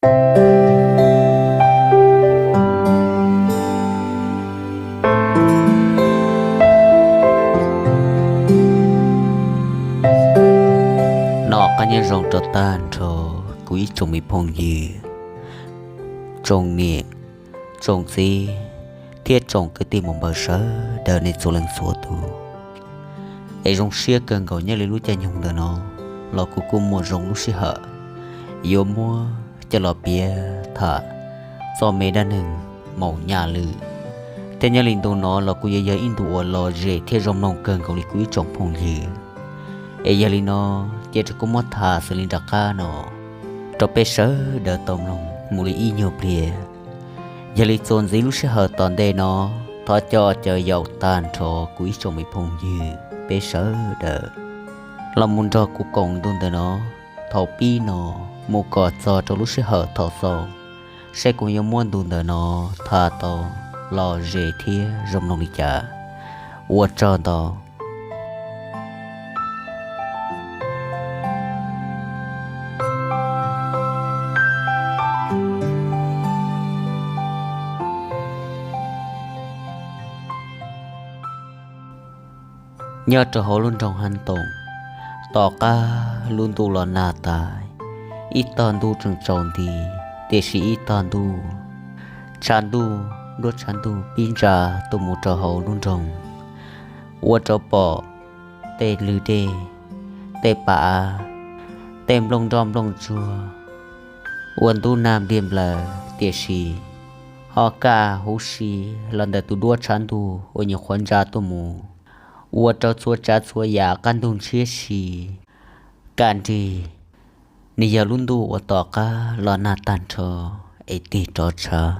Noj qab nyob zoo rau tag nrho kuv ib tsoom me phooj ywg, tsoom niam, tsoom txiv, thiab tsoom kwv tij muam npawg sawv daws nej txhua leej txhua tus. Es zoo siab kawg nkaus nyob li lub caij nyoog ntawm no los kuv kuj muaj zoo lub sij hawm yuav muab coj los piav tham txoj me dab neeg maum nyaj lwm. Thiab nyob li ntu no los kuj yuav yog ib ntu uas lom zem thiab zoo mloog kawg nkaus li kuv ib tsoom phooj ywg. Es yog li no, cia rau kuv muab tham xws li nram qab no rau peb sawv daws tau mloog mus li ib nyuag pliag. Yog li txuas ntxiv lub sij hawm tom ntej no, thov coj caw yaum tag nrho kuv ib tsoom me phooj ywg peb sawv daws los mus nrog kuv koom ntu ntawm no thaum pib no mus kom txog rau lub sij hawm thaum xaus, saib kuv yuav muab ntu ntawm no tham tau lom zem thiab zoo mloog li cas. Ua tsaug ntau. Nyob rau hauv lub nroog Hab Toom, tom qab lub ntuj los nag tas, ib tog ntuj tseem tsaus nti, tiam sis ib tog ntuj, tshav ntuj, duab tshav ntuj pib ntsa tuaj mus rau hauv lub nroog, ua rau pom tej lwg dej, tej pas av, tej nplooj nroj nplooj tsuag, ua ntub nag npliag nplaws, tiam sis ho kaj huv si los ntawm tus duab tshav ntuj uas nyuam qhuav ntsa tuaj mus, ua rau txhua tsav txhua yam qab ntug ntshiab si. Kaj nrig, nws yog lub ntuj uas tom qab los nag tag nrho es tig rov tshav,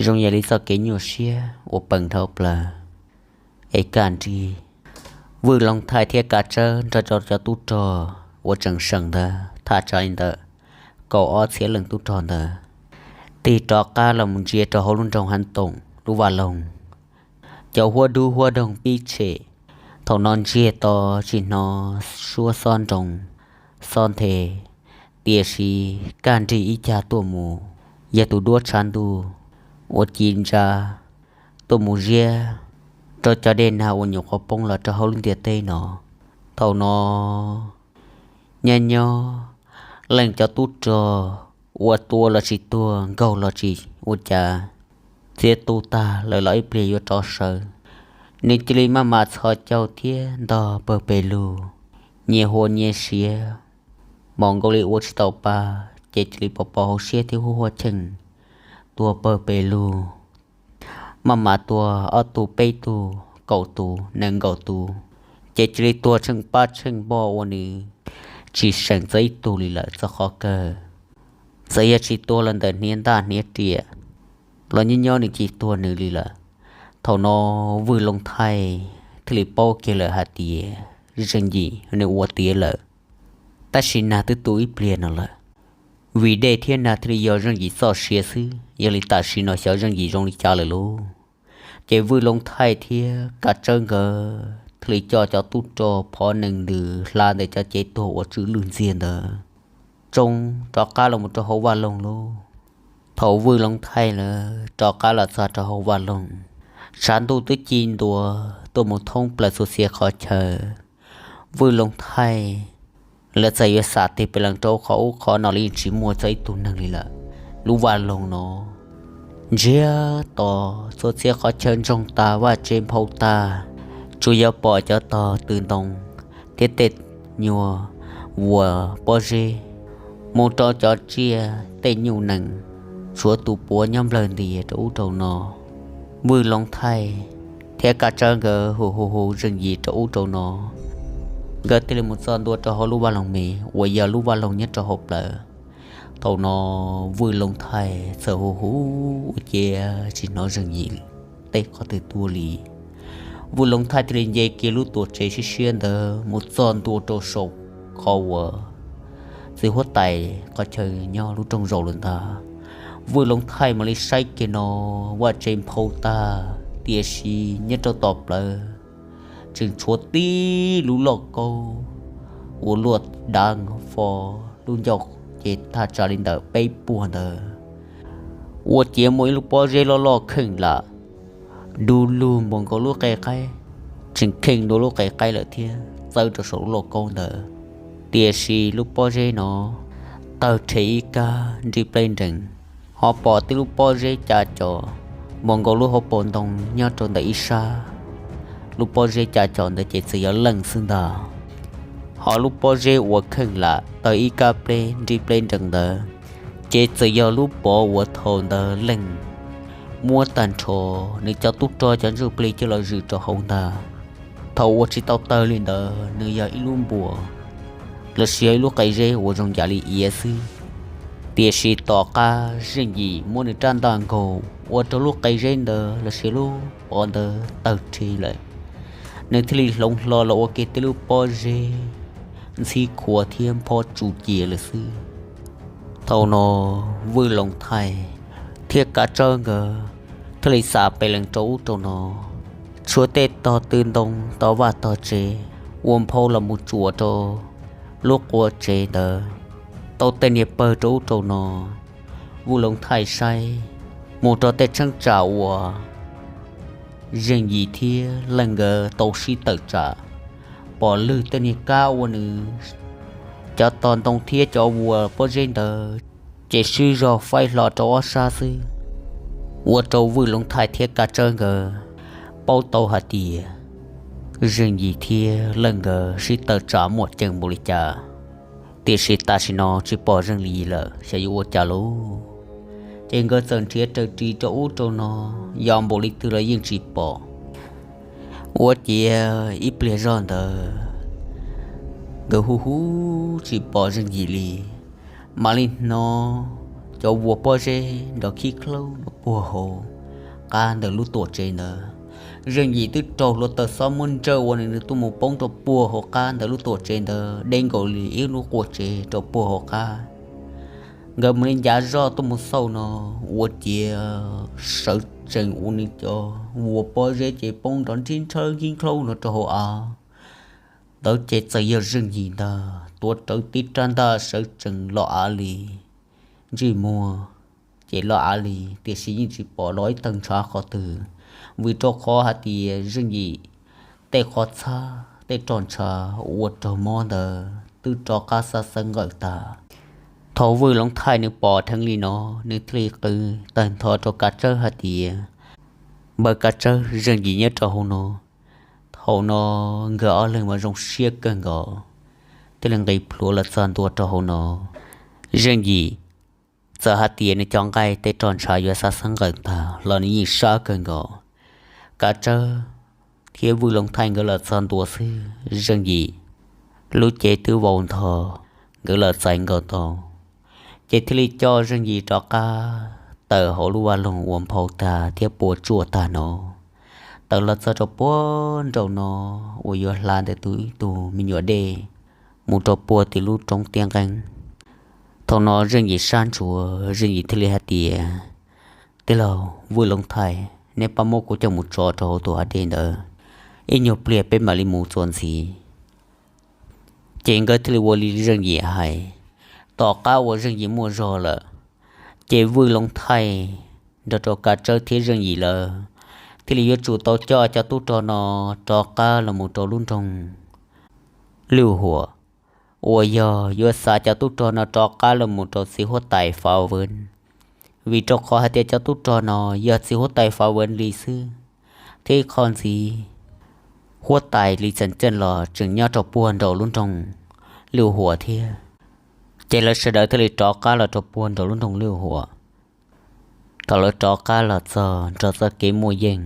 zoo yam li txoj kev nyuaj siab uas peem dhau plaws. Es kaj nrig, Vwj Loog Thaij thiab Kaj Tsawb nrog rau cov tub rog uas tseem seem ntawd thaj tsam li ntawm kaum ob txhiab leej tub rog ntawd tig rov qab los mus ntsia rau hauv lub nroog Hab Toom lub vaj loog. Cov huab dub huab doog pib tshem, thaum no ntsiag to tsis hnov suab xob nroo xob nthe, tiam sis kaj nrig ib cag tuaj mus yog tus duab tshav ntuj uas ci ntsa tuaj mus ziab rau cov dej nag uas nyuam qhuav poob los rau hauv lub ntiaj teb no. Thaum no nyob nyob leej cov tub rog ua tua los tsis tuag, nkaug los tsis ua cas, txiav tu tag lawm los ib pliag yuav rov sawv. Nws cia li maj mam txhos caug thiab ntog pawg pes lug, nyias hua nyias siav, mos nkaus li ua tsis tau pa, ces cia li pos pos hauv siab thiab huab huab cheej tuag pawg pes lug. Maj mam tuag ob tug peb tug kaum tus nees nkaum tus, ces cia li tuag tsheej pab tsheej npoj ua nws tsis seem txog ib tug li lawm txog qhov kawg. Txawm yog tsis tuag los ntawm hniav ntaj hniav riam los nyob nyob nws tsis tuag nws li lawm. Thaum no Vwj Loog Thaij thiaj li paub kiag lawm hais tias zeej yim nws ua tiav lawm. Tab sis nag twb tu ib pliag no lawm, vim dej thiab nag thiaj li yog zeej yim txoj sia xwb. Yog li tam sim no xyov zeej yim zoo li cas lawm lauj. Ces Vwj Loog Thaij thiab Kaj Tsawb nkawd thiaj li coj cov tub rog phov nees ntws hla ntawm cov cev tuag uas tsw lwj ntxiag ntawd tsoo rov qab los mus rau hauv vaj loog lauj. Thaum Vwj Loog Thaij lawv rov qab los txog rau hauv vaj loog, tshav ntuj twb ci ntua tuaj mus thoob plaws txhua txhia qhov chaw. Vwj Loog Thaij lawv txawm yuav xam tig pes lees rau qhov ub qhov no los yeej tsis muaj txog ib tug neeg li lawm. Lub vaj loog no ntsiag to, txhua txhia qhov chaw ntsoog tag, vaj tse nphau tag, tsuas yog pom cov tog tw ntoo thiab tej nyuag vuas pob zeb, mus rau cov tsiaj tej nyuj nees, tshuav tus puav nyob nplawg ntias rau ub rau no. Vwj Loog Thaij thiab Kaj Tsawb nkawd hu hu hu zeej yim rau ub rau no, nkawd thiaj li mus txog ntua rau hauv lub vaj loog me uas yog lub vaj loog nyob rau hauv plawv. Thaum no Vwj Loog Thaij txawm hu hu ua ciav tsis hnov zeej yim tej qhov twg tuaj li. Vwj Loog Thaij thiaj li nce kiag lub tuam tsev siab siab ntawd mus txog ntua rau saum qhov uas txiv huab tais qhov chaw nyob lub rooj zaum lawm ntag. Vwj Loog Thaij mam li saib kiag no, vaj tse nphau tag, tiam sis nyob rau tom plawv tseem tshuav tib lub lauj kaub uas luaj dav fo, lub ncauj ces thaj tsam li ntawm peb puag ntawd ua ciav muaj ib lub pob zeb loj loj kheej lam du lug npaum nkaus lub qe qaib, tseem kheej dua lub qe qaib lawm thiab txawb rau saum lub lauj kaub ntawd. Tiam sis lub pob zeb no tawg rhe ib kab nrij pleb nrees, ho pom tej lub pob zeb ca com npaum nkaus lub hauv paus ntoo nyob rau ntawm ib sab. Lub pob zeb ca com ntawd ces txawm yog leej xwb ntag. Ho lub pob zeb uas kheej lam tawg ib kab pleb nrij pleb nrees ntawd ces txawm yog lub pov uas thaum ntawd leej muab tag nrho nws cov tub rog cov ntsuj plig coj los zwm rau hauv ntag. Thaum uas tsis tau tawg li ntawd nws yog ib lub npuas lossis yog ib lub qe zeb uas zoo yam li iav xwb. Tiam sis tom qab Zeej Yim muab nws rab ntaj nkaug ua rau lub qe zeb ntawd lossis lub pov ntawd tawg rhe lawm, nws thiaj li hloov hlo los ua ke tej lub pob zeb ntxhib khuav thiab phob tsu cia lawm xwb. Thaum no Vwj Loov Thaij thiab Kav Tsawb nkawd thiaj li xam pes lees rau ub rau no, tshuav tej tog tw ntoo tau vaj tog tsev ua nphau los mus tsuam rau lub qua tsev ntawd, tau tej niag pawg rau ub rau no. Vwj Loov Thaij saib mus rau tej cheeb tsam uas Zeej Yim thiab leej nkawd tau sib tawm tsam, pom lwg tej niag kab ua nws cov tog ntoo thiab cov vuas pob zeb ntawd ces swb zog faib hlo rau ob sab xwb, ua rau Vwj Loov Thaij thiab Kav Tsawb nkawd paub tau hais tias Zeej Yim thiab leej nkawd sib tawm tsam muaj ceem npaum li cas. Tiam sis tam sim no tsis pom Zeej Yim lawm xyov yuav ua cas lauj. Ces nkawd txawm nrhiav raws ris rau ub rau no, yos npaum li twg los yeej tsis pom. Ua ciav ib pliag zog ntawd nkawd hu hu tsis pom Zeej Yim li, mam li hnov cov vuas pob zeb nrov khib khlaub nrov puag hauv qab ntawm lub tuam tsev ntawd. Zeej Yim twb raug hluav taws xob muab ntsawj ua nws tuaj mus poob rau puag hauv qab ntawm lub tuam tsev ntawd deb nkaus li ib lub qua tsev rau puag hauv qab. Nkawd mus li ncav zoj tuaj mus xauj no, ua ciav sawv tsees ua nws cov vuas pob zeb ces poob nrov nrhib nrhawb nkib nkhaub no rau hauv av. Ntawd ces txawm yog Zeej Yim ntag tuav rawv tib rab ntaj sawv tsees los av li, ntsej muag ces los av li, tiam sis yeej tsis pom los ib tawg ntshav qhov twg, vim rau qhov hais tias Zeej Yim tej qhov txhab tej roj ntsha ua raug mob ntawd twb rov qab xab xeeb nqawm tag. Thaum Vwj Loov Thaij nws pom dheev li no, nws thiaj li qw tawg ntho rau Kav Tsawb hais tias, Npawg Kav Tsawb, Zeej Yim nyob rau hauv no. Thaum no nkawd ob leeg mas zoo siab kawg nkaus, thiaj li nqis plhuav los txog ntua rau hauv no. Zeej Yim txawm hais tias nws cov nqaij tej roj ntsha yuav xab xeeb nqawm tag los nws yeej sab kawg nkaus. Kav Tsawb thiab Vwj Loov Thaij nkawd los txog ntua xwb, Zeej Yim lub cev twb vau ntho, nkawd los txais nkaus tau, ces thiaj li coj Zeej Yim rov qab tawm hauv lub vaj loog ua nphau tag thiab pua tsuaj tag no, tawm los txog rau puag nraum no uas yuav hla ntawm tus ib tug me nyuam dej mus rau puag tim lub roob tiaj nqeeb. Thaum no Zeej Yim sab ntsuav, Zeej Yim thiaj li hais tias, Tij laug Vwj Loov Thaij, neb pab muab kuv coj mus tso rau hauv tus hav dej ntawd, ib nyuag pliag peb mam li mus txuas ntxiv. Ces nkawd thiaj li ua li Zeej Yim hais. Tom qab uas Zeej Yim muaj zog lawm, ces Vwj Loov Thaij nrog rau Kav Tsawb thiab Zeej Yim lawv thiaj li yuav tsum tau coj cov tub rog no rov qab los mus rau lub nroog Lwj Huam, uas yog yuav xa cov tub rog no rov qab los mus rau txiv huab tais Fav Vev, vim rau qhov hais tias cov tub rog no yog txiv huab tais Fav Vev li xwb, thiab ib qho ntxiv huab tais Lis Xeem Ceej los tseem nyob rau puag nraum lub nroog Lwj Huam thiab. Ces lawv sawv daws thiaj li rov qab los rau puag nraum lub nroog Lwj Huam. Thaum lawv rov qab los txog nrog txoj kev muaj yeej,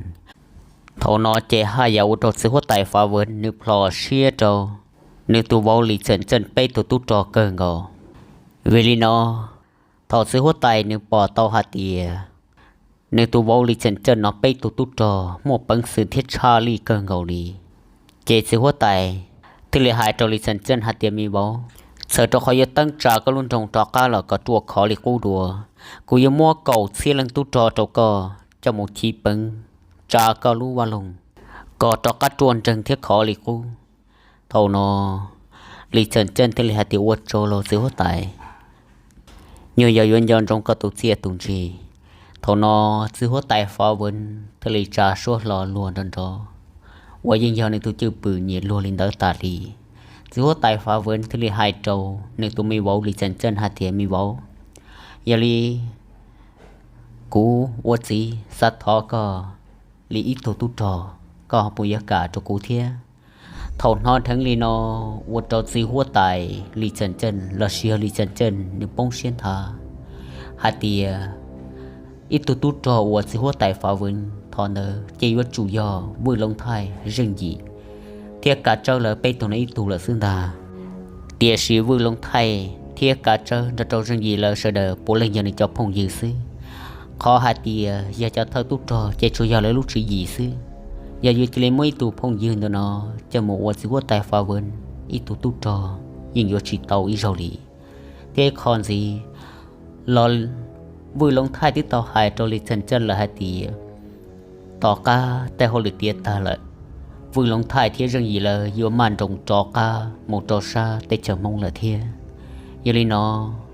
thaum no ces haj yam ua rau txiv huab tais Fav Vev nws plhom siab rau nws tus vauv Lis Xeem Ceej peb tug tub rog kawg nkaus. Vim li no, thaum txiv huab tais nws pom tau hais tias nws tus vauv Lis Xeem Ceej no peb tug tub rog muaj peev xwm thiab tshaj lij kawg nkaus li, ces txiv huab tais thiaj li hais rau Lis Xeem Ceej hais tias, Me vauv, txawm rau qhov yuav teeb tsa koj lub nroog rov qab los kom ruaj khov li qub dua, kuv yuav muab kaum txhiab leej tub rog rau koj coj mus chiv peev tsa koj lub vaj loog kom rov qab ruaj nreeg thiab khov li qub. Thaum no Lis Xeem Ceej thiaj li hais tias, Ua tsaug lauj txiv huab tais. Nyuag Yaus yuav nco ntsoov koj tus txiaj tus ntsig. Thaum no txiv huab tais Fav Vwv thiaj li tsa suab hlo luag nrov nrov, uas yeej yog nws tus cwj pwm nyiam luag li ntawd tas li. Txiv huab tais Fav Vwv thiaj li hais rau nws tus me vauv Lis Xeem Ceej hais tias, me vauv, yog li kuv ua txiv xav thov koj li ib tug tub rog, koj puas yuav kam rau kuv thiab? Thaum hnov dheev li no ua rau txiv huab tais Lis Xeem Ceej los sis yog Lis Xeem Ceej nws poob siab nthav hais tias ib tug tub rog uas txiv huab tais Fav Vwv thov ntawd ces yuav tsum yog Vwj Loov Thaij, Zeej Yim thiab Kav Tsawb lawv peb tug no ib tug lawm xwb ntag. Tiam sis Vwj Loov Thaij thiab Kav Tsawb nrog rau Zeej Yim lawv sawv daws puav leej yog nws cov phooj ywg xwb. Qhov hais tias yog cov thawj tub rog ces tsuas yog lawv lub tswv yim xwb. Yog yuav cia li muab ib tug phooj ywg ntawm no coj mus ua txiv huab tais Fav Vwv ib tug tub rog yeej yuav tsis tau ib zaug li. Thiab qhov ntxiv los Vwj Loov Thaij twb tau hais rau Lis Xeem Ceej lawm hais tias tom qab tej hauj lwm tiav tag lawm, Vwj Loov Thaij thiab Zeej Yim lawv yuav maj nroos rov qab mus rau sab teb chaws Hmoob lawm thiab. Yog li no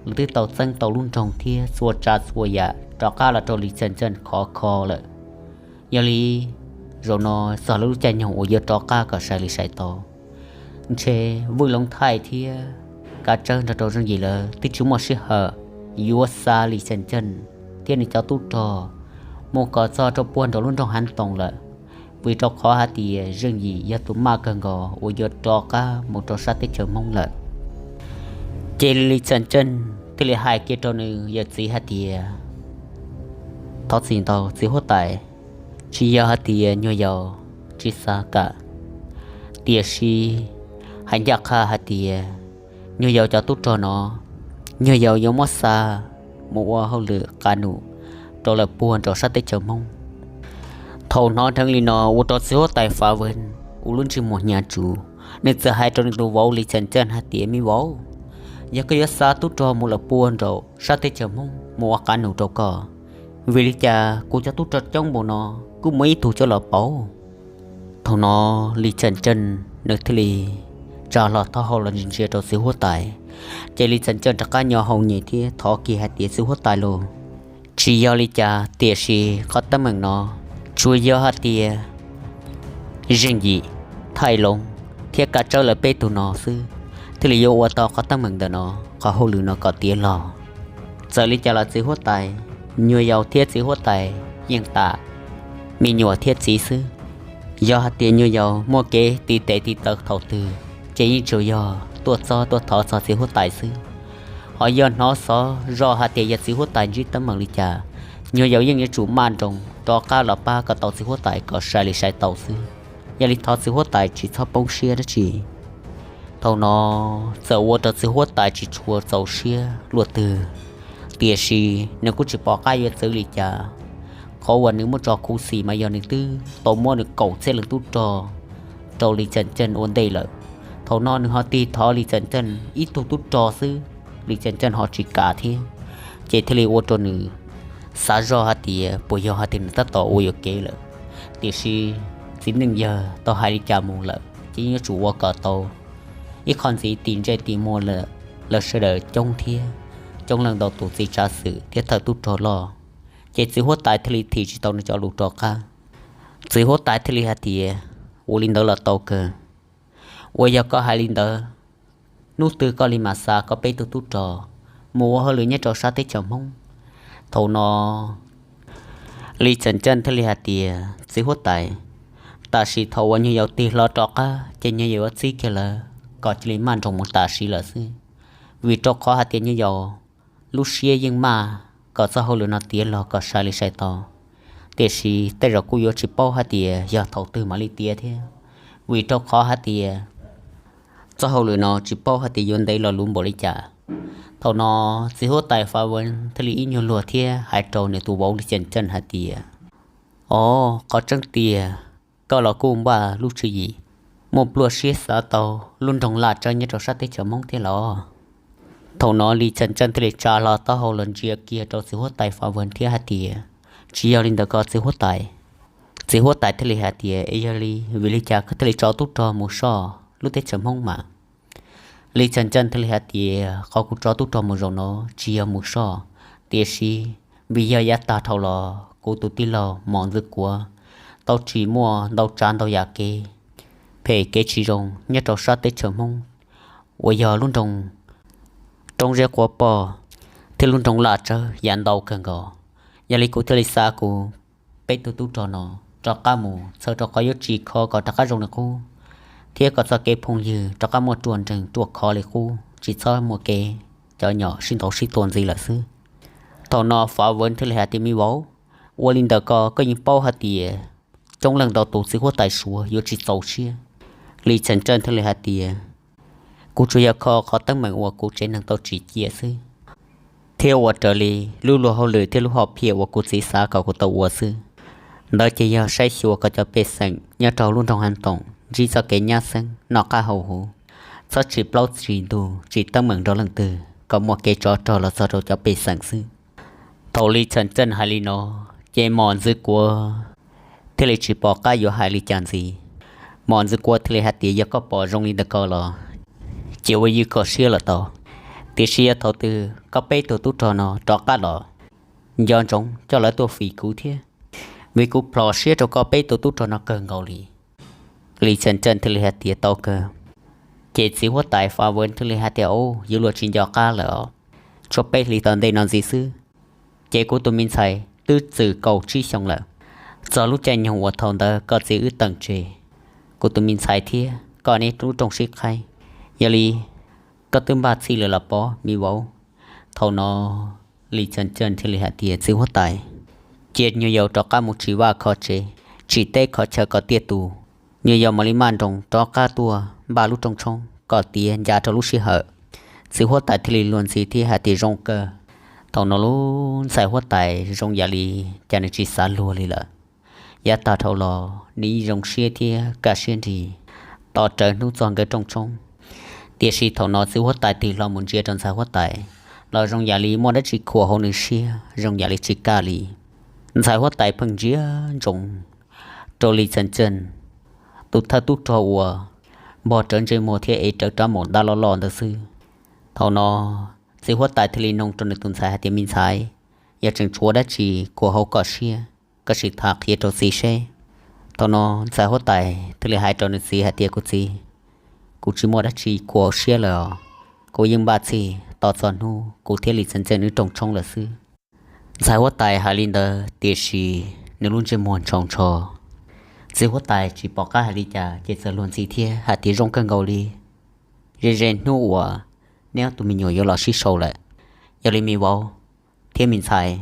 lawv twb tau txeeb tau lub nroog thiab txhua tsav txhua yam rov qab los rau Lis Xeem Ceej khov kho lawm. Yog li zaum no txog lawv lub caij nyoog uas yuav rov qab kom sai li sai tau, ntshe Vwj Loov Thaij thiab Kav Tsawb nrog rau Zeej Yim lawv twb tsis muaj sij hawm yuav xa Lis Xeem Ceej thiab nws cov tub rog mus kom txog rau puag nraum lub nroog Hav Toom lawm, vim rau qhov hais tias Zeej Yim yog tus maj kawg nkaus uas yuav rov qab mus rau sab teb chaws Hmoob lawm. Ces Lis Xeem Ceej thiaj li hais kiag rau nws yawm txiv hais tias, thov txim ntau txiv huab tais, tsis yog hais tias nyuag yaus tsis xav kam, tiam sis hais ncaj qha hais tias nyuag yaus cov tub rog no nyuag yaus yuav muab xa mus ua hauj lwm qab num rau lawm puag nraum sab teb chaws Hmoob. Thaum hnov dheev li no ua rau txiv huab tais Fav Vwv ua lub ntsej muag hnyav tsuv, nws txawm hais rau nws tus vauv Lis Xeem Ceej hais tias, me vauv, yog koj yuav xa tub rog mus lawm puag nraum sab teb chaws Hmoob mus ua qab num rau koj, vim li cas kuv cov tub rog coob npaum no kuj muaj ib tug coj los pauv? Thaum no Lis Xeem Ceej nws thiaj li tsa hlo taub hau los ntsia ntsia rau txiv huab tais, ces Lis Xeem Ceej rov qab nyo hau nyem thiab thov kiag hais tias, txiv huab tais lauj, tsis yog li cas, tiam sis qhov teeb meem no tsuas yog hais tias Zeej Yim, Thaij Loov thiab Kav Tsawb lawv peb tug no xwb thiaj li yuav ua tau qhov teeb meem ntawm no, qhov hauj lwm no kom tiav los. Txawm li cas los txiv huab tais, nyuag yaus thiab txiv huab tais yeej tam me nyuam thiab txiv xwb. Yog hais tias nyuag yaus muaj kev tiv tes tiv taw thaum twg ces yeej tsuas yog tuaj txog tuaj thov txog txiv huab tais xwb. Ho yog hnov xov zoj hais tias yog txiv huab tais ntsib teeb meem li cas, nyuag yaus yeej yuav tsum maj nroos rov qab los pab kom tau txiv huab tais kom sai li sai tau xwb. Yog li thov txiv huab tais tsis txhob poob siab dab tsi. Thaum no txawm ua rau txiv huab tais tsis tshua txaus siab luaj twg, tiam sis nws kuj tsis pom qab yuav txwv li cas. Qhov uas nws muaj tso khuv xim mas yog nws twb tau muab nws kaum txhiab leej tub rog rau Lis Xeem Ceej ua ntej lawm. Thaum no nws ho tig thov Lis Xeem Ceej ib tug tub rog xwb, Lis Xeem Ceej ho tsis kam thiab, ces thiaj li ua rau nws xav zoj hais tias puas yog hais tias nws tab tom ua yuam kev lawm. Tiam sis txiv neej yawg tau hais li cas mus lawm ces yeej yuav tsum ua kom tau. Ib qho ntxiv tim ntsej tim muag lawm, lawv sawv daws coob thiab, coob leej ntau tus txiv tsav xwm thiab thawj tub rog loj, ces txiv huab tais thiaj li thim tsis tau nws cov lus rov qab. Txiv huab tais thiaj li hais tias, ua li ntawd los tau kawg, uas yog koj hais li ntawd, hnub twg koj li mam xa koj peb tug tub rog mus ua hauj lwm nyob rau sab teb chaws Hmoob. Thaum no Lis Xeem Ceej thiaj li hais tias, txiv huab tais, tam sim thaum uas nyuag yaus tig hlo rov qab ces nyuag yaus yuav txib kiag lawv kom cia li maj nroos mus tam sim lawm xwb, vim rau qhov hais tias nyuag yaus lub siab yeej maj kom txoj hauj lwm no tiav los kom sai li sai tau. Tiam sis tej zaum kuj yuav tsis paub hais tias yog thaum twg mam li tiav thiab, vim rau qhov hais tias txoj hauj lwm no tsis paub hais tias yuav ntev los luv npaum li cas. Thaum no txiv huab tais Fav Vwv thiaj li ib nyuag luag thiab hais rau nws tus vauv Lis Xeem Ceej hais tias, o, qhov tseeb tiag, koj los kuj npaj lub tswv yim, muaj pluaj siab xav tau lub nroog Laj Tsawb nyob rau sab teb chaws Hmoob thiab los? Thaum no Lis Xeem Ceej thiaj li tsa hlo taub hau los ntsia kiag rau txiv huab tais Fav Vwv thiab hais tias, tsis yog li ntawd ko txiv huab tais. Txiv huab tais thiaj li hais tias, es yog li vim li cas koj thiaj li tso tub rog mus soj lub teb chaws Hmoob mas? Lis Txhas Ntxeej thiaj li hais tias qhov kuv tso tub rog mus zaum no tsis yog mus soj, tiam sis vim yog yav tag dhau los kuv tus tij laug Mos Ntxwg Kuav tau tsim muaj ntau tsav ntau yam kev phem kev tsis zoo nyob rau sab teb chaws Hmoob uas yog lub nroog Roob Zeb Quav Poj thiab lub nroog Laj Tsawb yam ntau kawg nkaus. Yog li kuv thiaj li xa kuv peb tug tub rog no rov qab mus txhawb rau qhov yuav tsis kho kom rov qab zoo li qub, thiab kom txoj kev phooj ywg rov qab muaj ruaj nreeg ruaj khov li qub, tsis txhob muaj kev cov nyom sib ntaus sib tua ntxiv lawm xwb. Thaum no Fav Vwv thiaj li hais tias, Me vauv, ua li ntawm ko koj yeej paub hais tias coob leej ntau tus txiv huab tais Suav yuav tsis txaus siab. Lis Txhas Ntxeej thiaj li hais tias, Kuv tsuas yog kho qhov teeb meem uas kuv tsev neeg tau tsim cia xwb, thiab ua raws li lub luag hauj lwm thiab lub hom phiaj uas kuv txiv xav kom kuv tau ua xwb. Ntawd ces yog saib xyuas kom cov pej xeem nyob rau lub nroog Haav Toom ntsib txoj kev nyab xeeb noj qab haus huv, txhob tsim plaub tsim ntug tsim teeb meem rau leej twg kom muaj kev tsov rog los txog rau cov pej xeem xwb. Thaum Lis Txhas Ntxeej hais li no, ces Mos Ntxwg Kuav thiaj li tsis pom qab yuav hais li cas ntxiv. Mos Ntxwg Kuav thiaj li hais tias, Yog koj pom zoo li ntawm ko los ces ua ywj koj siab los tau, tiam sis yog thaum twg koj peb tug tub rog no rov qab los nco ntsoov coj lawv tuaj fim kuv thiab, vim kuv plhom siab rau koj peb tug tub rog no kawg nkaus li. Lis Txhas Ntxeej thiaj li hais tias, Tau kawg. Ces txiv huab tais Fav Vwv thiaj li hais tias, Au, yuav luag tsis nco qab lawm os. Tshuav peb hlis tom ntej no ntxiv xwb ces kuv tus me ntxhais twb txwm kaum tsib xyoo lawm. Txog lub caij nyoog uas thaum ntawd koj txiv wb teem tseg, kuv tus me ntxhais thiab koj neb lub rooj sib qhaib. Yog li koj twb npaj txhij lawm los pob, me vauv? Thaum no Lis Txhas Ntxeej thiaj li hais tias, Txiv huab tais, cia nyuam yaus rov qab mus tsim vaj kho tsev, tsim teb kho chaw kom tiaj tus. Nyuam yaus mam li maj nroos rov qab tuaj npaj lub rooj tshoob kom tiav ncav rau lub sij hawm. Txiv huab tais thiaj li luag ntxhi thiab hais tias, Zoo kawg. Thaum no lub ntxhais huab tais zoo yam li cas nws tsis xav luag li lawm. Yav tag dhau los nws yeej zoo siab thiab kaj siab nrig tos rawv hnub txog nkawd rooj tshoob. Tiam sis thaum no txiv huab tais tig hlo mus ntsia rau ntxhais huab tais los zoo yam li muaj dab tsi khuam hauv nws siab zoo yam li tsis kaj li. Ntxhais huab tais pheej ntsia ntsoov rau Lis Txhas Ntxeej, tus thawj tub rog uas npog rawv ntsej muag thiab ev rawv rab maum dab loj loj ntawd xwb. Thaum no txiv huab tais thiaj li nug rau nws tus ntxhais hais tias, Me ntxhais, yog tseem tshuav dab tsi khuam hauv koj siab, koj sim tham qhia rau txiv seb. Thaum no ntxhais huab tais thiaj li hais rau nws txiv hais tias, Kuv txiv, kuv tsis muaj dab tsi khuam hauv siab lawm os. Kuv yeej npaj txhij tos txog hnub kuv thiab Lis Txhas Ntxeej wb rooj tshoob lawm xwb. Ntxhais huab tais hais li ntawd tiam sis nws lub ntsej muag ntshaus ntsho. Txiv huab tais tsis pom qab hais li cas ces txawm luag ntxhi thiab hais tias, Zoo kawg nkaus li. Ze ze hnub uas neb ob tug me nyuam yuav los sib sau lawm. Yog li me vauv thiab me ntxhais,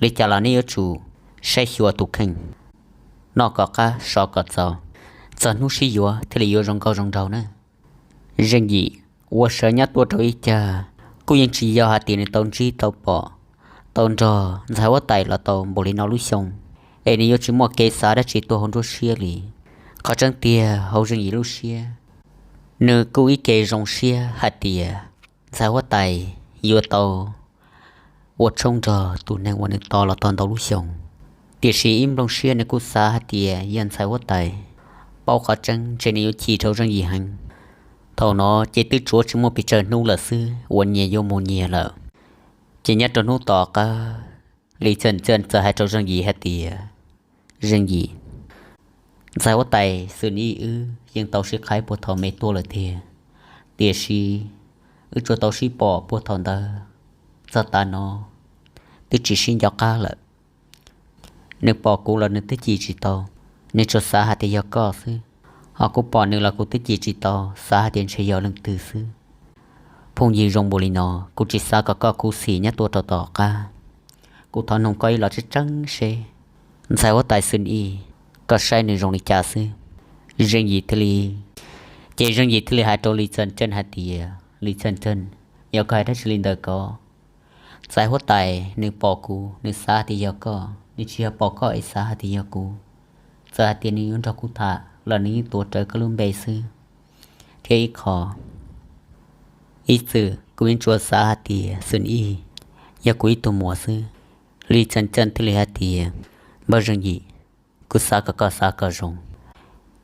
li cas los neb yuav tsum saib xyuas tus kheej, noj kom qab so kom txaus, txog hnub sib yuav thiaj li yuav zoo nkauj zoo nraug na. Zeej Yim ua sawv nyob tuaj rau ib cag, kuj yeej tsis yog hais tias nws tau ntsib tau pom tau nrog ntxhais huab tais los tau npaum li no lub xyoo, es nws yuav tsis muaj kev xav dab tsi tuaj hauv nruab siab li. Qhov tseeb tiag hauv Zeej Yim lub siab, nws kuj ib ke zoo siab hais tias ntxhais huab tais yuav tau ua tshoob nrog tus neeg uas nws tos los tau ntau lub xyoo. Tiam sis ib nplooj siab nws kuj xav hais tias yog ntxhais huab tais paub qhov tseeb ntshe nws yuav chim rau Zeej Yim heev. Thaum no ces twb tshuav tsis muaj pes tsawg hnub lawm xwb uas nyias yuav mus nyias lawm. Ces nyob rau hnub tom qab, Lis Txhas Ntxeej txawm hais rau Zeej Yim hais tias, Zeej Yim, ntxhais huab tais Xwm Ij wb yeej tau sib qhaib puag thaum me tuaj lawm tiag, tiam sis wb tsuas tau sib pom puag thaum ntawd, txog tav no twb tsis sib nco qab lawm. Nws pom kuv los nws twb cim tsis tau, nws tsuas xav hais tias yog koj xwb, ho kuv pom nws los kuv twb cim tsis tau, xav hais tias ntshe yog leej twg xwb. Phooj ywg zoo npaum li no, kuv tsis xav kom koj khuv xim nyob tuaj rau tom qab. Kuv thov noog koj ib los tseeb tseeb seb ntxhais huab tais Xwm Ij, koj saib nws zoo li cas xwb? Zeej Yim thiaj li, ces Zeej Yim thiaj li hais rau Lis Txhas Ntxeej hais tias, Lis Txhas Ntxeej, yog koj hais dab tsi li ntawd ko? Ntxhais huab tais nws pom kuv nws xav hais tias yog koj, nws tsis yog pom koj es xav hais tias yog kuv. Txawm hais tias nws yuav nrog kuv tham los nws yeej tuav rawv koj lub npe xwb. Thiab ib qho, ib txwm kuv yeej tsuas xav hais tias Xwm Ij yog kuv ib tug muam xwb. Lis Txhas Ntxeej thiaj li hais tias, Npawg Zeej Yim, kuv xav kom koj xav kom zoo.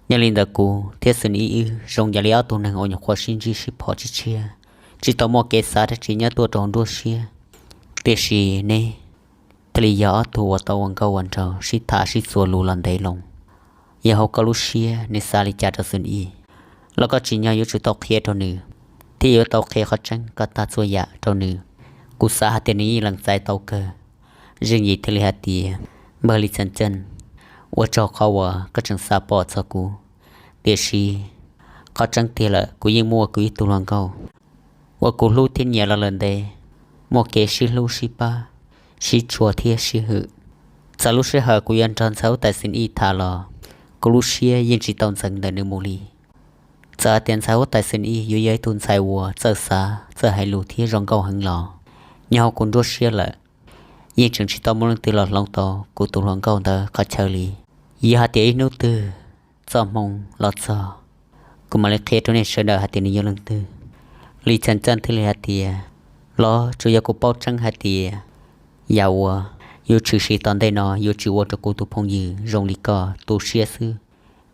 Yog li ntawd kuv thiab Xwm Ib wb zoo yam li ob tug neeg uas nyuam qhuav sib ntsib sib phom tshiab tshiab, tsis tau muaj kev xav dab tsi nyob tuaj rau nruab siab. Tiam sis neb thiaj li yog ob tug uas tau ua nkauj ua nraug sib tham sib txuas lus los ntev loo. Yog hauv koj lub siab nws xav li cas rau Xwm Ib los koj tsim nyog yuav tsum tau qhia rau nws, thiab yuav tau qhia qhov tseeb kom tag txhua yam rau nws. Kuv xav hais tias nws yeej lees txais tau kawg. Zeej Yim thiaj li hais tias, Npawg Lis Txheem Txeej, ua tsaug qhov uas koj tseem xav pom txog kuv. Tiam sis qhov tseeb tiag lawm kuv yeej muaj kuv ib tug hluas nkauj uas kuv hlub thiab nyiam los lawm ntev, muaj kev sib hlub sib pab, sib tshua thiab sib hwm. Txawm lub sij hawm kuv yuav nrog ntxhais huab tais Xwm Ib tham los kuv lub siab yeej tsis tau ntxeev ntawm nws mus li. Txawm hais tias ntxhais huab tais Xwm Ib yuav yog ib tug ntxhais uas txawj xav txawj hais lus thiab zoo nkauj heev los, nyob hauv kuv nruab siab lawm, yeej tseem tsis tau muaj leej twg los hloov tau kuv tus hluas nkauj ntawd qhov chaw li. Yog hais tias ib hnub twg txoj hmoo los txog, kuv mam li qhia rau nej sawv daws hais tias nws yog leej twg. Lis Txheem Txeej thiaj li hais tias, Los tsuas yog kuv paub tseeb hais tias yam uas yuav tshwm sim tom ntej no yuav tsis ua rau kuv tus phooj ywg zoo li koj tu siab xwb,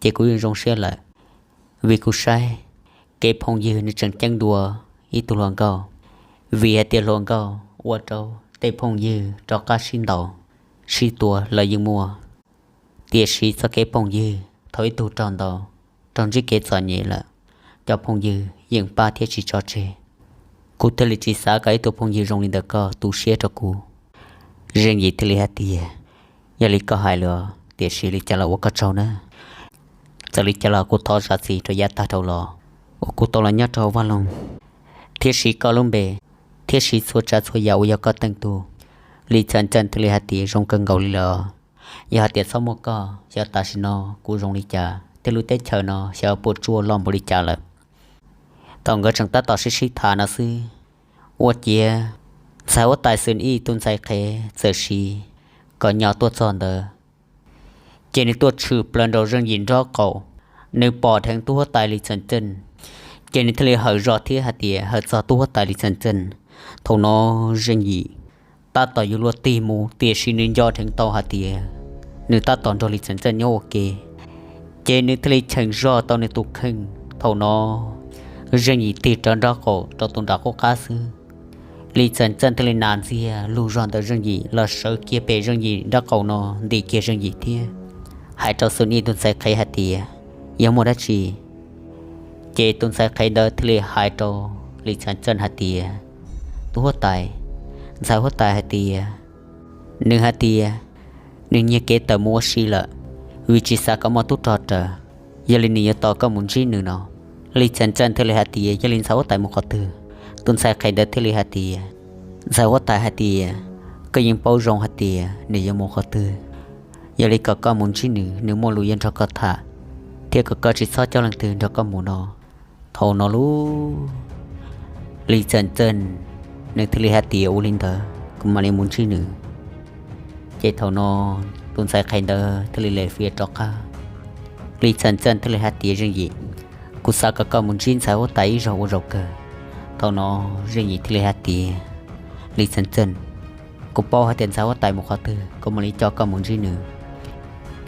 ces kuv yeej zoo siab lawm. Vim kuv saib kev phooj ywg nws tseem ceeb dua ib tug hluas nkauj, vim hais tias hluas nkauj ua rau tej phooj ywg rov qab sib ntaus sib tua los yeej muaj. Tiam sis txoj kev phooj ywg thaum ib tug raug ntaus, raug ntsib kev txom nyem lawm, cov phooj ywg yeej pab thiab tsis tso tseg. Kuv thiaj li tsis xav kom ib tug phooj ywg zoo li ntawm koj tu siab rau kuv. Zeej Yim thiaj li hais tias, Yog li koj hais lawm, tiam sis li cas los ua koj tsaug na. Txawm li cas los kuv thov zam txim rau yav tag dhau los uas kuv tau los nyob rau hauv vaj loog thiab siv koj lub npe, thiab siv txhua tsav txhua yam uas yog koj teej tug. Lis Txheem Txeej thiaj li hais tias, Zoo kawg nkaus li lawm. Yog hais tias txhob muaj koj, xyov tam sim no kuv zoo li cas thiab lub teb chaws no xyov puas tsuaj loj npaum li cas lawm. Thaum nkawd tseem tab tom sib sib tham no xwb, ua ciav ntxhais huab tais Xwm Ib tus ntxhais Qhev txawm siv kom nyo tuaj txog ntawd, ces nws tuaj tshwm plaws nraum Zeej Yim nraub qaum. Nws pom dheev tub huab tais Lis Txheem Txeej, ces nws thiaj li hawm zog thiab hais tias, hawm txog tub huab tais Lis Txheem Txeej. Thaum no Zeej Yim tab tom yuav luag tig mus, tiam sis nws nco dheev tau hais tias nws tab tom nrog Lis Txheem Txeej nyob ua ke, ces nws thiaj li cheem zog tau nws tus kheej. Thaum no Zeej Yim tig rawv nraub qaum rau tus nram qub qab xwb, Lis Txheem Txeej thiaj li nas ntxiag lug zog ntawm Zeej Yim los sawv kiag pem Zeej Yim nraub qaum no, ntim kiag Zeej Yim thiab hais rau Xwm Ib tus ntxhais Qhev hais tias, Yog muaj dab tsi? Ces tus ntxhais Qhev ntawd thiaj li hais rau Lis Txheem Txeej hais tias, Tub huab tais, ntxhais huab tais hais tias, nws hais tias nws nyiag kev tawm mus ua si lawm, vim tsis xav kom muaj tub rog raws. Yog li nws yuav tos koj mus ntsib nws no. Lis Txheem Txeej thiaj li hais tias, Yog li ntxhais huab tais mus qhov twg? Tus ntxhais Qhev ntawd thiaj li hais tias, Ntxhais huab tais hais tias koj yeej paub zoo hais tias nws yuav mus qhov twg. Yog li kom koj mus ntsib nws, nws muaj lus yuav nrog koj tham, thiab kom koj tsis txhob coj leej twg nrog koj mus no. Thaum no lub Lis Txheem Txeej nws thiaj li hais tias, Ua li ntawd kuv mam li mus ntsib nws. Ces thaum no tus ntxhais Qhev ntawd thiaj li lem fiav rov qab. Lis Txheem Txeej thiaj li hais tias, Zeej Yim, kuv xav kom koj mus ntsib ntxhais huab tais ib zaug ua zaum kawg. Thaum no Zeej Yim thiaj li hais tias, Lis Txheem Txeej, kuv paub hais tias ntxhais huab tais mus qhov twg, kuv mam li coj koj mus ntsib nws.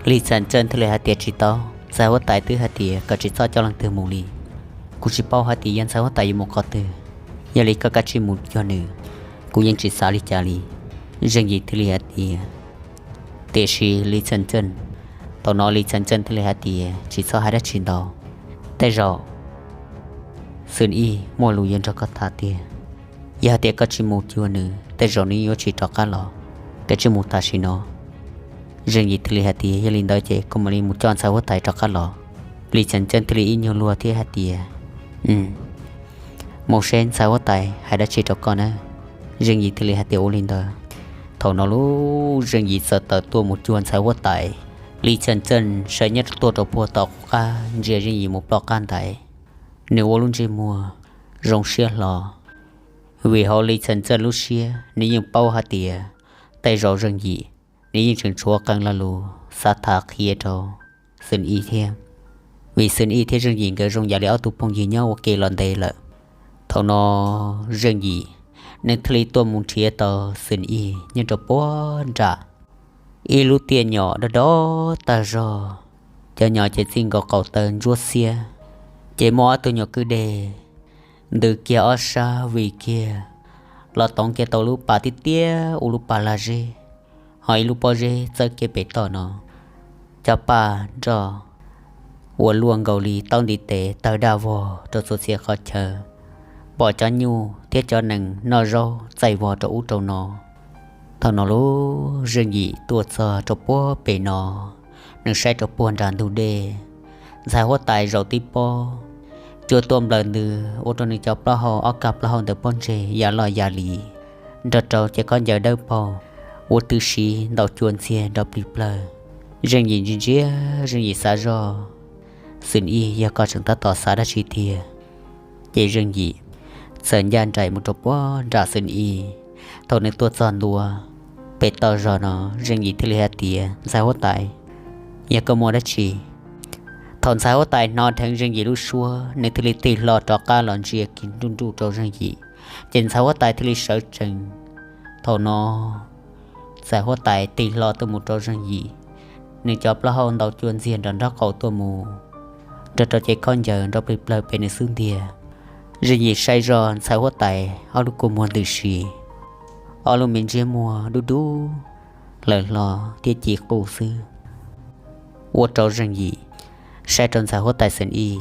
Lis Txheem Txeej thiaj li hais tias, Tsis tau, ntxhais huab tais twb hais tias koj tsis txhob coj leej twg mus li. Kuv tsis paub hais tias yog ntxhais huab tais yuav mus qhov twg. Yog li koj kav tsij mus cuag nws, kuv yeej tsis xav li cas li. Zeej Yim thiaj li hais tias, Tiam sis Lis Txheem Txeej. Thaum no Lis Txheem Txeej thiaj li hais tias, Tsis txhob hais dab tsi ntau, tej zaum Xwm Ib muaj lus yuav nrog koj tham tiag. Yog hais tias koj tsis mus cuag nws, tej zaum nws yuav tsis rov qab los. Koj tsis mus tam sim no. Zeej Yim thiaj li hais tias, Yog li ntawd ces kuv mam li mus coj ntxhais huab tais rov qab los. Lis Txheem Txeej thiaj li ib nyuag luag thiab hais tias, Mus seb ntxhais huab tais hais dab tsi rau koj na. Zeej Yim thiaj li hais tias, Ua li ntawd. Thaum no lub Zeej Yim txawm tawm tuaj mus cuag ntxhais huab tais. Lis Txheem Txeej sawv nyob tuaj rau puag tom qab ntsia Zeej Yim mus ploj qab ntais. Nws ua lub ntsej muag zoo siab hlo, vim hauv Lis Txheem Txeej lub siab nws yeej paub hais tias tej zaum Zeej Yim nws yeej tseem tshuav qee lo lus xav tham qhia rau Xwm Ib thiab. Vim Xwm Ib thiab Zeej Yim nkawd zoo yam li ob tug phooj ywg nyob ua ke los ntev lawm. Thaum no Zeej Yim nws thiaj li tuaj mus nrhiav tau Xwm Ib nyob rau puag nram ib lub tiaj nyom dob dob tag zog. Cov nyom ces txij nkaus qaum taw ntsuab xiab, ces muaj ob tug nyuam kwj deg ntws kiag ob sab vim kiag los toov kiag tau lub pas tiaj tiaj ua lub pas lag zeb, ho ib lub pob zeb txawb kiag pem toj no. Cov paj nroj uas luaj nkaus li taub ntiv tes tawg daj vog rau txhua txhia qhov chaw, pom cov nyuj thiab cov nees noj zaub txaij vog rau ub rau no. Thaum no lub Zeej Yim tuaj txog rau puag pem no, nws saib rau puag nram ntug dej, ntxhais huab tais zaum tib pob, cua tuaj nplawm ntws ua rau nws cov plaub hau ob kab plaub hau ntawm pob ntseg ya loj ya li, nrog rau cov khaub ncaws dawb paug ua tw siv ntaus cua ntxiag nrov plig plawg. Zeej Yim ntsia ntsia, Zeej Yim xav zoj, Xwm Ij, yog koj tseem tab tom xav dab tsi tiag? Ces Zeej Yim txawm ncaj nraim mus rau puag nram Xwm Ij. Thaum nws tuaj txog ntua pem toj zog no, Zeej Yim thiaj li hais tias, Ntxhais huab tais, yog koj muaj dab tsi? Thaum ntxhais huab tais hnov dheev Zeej Yim lub suab, nws thiaj li tig hlo rov qab los ntsia kiag nruj nruj rau Zeej Yim, ces ntxhais huab tais thiaj li sawv tsees. Thaum no ntxhais huab tais tig hlo tuaj mus rau Zeej Yim, nws cov plaub hau ntaus cua ntxiag nrov nraub qaum tuaj mus, nrog rau cev khaub ncaws nrov plig plawg pem nws xub ntiag. Zeej Yim saib zoj ntxhais huab tais ob lub kua muag ntws si, ob lub me ntsiab muag dub dub lawm hlo thiab ci qub xwb, ua rau Zeej Yim saib rau ntxhais huab tais Xwm Ij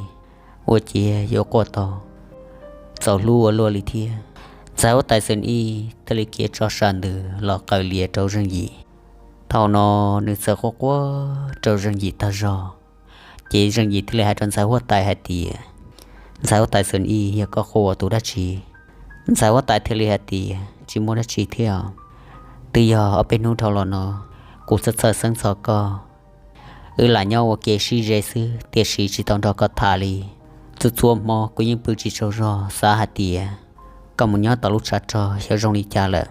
ua ciav yuav quaj tau txaus hlub ua luaj li thiab. Ntxhais huab tais Xwm Ij thiaj li khiav tso sam ntws los qaws lias rau Zeej Yim. Thaum no nws txawm quaj quaj rau Zeej Yim tag zog, ces Zeej Yim thiaj li hais rau ntxhais huab tais hais tias, Ntxhais huab tais Xwm Ij, yog koj quaj ua tus dab tsi? Ntxhais huab tais thiaj li hais tias, Tsis muaj dab tsi thiab os. Twb yog ob peb hnub dhau los no kuv txhawj txhawj xeeb txog koj. Wb lam nyob ua ke sib ze xwb, tiam sis tsis tau nrog koj tham li. Txhua txhua hmo kuv yeej pw tsis tsaug zog xav hais tias koj mus nyob tom lub tshav rog xyov zoo li cas lawm.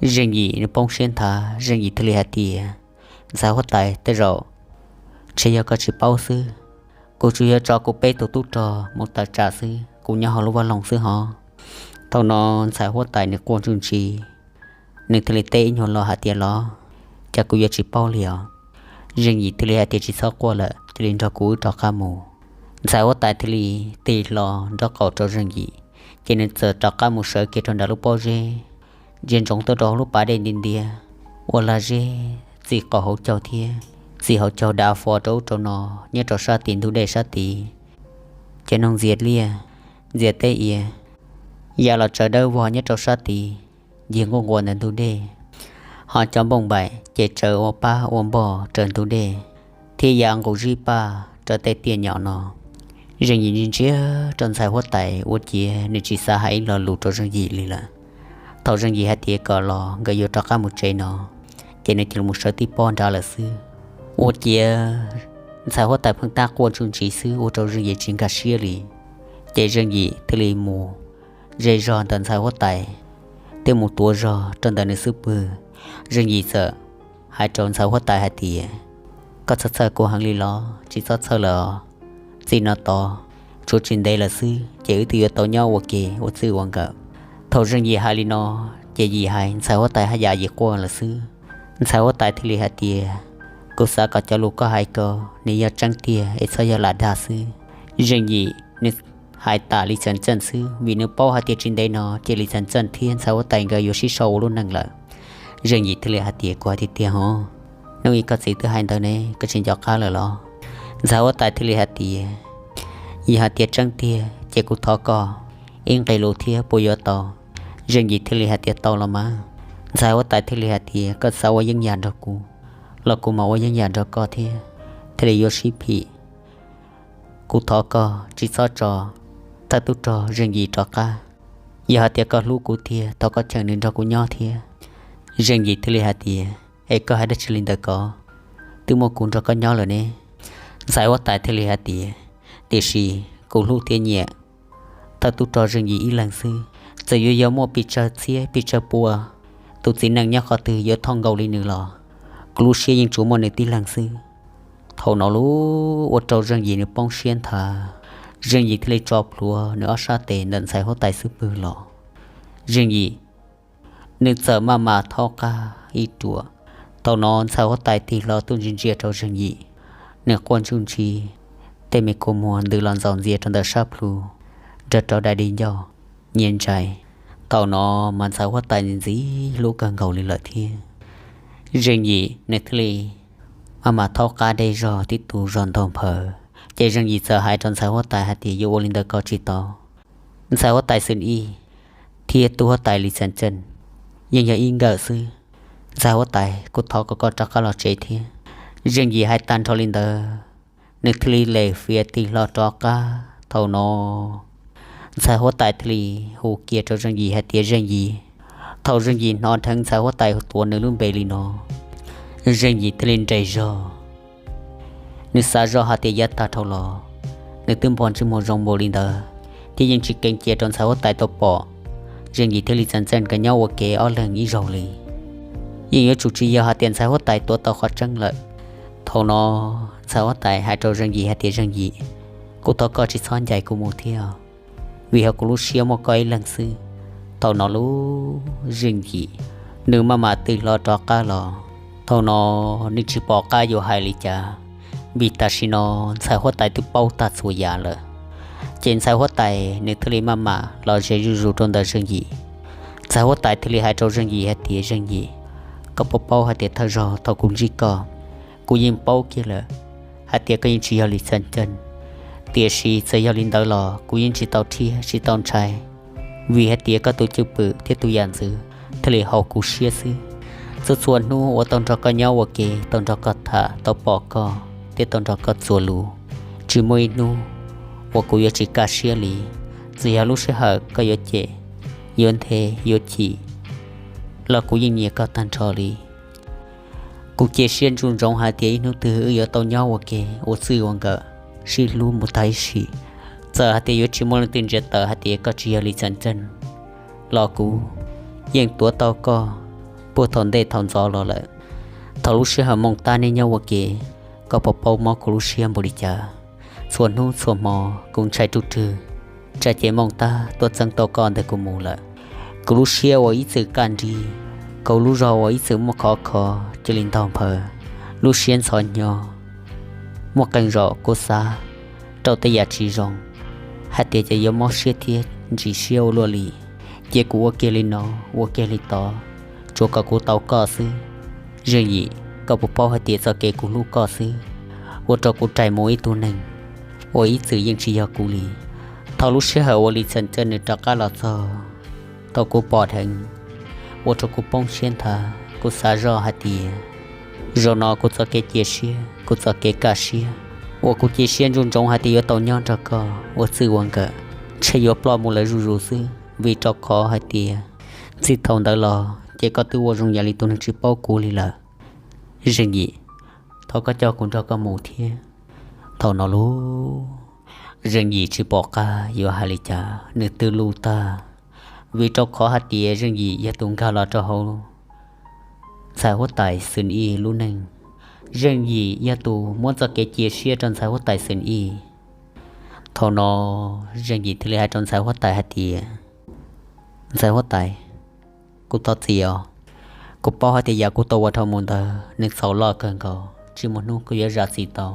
Zeej Yim nws poob siab nthav, Zeej Yim thiaj li hais tias, Ntxhais huab tais, tej zaum ntshe yog koj tsis paub xwb. Kuv tsuas yog tso kuv peb tus tub rog mus tawm tsam xwb, kuv nyob hauv lub vaj loog xwb hov. Thaum no ntxhais huab tais nws quaj ntsuj ntsis, nws thiaj li teb ib nyuag lo hais tias, Los, cas kuv yuav tsis paub li os? Zeej Yim thiaj li hais tias, Tsis txhob quaj lawm, cia li nrog kuv wb rov qab mus. Ntxhais huab tais thiaj li tig hlo nraub qaum rau Zeej Yim, ces nws txawm rov qab mus sawv kiag rau nram lub pob zeb, ntsia ntsoov tuaj rau hauv lub pas dej nti ntiag, ua lag zeb txi qaum hauv caug thiab txi hauv caug dav fo rau ub rau no, nyob rau sab tid ntug dej sab tid. Cov noog ntxias liaj, ntxias teb iav, ya los tsaws dawb vog nyob rau sab tid, ncig nquj nquas ntawm ntug dej, ho cov npauj npaim ces tsaws ua pab ua npoj raws ntug dej, thiab ya nqus zib paj raws tej tiaj nyom no. Zeej Yim ntsia ntsia rau ntxhais huab tais ua ciav nws tsis xav hais ib lo lus rau Zeej Yim li lawm. Thaum Zeej Yim hais tias kom los nkawd yuav rov qab mus tsev no, ces nws cia li mus sawv tib pob nrad lawm xwb. Ua ciav ntxhais huab tais pheej tab quaj ntsuj ntsis xwb ua rau Zeej Yim tsis nkag siab li. Ces Zeej Yim thiaj li mus ze zog ntawm ntxhais huab tais, thiab mus tuav zog rau ntawm nws xub pwg. Zeej Yim txawm hais rau ntxhais huab tais hais tias, Koj txhawj txhawj kuv heev li los? Tsis txhob txhawj lawm os. Txij no tod, tshuav tsis ntev lawm xwb ces wb twb yuav tau nyob ua ke ua txij ua nkawm. Thaum Zeej Yim hais li no, ces Yim hais ntxhais huab tais haj yam Yim quaj lawm xwb. Ntxhais huab tais thiaj li hais tias, Kuv xav kom cov lus koj hais ko nws yog tseeb tiag es txhob yog lam dag xwb. Zeej Yim nws hais tas li txheej txheej xwb, vim nws paub hais tias tsis ntev no ces li txheej txheej thiab ntxhais huab tais nkawd yuav sib sau ua lub neej lawm. Zeej Yim thiaj li hais tias, Kuv hais tiag tiag hov, hnub ib koj txiv twb hais ntawd ne, koj tsis nco qab lawm los? Ntxhais huab tais thiaj li hais tias, Yog hais tias tseeb tiag ces kuv thov koj ib nqe lus thiab puas yuav tau? Zeej Yim thiaj li hais tias, Tau los mas. Ntxhais huab tais thiaj li hais tias, Koj xav ua yeeb yam nrog kuv los kuv mam ua yeeb yam nrog koj thiab, thiaj li yuav sib phim. Kuv thov koj tsis txhob tso thawj tub rog Zeej Yim rov qab. Yog hais tias koj hlub kuv tiag, thov koj cheem nws nrog kuv nyob thiab. Zeej Yim thiaj li hais tias, Es koj hais dab tsi li ntawd ko? Twb muaj kuv nrog koj nyob lawm ne. Ntxhais huab tais thiaj li hais tias, Tiam sis kuv hlub thiab nyiam thawj tub rog Zeej Yim ib leeg xwb. Txawm yuav yog muaj pes tsawg txhiab pes tsawg pua tus txiv neej nyob qhov twg yuav thooj nkaus li nws los, kuv lub siab yeej tsuas muaj nws tib leeg xwb. Thaum no lub ua rau Zeej Yim nws poob siab nthav, Zeej Yim thiaj li tso plhuav nws ob sab tes ntawm ntxhais huab tais xub pwg los. Zeej Yim nws txawm maj mam thaub qab ib ruam. Thaum no ntxhais huab tais tig hlo tuaj ntsia ntsia rau Zeej Yim, nws quaj ntsuj ntsig, tej me kua muag ntws los ntxaus ntxias rau ntawm sab plhu, nrog rau dai di ncauj, nyiav ntsais. Thaum no mas ntxhais huab tais ntxim ntxim hlub kawg nkaus li lawm thiab. Zeej Yim nws thiaj li maj mam thaub qab deb zog tib tug zog ntog nphaws. Ces Zeej Yim txawm hais rau ntxhais huab tais hais tias, yuav ua li ntawd koj tsis tau. Ntxhais huab tais Xwm Ij thiab tub huab tais Li Txeem Txeej yeej yog ib nkawm xwb. Ntxhais huab tais, kuv thov kom koj rov qab los tsev thiab. Zeej Yim hais tag nrho li ntawd, nws thiaj li lem fiav tig hlo rov qab. Thaum no ntxhais huab tais thiaj li hu kiag rau Zeej Yim hais tias, Zeej Yim. Thaum Zeej Yim hnov dheev ntxhais huab tais tuav nws lub npe li no, Zeej Yim thiaj li nres zog. Nws xav zoj hais tias yav tag dhau los nws twb npog ntsej muag zoo npaum li ntawd thiab yeej tsis keev cia rau ntxhais huab tais tau pom Zeej Yim thiab Li Txeem Txeej nkawd nyob ua ke ob leeg ib zaug li. Yeej yuav tsum tsis yog hais tias ntxhais huab tais tuav tau qhov tseeb lawm. Thaum no ntxhais huab tais hais rau Zeej Yim hais tias, Zeej Yim, kuv thov koj tsis txhob ncaim kuv mus thiab, vim hauv kuv lub siab muaj koj ib leeg xwb. Thaum no lub Zeej Yim nws maj mam tig hlo rov qab los. Thaum no nws tsis pom qab yuav hais li cas, vim tam sim no ntxhais huab tais twb paub tag txhua yam lawm. Ces ntxhais huab tais nws thiaj li maj mam los ze zuj zus rau ntawm Zeej Yim. Ntxhais huab tais thiaj li hais rau Zeej Yim hais tias, Zeej Yim, koj puas paub hais tias thawj zaug thaum kuv ntsib koj, kuv yeej paub kiag lawm hais tias koj yeej tsis yog Li Txeem Txeej. Tiam sis txawm yog li ntawd los kuv yeej tsis tau rhiab tsis tau ntshai, vim hais tias koj tus cwj pwm thiab tus yam ntxwv thiaj li haum kuv siab xwb. Txhua txhua hnub uas tau nrog koj nyob ua ke, tau nrog koj tham, tau pom koj thiab tau nrog koj txuas lus, tsis muaj ib hnub uas kuv yuav tsis kaj siab li. Txawm yog lub sij hawm koj yuav cem, yuav nthe, yuav chim los kuv yeej nyiam koj tag nrho li. Kuv cia siab ntsoov ntsoov hais tias ib hnub twg wb yuav tau nyob ua ke ua txij ua nkawm, sib hlub mus tag ib sim. Txawm hais tias yuav tsis muaj leej twg ntsia tawm hais tias koj tsis yog Li Txeem Txeej los kuv yeej tuav tau koj puag thaum ntej thaum ntxov los lawm. Thaum lub sij hawm mooj tab nej nyob ua ke, koj puas paub mob kuv lub siab npaum li cas? Txhua hnub txhua hmo kuv ntshai ruj rwg, tsam ces mooj tab tuaj txeeb tau koj ntawm kuv mus lawm. Kuv lub siab uas ib txwm kaj nrig, kuv lub zog uas ib txwm muaj khov kho cia li ntog nphaws, lub siab ntxhov hnyo, muaj qee zaum kuv xav rau tej yam tsis zoo, hais tias ces yuav mob siab thiab ntsim siab ua luaj li, ces kuv ua kiag li no, ua kiag li tod, tsuas kom kuv tau koj xwb. Zeej Yim, koj puas paub hais tias txoj kev kuv hlub koj xwb ua rau kuv rais mus ib tug neeg uas ib txwm yeej tsis yog kuv li. Thaum lub sij hawm uas Li Txeem Txeej nws rov qab los txog, thaum kuv pom dheev, ua rau kuv poob siab nthav. Kuv xav zoj hais tias zaum no kuv txoj kev cia siab, kuv txoj kev kaj siab uas kuv cia siab ntsoov ntsoov hais tias yuav tau nyob nrog koj ua txij ua nkawm, ntshe yuav ploj mus lawm zuj zus xwb, vim rau qhov hais tias txij thaum ntawd los ces koj twb ua zoo yam li tus neeg tsis paub kuv li lawm. Zeej Yim, thov koj coj kuv nrog koj mus thiab. Thaum no lub Zeej Yim tsis pom qab yuav hais li cas, nws twb luj tag, vim rau qhov hais tias Zeej Yim yog tus nkag los rau hauv ntxhais huab tais Xwm Ij lub neej. Zeej Yim yog tus muab txoj kev cia siab rau ntxhais huab tais Xwm Ij. Thaum no Zeej Yim thiaj li hais rau ntxhais huab tais hais tias, ntxhais huab tais, kuv thov txim os. Kuv paub hais tias yam kuv tau ua dhau mus ntawd nws txhaum loj kawg nkaus, tsis muaj hnub kuv yuav zam txim tau.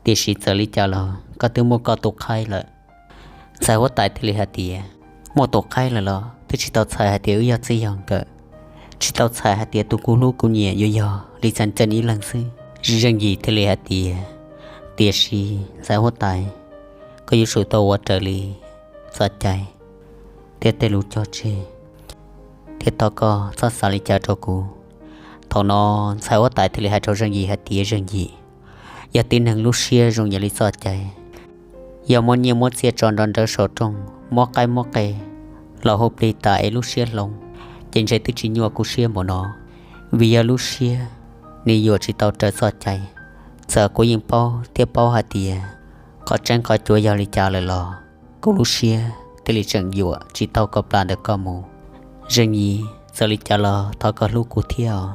Tiam sis txawm li cas los koj twb muaj koj tus qhaib lawm. Ntxhais huab tais thiaj li hais tias, muaj tus qhaib lawm los twb tsis tau txhais hais tias wb yog txij yog nkawm, tsis tau txhais hais tias tus kuv hlub kuv nyiam yuav yog Li Txeem Txeej ib leeg xwb. Zeej Yim thiaj li hais tias, tiam sis ntxhais huab tais, koj yuav tsum tau ua raws li txoj cai thiab tej lus cog tseg, thiab thov koj txhob xav li cas rau kuv. Thaum no ntxhais huab tais thiaj li hais rau Zeej Yim hais tias, Zeej Yim, yog tib neeg lub siab zoo yam li txoj cai, yog muab nyiaj muab txiaj tso nrov nrawv saum rooj, muab qaib muab qe los hu plig tas es lub siab hloov, ces ntshe twb tsis nyuaj kuv siab npaum no. Vim yog lub siab nws yuam tsis tau raws txoj cai. Txawm kuv yeej paub thiab paub hais tias qhov tseeb qhov cuav yog li cas lawm los kuv lub siab thiaj li tseem yuam tsis tau koj plam ntawm koj mus. Zeej Yim, txawm li cas los thov koj hlub kuv thiab os.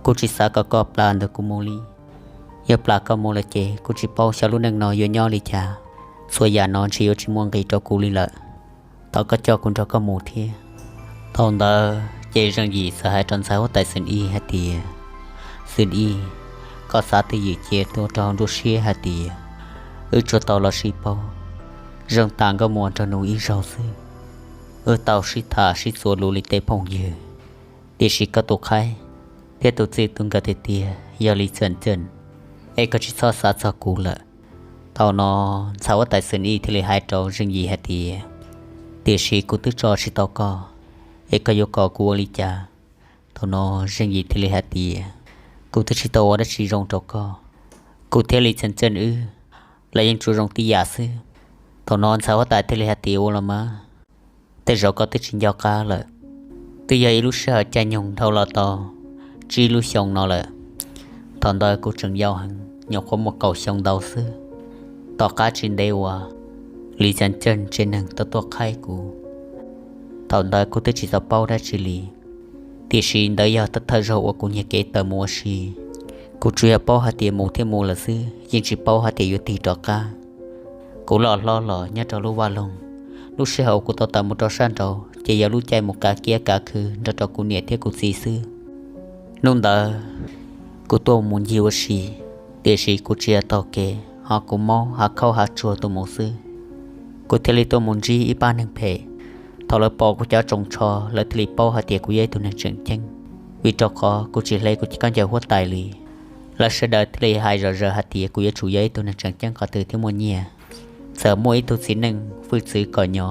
Kuv tsis xav kom koj plam ntawm kuv mus li. Yog plam koj mus lawm ces kuv tsis paub xyov lub neej no yuav nyob li cas. Txhua yam no ntshe yuav tsis muaj nqis rau kuv li lawm. Thov koj coj kuv nrog koj mus thiab. Thaum ntawd ces Zeej Yim txawm hais rau ntxhais huab tais Xwm Ij hais tias, Xwm Ij, Koj xav twj ywm cia tuaj rau hauv nruab siab hais tias wb tsuas tau los sib paub zoo tas nkauj muam nraug nus ib zaug xwb, wb tau sib tham sib txuas lus li tej phooj ywg, tiam sis koj tus qhaib thiab tus txij tus nkawm tiag tiag yog Lis Xeem Xeej, es koj tsis txhob xav txog kuv lawm. Thaum no ntxhais huab tais Xeem Ib thiaj li hais rau Zeej Yim hais tias, tiam sis kuv twb tso tsis tau koj, es koj yuav kom kuv ua li cas? Thaum no Zeej Yim thiaj li hais tias, kuv twb tsis tau ua dab tsi zoo rau koj, kuv thiab Lis Xeem Xeej wb los yeej tsuas zoo tib yam xwb. Thaum no ntxhais huab tais thiaj li hais tias, ua los mas, tej zaum koj twb tsis nco qab lawm, twb yog ib lub sij hawm caij nyoog dhau los tau tsib lub xyoo no lawm. Thaum ntawd kuv tseem yau heev, nyuam qhuav muaj kaum xyoo ntau xwb. Tom qab tsis ntev uas Lis Xeem Xeej tsev neeg tau tuaj qhaib kuv, thaum ntawd kuv twb tsis tau paub dab tsi li, tiam sis ntawd yog thawj zaug uas kuv nyiag kev tawm mus ua si. Kuv tsuas yog paub hais tias mus thiab mus lawm xwb, yeej tsis paub hais tias yuav tig rov qab. Kuv loj hlob los nyob rau lub vaj loog, lub sij hawm uas kuv tau tawm mus rau sab nraud ces yog lub caij mus kav kiab kav khw nrog rau kuv niam thiab kuv txiv xwb. Hnub ntawd kuv tuaj mus ncig ua si, tiam sis kuv tsis yog taug kev, ho kuv maub hav khaub hav tsuag tuaj mus xwb. Kuv thiaj li tuaj mus ntsib ib pab neeg phem. Thaum lawv pom kuv cov tsoos tsho, lawv thiaj li paub hais tias kuv yog ib tug neeg tseem ceeb, vim rau qhov kuv tsis hle kuv khaub ncaws huab tais li. Lawv sawv daws thiaj li hais zom zaws hais tias kuv yuav tsum yog ib tug neeg tseem ceeb qhov twg thiab muaj nyiaj. Txawm muaj ib tug txiv neej hwj txwv kom nyo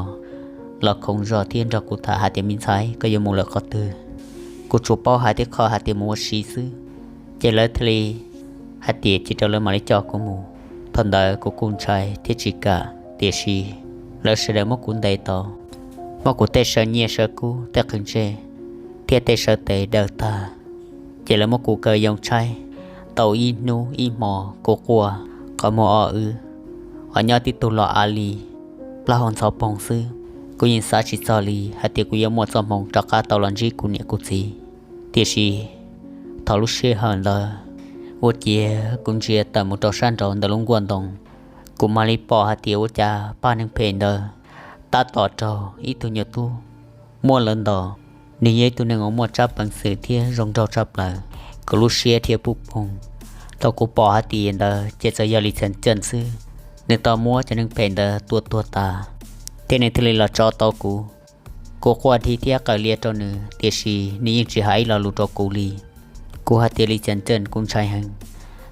los khoov zog thiab nrog kuv tham hais tias, me ntxhais, koj yuav mus lawm qhov twg? Kuv tsuas paub hais tib qho hais tias mus ua si xwb, ces lawv thiaj li hais tias cia rau lawv mam li coj kuv mus. Thaum ntawd kuv kuj ntshai thiab tsis kam, tiam sis lawv sawv daws muab kuv ntes tau, muab kuv tej saw nyiaj saw kub, tej qhwv ntsej thiab tej saw tes daws tag, ces lawv muab kuv kaw yoo tshaib tau ib hnub ib hmo. Kuv quaj qhov muag o wb, ho nyob tib tug los av li plaub hau ntxhov poog xwb. Kuv yeej xav tsis txog li hais tias kuv yuav muaj txoj hmoo rov qab tau los ntsib kuv niam kuv txiv. Tiam sis thaum lub sij hawm ntawd, ua ciav kuv ntsia tawm mus rau sab nraud ntawm lub nkuaj ntoo, kuv mam li pom hais tias ua cas pab neeg phem ntawd tab tom raug ib tug nyuam tub muab lawv ntaus. Nws yog ib tug neeg uas muaj tsab peev xwm thiab zoo nraug tshaj plaws. Kuv lub siab dhia puj poog. Thaum kuv pom hais tias ntawd ces txawm yog Lis Xeem Xeej xwb, nws tau muab cov neeg phem ntawd tua tuag tas, thiab nws thiaj li los tso tau kuv. Kuv quaj dhi thiab qawm lias rau nws, tiam sis nws yeej tsis hais ib lo lus rau kuv li. Kuv hais tias, Lis Xeem Xeej, kuv ntshai heev,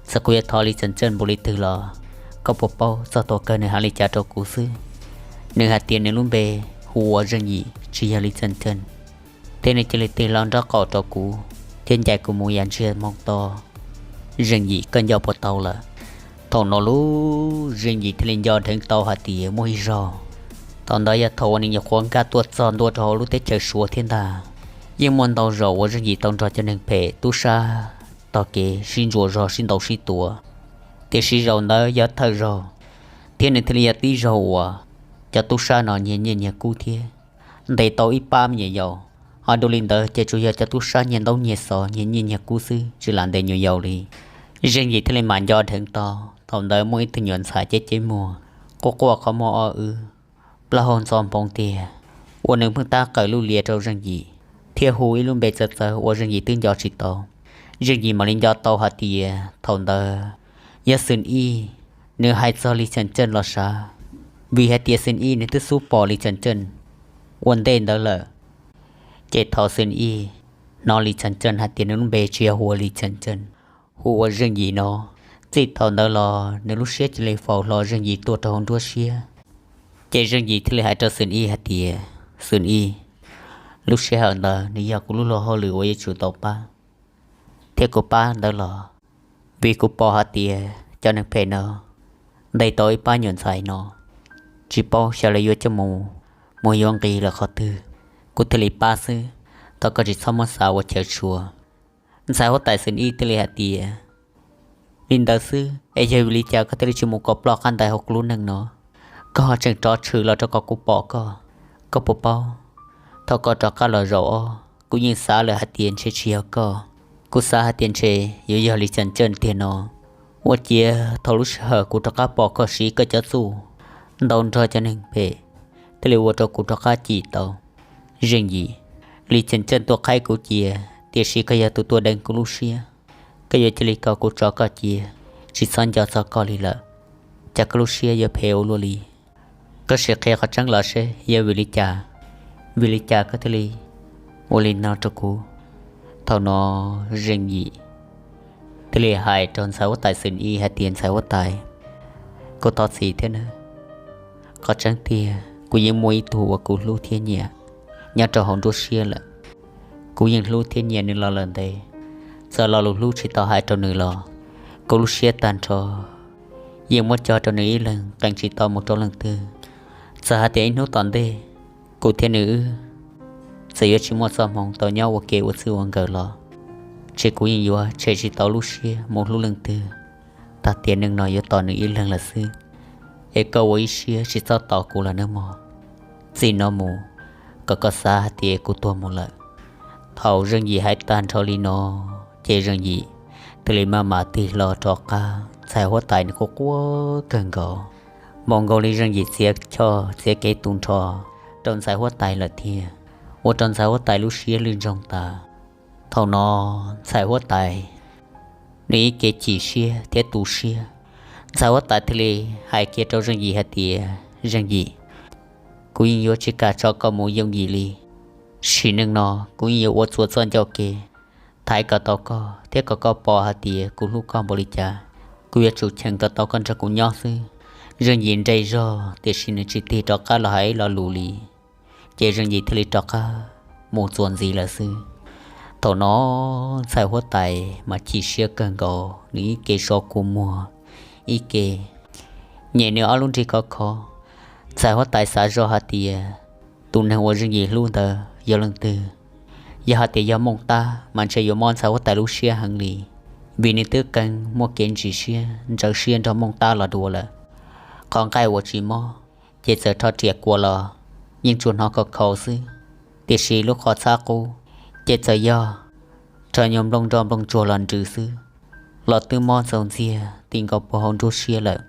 txawm kuv yuav thov Lis Xeem Xeej npaum li twg los koj puas paub txog thaum kawg nws hais li cas rau kuv xwb? Nws hais tias nws lub npe hu ua Zeej Yim, tsis yog Lis Xeem Xeej. Thiab nws cia li tig hlo nraub qaum rau kuv thiab ncaim kuv mus yam ntsiag moo to. Zeej Yim, koj nco puas tau lawm? Thaum no lub Zeej Yim thiaj li nco dheev tau hais tias muaj ib zaug, thaum ntawd yog thaum uas nws nyuam qhuav nkag tuaj txog ntua rau hauv lub teb chaws Suav thiab ntag. Yeej muaj ntau zaus uas Zeej Yim tau nrog cov neeg phem tub sab taug kev sib ntsuas zog sib ntaus sib tua, tiam sis zaum ntawd yog thawj zaug, thiab nws thiaj li yog tib zaug uas cov tub sab no nyiag nyiaj nyiag kub thiab ntes tau ib pab me nyuam yaus. Ho dua li ntawd ces tsuas yog cov tub sab nyiag ntaub nyiag xov nyiag nyiaj nyiag kub xwb, tsis lam ntes nyuam yaus li. Zeej Yim thiaj li mam nco dheev tau, thaum ntawd muaj ib tug nyuam ntxhais cev cev muag, quaj quaj qhov muag o wb, plaub hau ntxo nphoo tiag, uas nws pheej tab qawm lub lias rau Zeej Yim thiab hu ib lub npe txawv txawv uas Zeej Yim twb nco tsis tau. Zeej Yim mam li nco tau hais tias thaum ntawd yog Xwm Ij, nws hais txog Lis Xeem Xeej los sav, vim hais tias Xwm Ij nws twb xub pom Lis Xeem Xeej ua ntej ntawd lawm. Ces thaum Xwm Ij hnov Lis Xeem Xeej hais tias nws lub npe tsis yog hu ua Lis Xeem Xeej, hu ua Zeej Yim no, txij thaum ntawd los nws lub siab cia li faus hlo Zeej Yim tuaj rau hauv nruab siab. Ces Zeej Yim thiaj li hais rau Xwm Ij hais tias, Xwm Ij, lub sij hawm ntawd nws yog kuv lub luag hauj lwm uas yuav tsum tau pab, thiab kuv pab ntawd los vim kuv pom hais tias cov neeg phem no ntes tau ib pab nyuam ntxhais no, tsis paub xyov lawv yuav coj mus muag yuav nqis lawm qhov twg, kuv thiaj li pab xwb. Thov koj tsis txhob muab xav ua chaw tshua. Ntxhais huab tais Xwm Ij thiaj li hais tias, li ntawd xwb es yog vim li cas koj thiaj li tsis mus kom ploj qab ntawd hauv kuv lub neej no? Koj ho tseem rov tshwm los rau kom kuv pom koj. Koj puas paub, thaum koj rov qab los zaum ob, kuv yeej xav lawm hais tias ntshe tsis yog koj. Kuv xav hais tias ntshe yuav yog Lis Xeem Xeej tiag no. Ua ciav thaum lub sij hawm kuv rov qab pom koj siv koj cov txuj ntaus nrog cov neeg phem, thiaj li ua rau kuv rov qab cim tau. Zeej Yim, Lis Xeem Xeej tuaj qhaib kuv cia, tiam sis koj yog tus tuaj deev kuv lub siab. Koj yuav cia li kom kuv tso koj cia, tsis txhob nco txog koj li lawm, cas koj lub siab yuav phem ua luaj li? Koj sim qhia qhov tseeb los seb yog vim li cas, vim li cas koj thiaj li ua li no rau kuv? Thaum no Zeej Yim thiaj li hais rau ntxhais huab tais Xwm Ib hais tias, ntxhais huab tais, kuv thov txim thiab nawb. Qhov tseeb tiag kuv yeej muaj ib tug uas kuv hlub thiab nyiam nyob rau hauv nruab siab lawm. Kuv yeej hlub thiab nyiam nws los lawm ntev, txawm lo lus hlub tsis tau hais rau nws los kuv lub siab tag nrho yeej muab cog rau nws ib leeg, qee tsis tau mus rau leej twg. Txawm hais tias ib hnub tom ntej kuv thiab nws wb txawm yuav tsis muaj txoj hmoo tau nyob ua ke ua txij ua nkawm los, ces kuv yeej yuav tshem tsis tau lub siab mus hlub leej twg, tag tiam neej no yuav tos nws ib leeg lawm xwb. Es koj ua ib siab tsis txhob tos kuv lawm nawb mog. Txij no mus, kom koj xav hais tias kuv tuag mus lawm. Thaum Zeej Yim hais tag nrho li no, ces Zeej Yim thiaj li maj mam tig hlo rov qab. Ntxhais huab tais nws quaj quaj kawg nkaus, npaum nkaus li Zeej Yim txiav choj txiav kev tu nrho rau ntxhais huab tais lawm thiab, ua rau ntxhais huab tais lub siab lwj ntsoog tas. Thaum no ntxhais huab tais nws ib ke chim siab thiab tu siab, ntxhais huab tais thiaj li hais kiag rau Zeej Yim hais tias, Zeej Yim, kuv yeej yuav tsis kam tso koj mus yooj yim li. Sim neej no kuv yeej yuav ua txhua txoj ncauj ke thaiv kom tau koj thiab kom koj pom hais tias kuv hlub koj npaum li cas. Kuv yuav tsum cheem kom tau koj nrog kuv nyob xwb. Zeej Yim nres zog tiam sis nws tsis tig rov qab los hais ib lo lus li. Ces Zeej Yim thiaj li rov qab mus txuas ntxiv lawm xwb. Thaum no ntxhais huab tais mas chim siab kawg nkaus, nws ib ke so kua muag, ib ke nyem nws ob lub nrig khov kho. Ntxhais huab tais xav zoj hais tias tus neeg uas Zeej Yim hlub ntawd yog leej twg. Yog hais tias yog Mooj Tab mas ntshe yuav mob ntxhais huab tais lub siab heev li, vim nws twb qee muaj kev ntsim siab ntxhov siab nrog Mooj Tab los dua lawm. Qhov nqaij uas tsis mob ces txawm rho riam kua los yeej tsuas hnov khov khaus xwb, tiam sis lub qhov txhab qub ces txawm yog rho nyuag nplooj nroj nplooj tsuag los nrws xwb los twb mob ntxaus ntxiag ti nkaus puag hauv nruab siab lawm,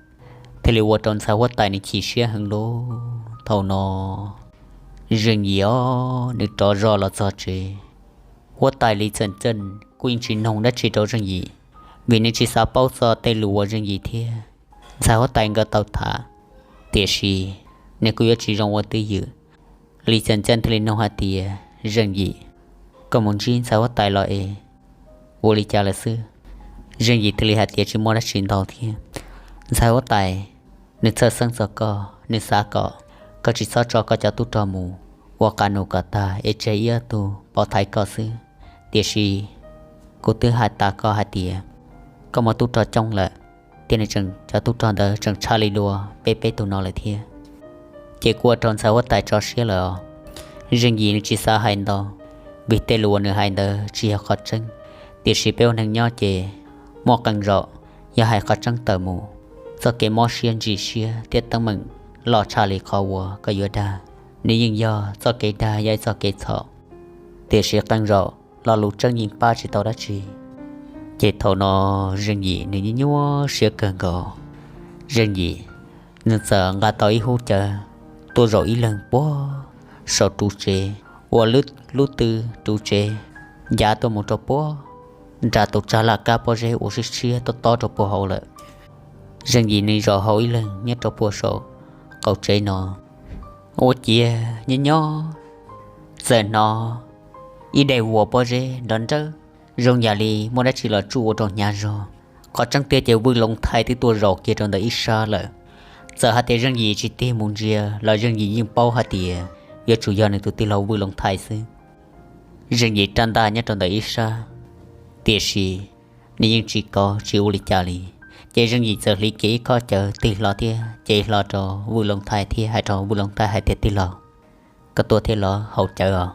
thiaj li ua rau ntxhais huab tais nws chim siab heev lawm. Thaum no Zeej Yim os nws rov zoj los txog tsev. Huab tais Lis Txeem Txeej kuj yeej tsis noog dab tsi rau Zeej Yim, vim nws tsis xav paub txog tej lus uas Zeej Yim thiab ntxhais huab tais nkawd tau tham. Tiam sis nws kuj yuav tsis zoo ua twj ywm, Lis Txeem Txeej thiaj li noog hais tias, Zeej Yim, koj mus ntsib ntxhais huab tais los es ua li cas lawm xwb? Zeej Yim thiaj li hais tias, tsis muaj dab tsi ntau thiab. Ntxhais huab tais nws txhawj xeeb txog koj, nws xav kom koj tsis txhob tso koj cov tub rog mus ua qas num kom tag es tseg ib ob tug pov thaiv koj xwb. Tiam sis kuv twb hais tas koj hais tias koj muaj tub rog coob lawm, thiab nws tseem cov tub rog ntawd tseem tshaj li dua peb peb tug no lawm thiab. Ces kuj ua rau ntxhais huab tais tso siab lawm os. Zeej Yim nws tsis xav hais ntau, vim tej lus uas nws hais ntawd tsis yog qhov tseeb. Tiam sis peb ua neeg nyob ces muaj qee zaum yog hais qhov tseeb tawm mus, txoj kev mob siab ntsim siab thiab teeb meem loj tshaj li qhov uas koj yuav dag. Nws yeej yog txoj kev dag yog ib txoj kev txhaum, tiam sis qee zaum lo lus tseeb yeej pab tsis tau dab tsi. Ces thaum no Zeej Yim nws nyuaj nyuaj siab kawg nkaus. Zeej Yim nws txawm nqa tau ib hub cawv tuaj zaum ib leeg puag saum ru tsev, ua lub tw ru tsev ncav tuaj mus rau puag nram tus tsag laj kab pob zeb uas siab siab tob tob rau puag hauv lawm. Zeej Yim nws zaum hauv ib leeg nyob rau puag saum qaum tsev no, ua ciav nyob nyob txawm hnov ib daim vuas pob zeb nrov nrawj zoo yam li muaj dab tsi los tsuj ua rau hnyav zog. Qhov tseeb tiag ces Vwj Loov Thaij twb tuaj zaum kiag rau ntawm ib sab lawm. Txawm hais tias Zeej Yim tsis tig mus ntsia los Zeej Yim yeej paub hais tias yuav tsum yog nws tus tij laug Vwj Loov Thaij xwb. Zeej Yim rab ntaj nyob rau ntawm ib sab, tiam sis nws yeej tsis kov tsis ua li cas li. Ces Zeej Yim txawm hliv kiag ib khob cawv tig hlo thiab cev hlo rau Vwj Loov Thaij thiab hais rau Vwj Loov Thaij hais tias, tij laug, koj tuaj thiab los? Haus cawv os.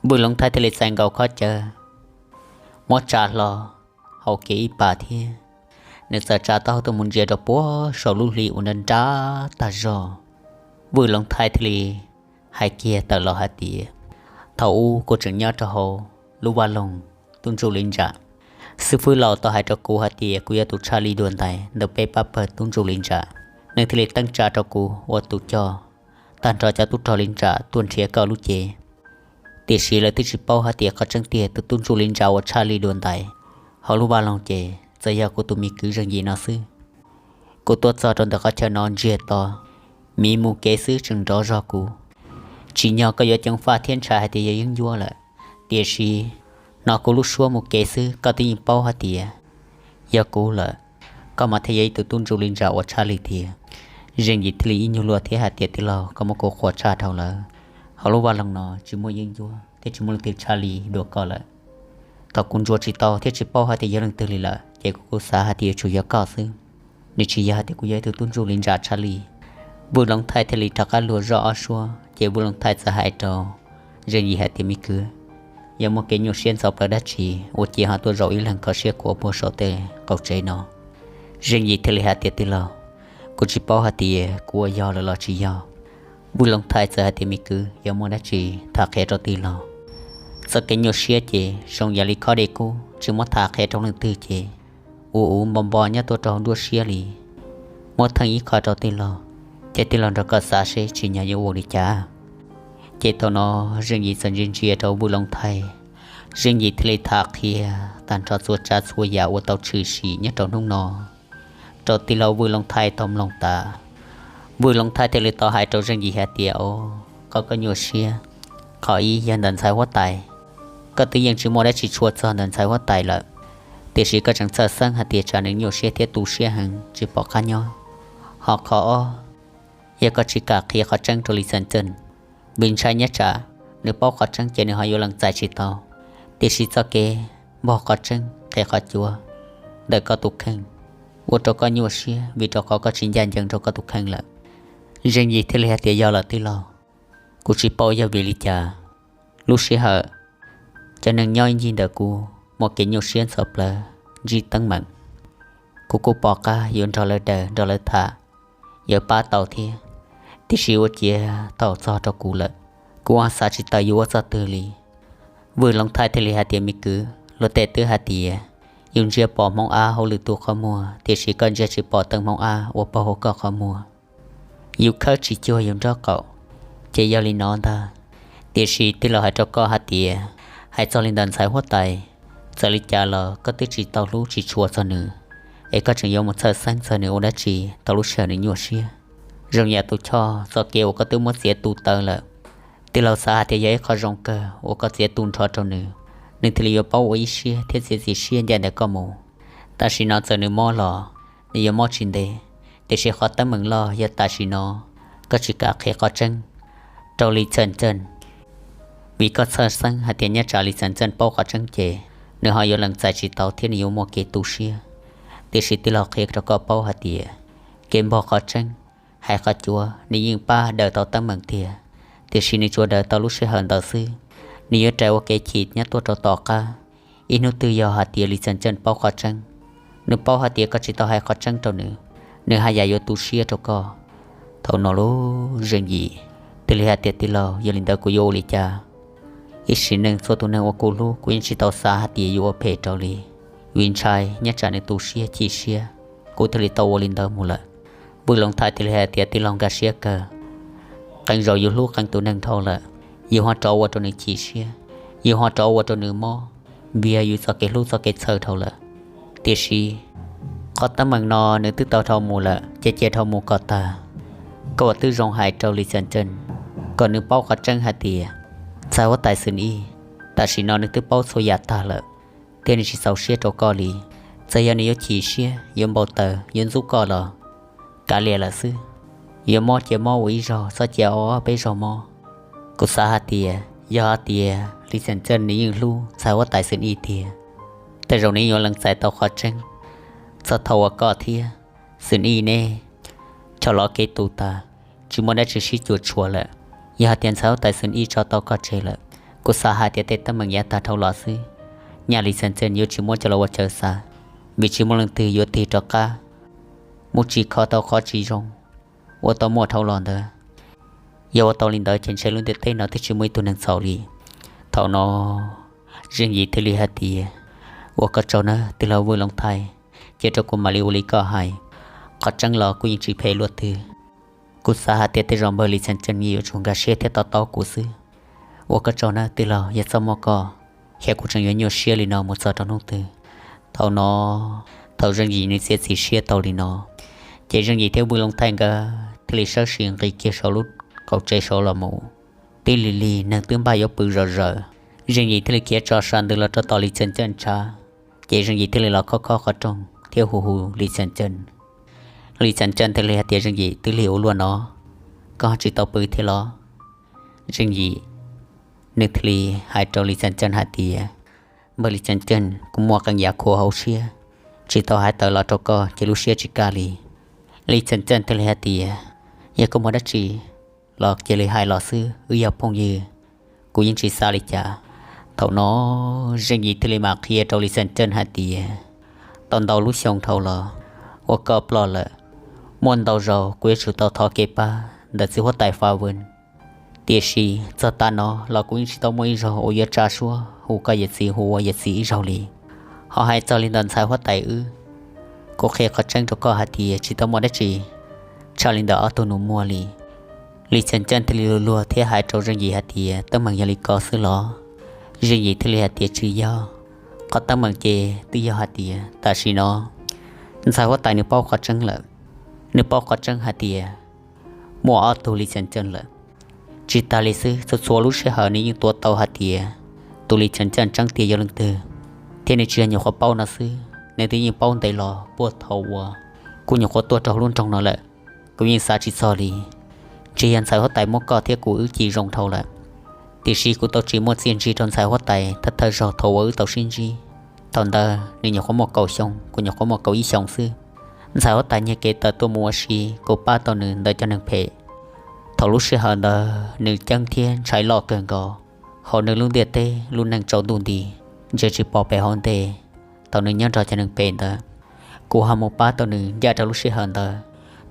Vwj Loov Thaij thiaj li txais nkaus khob cawv, muab tsa hlo, haus kiag ib pas thiab nws txawm tsa taub hau tuaj mus ntsia rau puag saum lub hli uas nrov nrov tag zog. Vwj Loov Thaij thiaj li hais kiag tawm los hais tias, thaum ub kuv tseem nyob rau hauv lub vaj loog tub ntsuj li ntsa, xib fwb laus tau hais rau kuv hais tias kuv yog tus tshaj li dua ntais ntawm peb pab pawg tub ntsuj li ntsa. Nws thiaj li teeb tsa rau kuv ua tus coj tag nrho cov tub rog li ntsa tuaj nrhiav koj lub cev. Tiam sis lawv twb tsis paub hais tias qhov tseeb tiag tus tub ntsuj li ntsa uas tshaj li dua ntais hauv lub vaj loog ces txawm yog kuv tus me kwv Zeej Yim no xwb. Kuv tuaj txog rau ntawm qhov chaw no ntsiag to, miv mus kev xwb tseem nrov zog kuv. Tsim nyog koj yuav ceev faj thiab ntshai hais tias yog yeeb ncuab lawm, tiam sis hnov kuv lub suab mus kev xwb koj twb yeej paub hais tias yog kuv lawm. Koj mas thiaj yog ib tug tub ntsuj li ntsa uas tshaj li tiag. Zeej Yim thiaj li ib nyuag luag thiab hais tias, Tij laug, koj muab kuv qhuas tshaj dhau lawm. Hauv lub vaj loog no tsis muaj yeeb ncuab thiab tsis muaj leej twg tshaj li dua koj lawm. Thaum kuv ntsuas tsis tau thiab tsis paub hais tias yog leej twg li lawm ces kuv kuj xav hais tias yuav tsum yog koj xwb. Nws tsis yog hais tias kuv yog ib tug tub ntsuj li ntsa tshaj li. Vwj Looj Thaij thiaj li rov qab luag zoj ob suab ces Vwj Looj Thaij txawm hais rau Zeej Yim hais tias, Me kwv, yog muaj kev nyuaj siab ntxhov plawv dab tsi ua cia ho tuaj zaum ib leeg kho siab khuav puag saum tej qaum tsev no? Zeej Yim thiaj li hais tias, Tij laug, kuv tsis paub hais tias kuv ua yog lawm los tsis yog. Vwj Looj Thaij txawm hais tias, Me kwv, yog muaj dab tsi tham qhia rau tij laug. Txoj kev nyuaj siab ces zoo yam li khob dej kub, tsis muab tham qhia rau leej twg ces ua uv npo npo nyob tuaj rau hauv nruab siab li. Muab theej ib qho rau tij laug, ces tij laug nrog koj xav seb tsim nyog yuav ua li cas. Ces thaum no Zeej Yim txawm ntsia ntsia rau Vwj Looj Thaij, Zeej Yim thiaj li tham qhia tag nrho txhua tsav txhua yam uas tau tshwm sim nyob rau hnub no rau tij laug Vwj Looj Thaij tau mloog tas. Vwj Looj Thaij thiaj li tau hais rau Zeej Yim hais tias, O, qhov koj nyuaj siab, qhov ib yog ntawm ntxhais huab tais. Koj twb yeej tsis muaj dab tsi tshua txog ntawm ntxhais huab tais lawm, tiam sis koj tseem txhawj xeeb hais tias tsam nws nyuaj siab thiab tu siab heev tsis pom qab nyob. Ho qhov ob, yog koj tsis kam qhia qhov tseeb rau Lis Xeem Txeej, vim ntshai nyob tsam nws paub qhov tseeb ces nws ho yuav lees txais tsis tau. Tiam sis txoj kev npog qhov tseeb qhia qhov cuav ntawm koj tus kheej ua rau koj nyuaj siab vim rau qhov koj tsis ncaj ncees rau koj tus kheej lawm. Zeej Yim thiaj li hais tias, Yog lawm tij laug, kuv tsis paub yog vim li cas lub sij hawm cov neeg nyob ib ncig ntawm kuv muaj kev nyuaj siab ntxhov plawv ntsib teeb meem. Kuv kuj pom qab yuav nrog lawv daws nrog lawv tham, yuav pab tau thiab, tiam sis ua ciav thaum txog rau kuv lawm, kuv ho xav tsis tawm yuav ua txoj twg li. Vwj Looj Thaij thiaj li hais tias, Me kwv, luag tej twb hais tias yus ntsia pom Hmoob Ab hauv lwm tus qhov muag, tiam sis koj ntsia tsis pom teej Hmoob Ab uas pab hauv koj qhov muag. Yus khawb tsis cuag yus nraub qaum, ces yog li no ntag. Tiam sis tij laug hais rau koj hais tias, hais txog li ntawm ntxhais huab tais, txawm li cas los koj twb tsis tau hlub tsis tshua txog nws, es koj tseem yuav mus txhawj xeeb txog nws ua dab tsi thaum lub sij hawm nws nyuaj siab? Zoo yam tus choj txoj kev uas koj twb muab txiav tu taw lawm. Tij laug xav hais tias yog ib qho zoo kawg uas koj txiav tu nrho rau nws, nws thiaj li yuav paub ua ib siab thiab txiav txim siab ncaj ntawm koj mus. Tam sim no txawm nws mob los nws yuav mob tsis ntev, tiam sis qhov teeb meem loj yog tam sim no koj tsis kam qhia qhov tseeb rau Lis Xeem Txeej, vim koj txhawj xeeb hais tias nyob tsam Lis Xeem Txeej paub qhov tseeb ces nws ho yuav lees txais tsis tau thiab nws yuav muaj kev tu siab. Tiam sis tij laug qhia rau koj paub hais tias kev npog qhov tseeb, hais qhov cuav nws yeej pab daws tau teeb meem tiag, tiam sis nws tsuas daws tau lub sij hawm ntawd xwb. Nws yuav rais ua kev chim nyob tuaj rau tom qab. Ib hnub twg yog hais tias Lis Xeem Txeej paub qhov tseeb, nws paub hais tias koj tsis tau hais qhov tseeb rau nws, nws haj yam yuav tu siab rau koj. Thaum no lub Zeej Yim thiaj li hais tias, Tij laug, yog li ntawd kuv yuav ua li cas? Ib sim neej txhua tus neeg uas kuv hlub kuv yeej tsis tau xav hais tias yuav ua phem rau li, vim ntshai nyob tsam nws tu siab chim siab, kuv thiaj li tau ua li ntawd mus lawm. Vwj Looj Thaij thiaj li hais tias, Tij laug nkag siab kawg, qee zaus yus hlub qee tus neeg dhau lawm, yus ho rov ua rau nws chim siab, yus ho rov ua rau nws mob, vim yog yus txoj kev hlub txoj kev txhawj dhau lawm. Tiam sis qhov teeb meem no nws twb tau dhau mus lawm ces cia dhau mus kom tag. Koj ua twb zoo hais rau Lis Xeem Txeej kom nws paub qhov tseeb hais tias ntxhais huab tais Xwm Ij tam sim no nws twb paub txhua yam tag lawm, thiab nws tsis txaus siab rau koj li. Txawm yog nws yuav chim siab, yuav npau taws, yuav ntxub koj los kav liam lawm xwb. Yuav mob cia mob ua ib zaug, txhob cia ob peb zaug mob. Kuv xav hais tias yog hais tias Lis Xeem Txeej nws yeej hlub ntxhais huab tais Xwm Ij tiag, tej zaum nws yuav lees txais tau qhov tseeb. Txog thaum uas koj thiab Xwm Ij neb choj lov kev tu tas, tsis muaj dab tsi sib cuam tshuam lawm, yog hais tias ntxhais huab tais Xwm Ij tso tau koj tseg lawm, kuv xav hais tias tej teeb meem yav tag dhau los xwb, nyaj Lis Xeem Txeej yuav tsis muab coj los ua chaw xav, vim tsis muaj leej twg yuav tig rov qab mus tsim kho tau qhov tsis zoo uas tau muaj dhau los ntawd. Yog ua tau li ntawd ces ntshe lub ntiaj teb no twb tsis muaj ib tug neeg txhaum li. Thaum no Zeej Yim thiaj li hais tias, Ua koj tsaug nawb tij laug Vwj Looj Thaij, cia rau kuv mam li ua li koj hais. Qhov tseeb los kuv yeej tsis phem luaj twg. Kuv xav hais tias tej zaum npawg Lis Xeem Txeej yuav tsum nkag siab thiab to taub kuv xwb. Ua koj tsaug nawb tij laug, yog txoj muaj koj, xyov kuv tseem yuav nyuaj siab li no mus txog rau hnub twg. Thaum no, thaum Zeej Yim nws txiav txim siab tau li no, ces Zeej Yim thiab Vwj Looj Thaij nkawd thiaj li sawv tsees nqis kiag saum lub qaum tsev saud los mus. Twb lig lig neeg twb npaj yuav pw zom zaws, Zeej Yim thiaj li khiav tso sas ntws los rau tom Lis Txhiaj Ntxawj tshav. Ces Zeej Yim thiaj li los khob khob qhov rooj thiab hu hu Lis Txhiaj Ntxawj. Lis Txhiaj Ntxawj thiaj li hais tias, Zeej Yim, twb lig ua luaj no, koj tsis tau pw thiab los? Zeej Yim nws thiaj li hais rau Lis Txhiaj Ntxawj hais tias, Npawg Lis Txhiaj Ntxawj, kuv muaj qee yam khuam hauv siab, tsis tau hais tawm los rau koj ces lub siab tsis kaj li. Lis Txhiaj Ntxawj thiaj li hais tias, Yog koj muaj dab tsi los cia li hais los xwb, wb yog phooj ywg, kuv yeej tsis xav li cas. Thaum no Zeej Yim thiaj li mam qhia rau Lis Txhiaj Ntxawj hais tias, Tau ntau lub xyoo dhau los, ua koj ploj lawm, muaj ntau zaus kuv yuav tsum tau thov kev pab ntawm txiv huab tais Fa Vwm, tiam sis txog tav no los kuv yeej tsis tau muaj ib zaug uas yuav tsa suab hu koj yawm txiv hu ua yawm txiv ib zaug li. Ho hais txog li ntawm ntxhais huab tais wb, kuv qhia qhov tseeb rau koj hais tias tsis tau muaj dab tsi tshaj li ntawm ob tug nus muag li. Lis Txhiaj Ntxawj thiaj li luag luag thiab hais rau Zeej Yim hais tias, Teeb meem yog li ko xwb los? Zeej Yim thiaj li hais tias, Tsis yog, qhov teeb meem ces twb yog hais tias tam sim no ntxhais huab tais nws paub qhov tseeb lawm. Nws paub qhov tseeb hais tias muaj ob tug Lis Txhiaj Ntxawj lawm. Tsis tas li xwb, txhua txhua lub sij hawm nws yeej tuav tau hais tias tus Lis Txhiaj Ntxawj tseeb tiag yog leej twg, thiab nws tsis yog nyuam qhuav paub no xwb, nws twb yeej paub ntev los puag thaum uas kuv nyuam qhuav tuaj rau hauv lub nroog no lawm. Kuv yeej xav tsis txog li, ntshe yog ntxhais huab tais muab koj thiab kuv wb ci zoo dhau lawm. Tiam sis kuv tau tsis muaj txiaj ntsig rau ntxhais huab tais thawj thawj zaug thaum uas wb tau sib ntsib. Thaum ntawd nws nyuam qhuav muaj kaum xyoo, kuv nyuam qhuav muaj kaum ib xyoos xwb. Ntxhais huab tais nyiag kev tawm tuaj mus ua si, kuv pab tau nws ntawm cov neeg phem. Thaum lub sij hawm ntawd nws ceeb thiab ntshai loj kawg nkaus, hauv nws lub ntiaj teb lub neej tsaus ntuj nti, ntsia tsis pom pem hauv ntej. Thaum nws nyob nrog cov neeg phem ntawd, kuv ho mus pab tau nws ncaj rau lub sij hawm ntawd,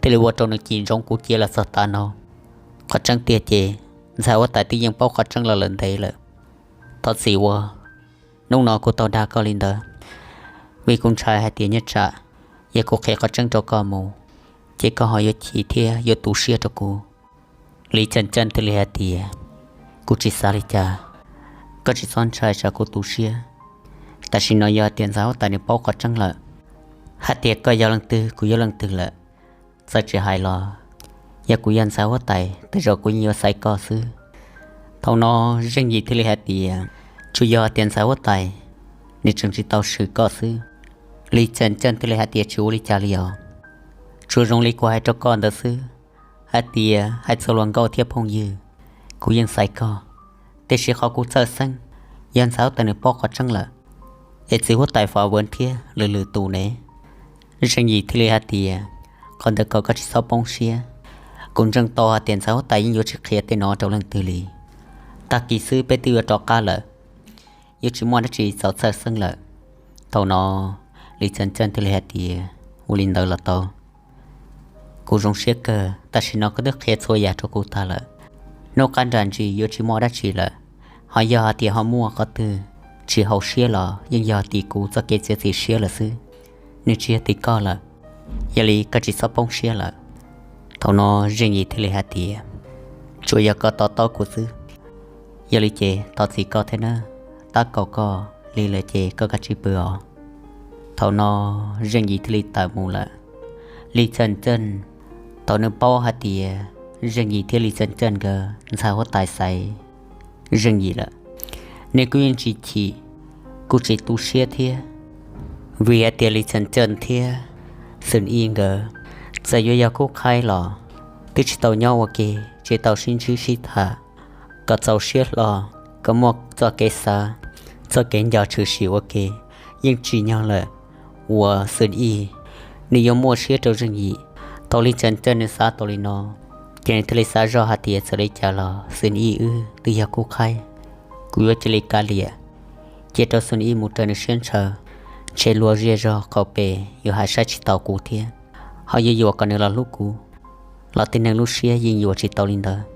thiaj li ua rau nws cim ntsoov kuv cia los txog tav no. Qhov tseeb tiag ces ntxhais huab tais twb yeej paub qhov tseeb los lawm ntev lawm. Thov txim uas hnub no kuv tau dag koj li ntawd, vim kuv ntshai hais tias nyob tsam yog kuv qhia qhov tseeb rau koj mus, ces koj ho yuav chim thiab yuav tu siab rau kuv. Lis Txhiaj Ntxawj thiaj li hais tias, Kuv tsis xav li cas, koj tsis txhob ntshai tsam kuv tu siab. Tam sim no yog tias ntxhais huab tais nws paub qhov tseeb lawm, hais tias koj yog leej twg kuv yog leej twg lawm, txawm tsis hais los, yog kuv yog ntxhais huab tais tej zaum kuv yeej yuav xaiv koj xwb. Thaum no Zeej Yim thiaj li hais tias, Tsuas yog tias ntxhais huab tais nws tseem tsis tau swm koj xwb. Lis Txhiaj Ntxawj thiaj li hais tias, Tsis ua li cas li os, tsuas zoo li kuv hais rau koj ntawd xwb, hais tias hais txog luag nkauj thiab phooj ywg, kuv yeej xaiv koj. Tiam sis qhov kuv txhawj xeeb, yog ntxhais huab tais nws paub qhov tseeb lawm, es txiv huab tais Fa Vwm thiab lwm lwm tus ne? Zeej Yim thiaj li hais tias, Qhov ntawd kom koj tsis txhob poob siab, kuv ntseeg tau hais tias ntxhais huab tais yeej yuav tsis qhia tej no rau leej twg li. Tag kis xwb peb twb yuav rov qab lawm, yuav tsis muaj dab tsi txaus txhawj xeeb lawm. Thaum no Lis Txhiaj Ntxawj thiaj li hais tias, Ua li ntawd los tau, kuv zoo siab kawg, tam sim no koj twb qhia txhua yam rau kuv tag lawm. Hnub qab nram ntsis yuav tsis muaj dab tsi lawm, ho yog hais tias ho muaj qhov twg tsis haum siab los yeej yog tim kuv txoj kev txiav txim siab lawm xwb, nws tsis yog tim koj lawm. Yog li koj tsis txhob poob siab lawm. Thaum no Zeej Yim thiaj li hais tias, Tsuas yog koj to taub kuv xwb. Yog li ces thov txim koj thiab nawb, tab kaum koj li lawm ces koj kav tsij pw os. Thaum no Zeej Yim thiaj li tawm mus lawm. Lis Txhiaj Ntxawj, thaum nws paub hais tias Zeej Yim thiab Lis Txhiaj Ntxawj nkawd ntxhais huab tais xaiv Zeej Yim lawm, nws kuj yeej tsis chim, kuj tsis tu siab thiab, vim hais tias Lis Txhiaj Ntxawj thiab Xwm Ib nkawd txawm yuav yog khub qhaib los twb tsis tau nyob ua ke, tsis tau sib ntsib sib tham kom txaus siab hlo, kom muaj txoj kev xav, txoj kev nco tshwm sim ua ke. Yeej tsim nyog lawm uas Xwm Ib nws yuav muaj siab rau Zeej Yim. Thaum Lis Txhiaj Ntxawj nws xav tau li no, ces nws thiaj li xav zoj hais tias, Txawm li cas los Xwm Ib wb twb yog khub qhaib, kuv yuav cia li kav liam, cia rau Xwm Ib mus raws nws siab ntshaw, ntshe luag zej zog qaum pem yuav hais saib tsis taus kuv thiab, ho yuav yuam kom nws los hlub kuv. Los tib neeg lub siab yeej yuam tsis tau li ntawd.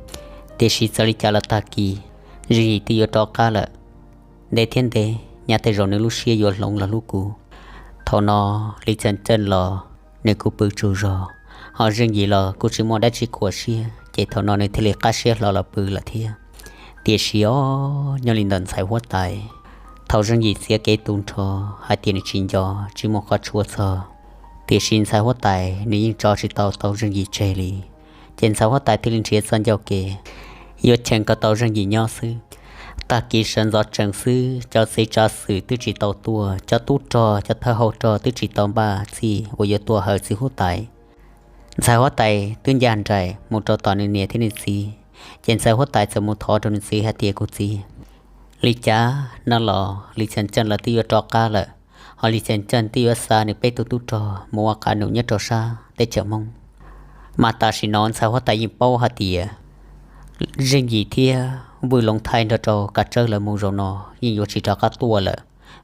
Tiam sis txawm li cas los tag kis Zeej Yim twb yuav rov qab lawm. Ntev thiab ntev, nyaj tej zaum nws lub siab yuav hloov los hlub kuv. Thaum no Lis Txhiaj Ntxawj los nws kuj pw tsaug zog, ho Zeej Yim los kuj tsis muaj dab tsi khuam siab, ces thaum no nws thiaj li qab siab hlo los pw lawm thiab. Tiam sis os, nyob li ntawm ntxhais huab tais, Thaum Zeej Yim txiav kev tu nrho hais tias nws tsis nco tsis muaj qhov tshuav txog, tiam sis ntxhais huab tais nws yeej tso tsis tau tau Zeej Yim tseg li. Ces ntxhais huab tais thiaj li nrhiav txoj ncauj kev yuav cheem kom tau Zeej Yim nyob xwb. Tag kis sawv ntxov tsees xwb, cov txiv tsav xwm twb tsis tau tuaj, cov tub rog cov thawj hauv rog twb tsis tau npaj txhij uas yuav tuaj hawm txiv huab tais. Ntxhais huab tais twb ncaj nraim mus rau tom nws niam thiab nws txiv, ces ntxhais huab tais txawm mus thov rau nws txiv hais tias, Kuv txiv, li cas no los Lis Xyeem Ceej lawv twb yuav rov qab lawm, ho Lis Xyeem Ceej twb yuav xa nws peb tug tub rog mus ua qab num nyob rau sab teb chaws Hmoob. Mas tam sim no ntxhais huab tais yeej paub hais tias Zeej Yim thiab Vwj Loov Thaij nrog rau Kav Tsawb lawv mus zaum no yeej yuav tsis rov qab tuaj lawm,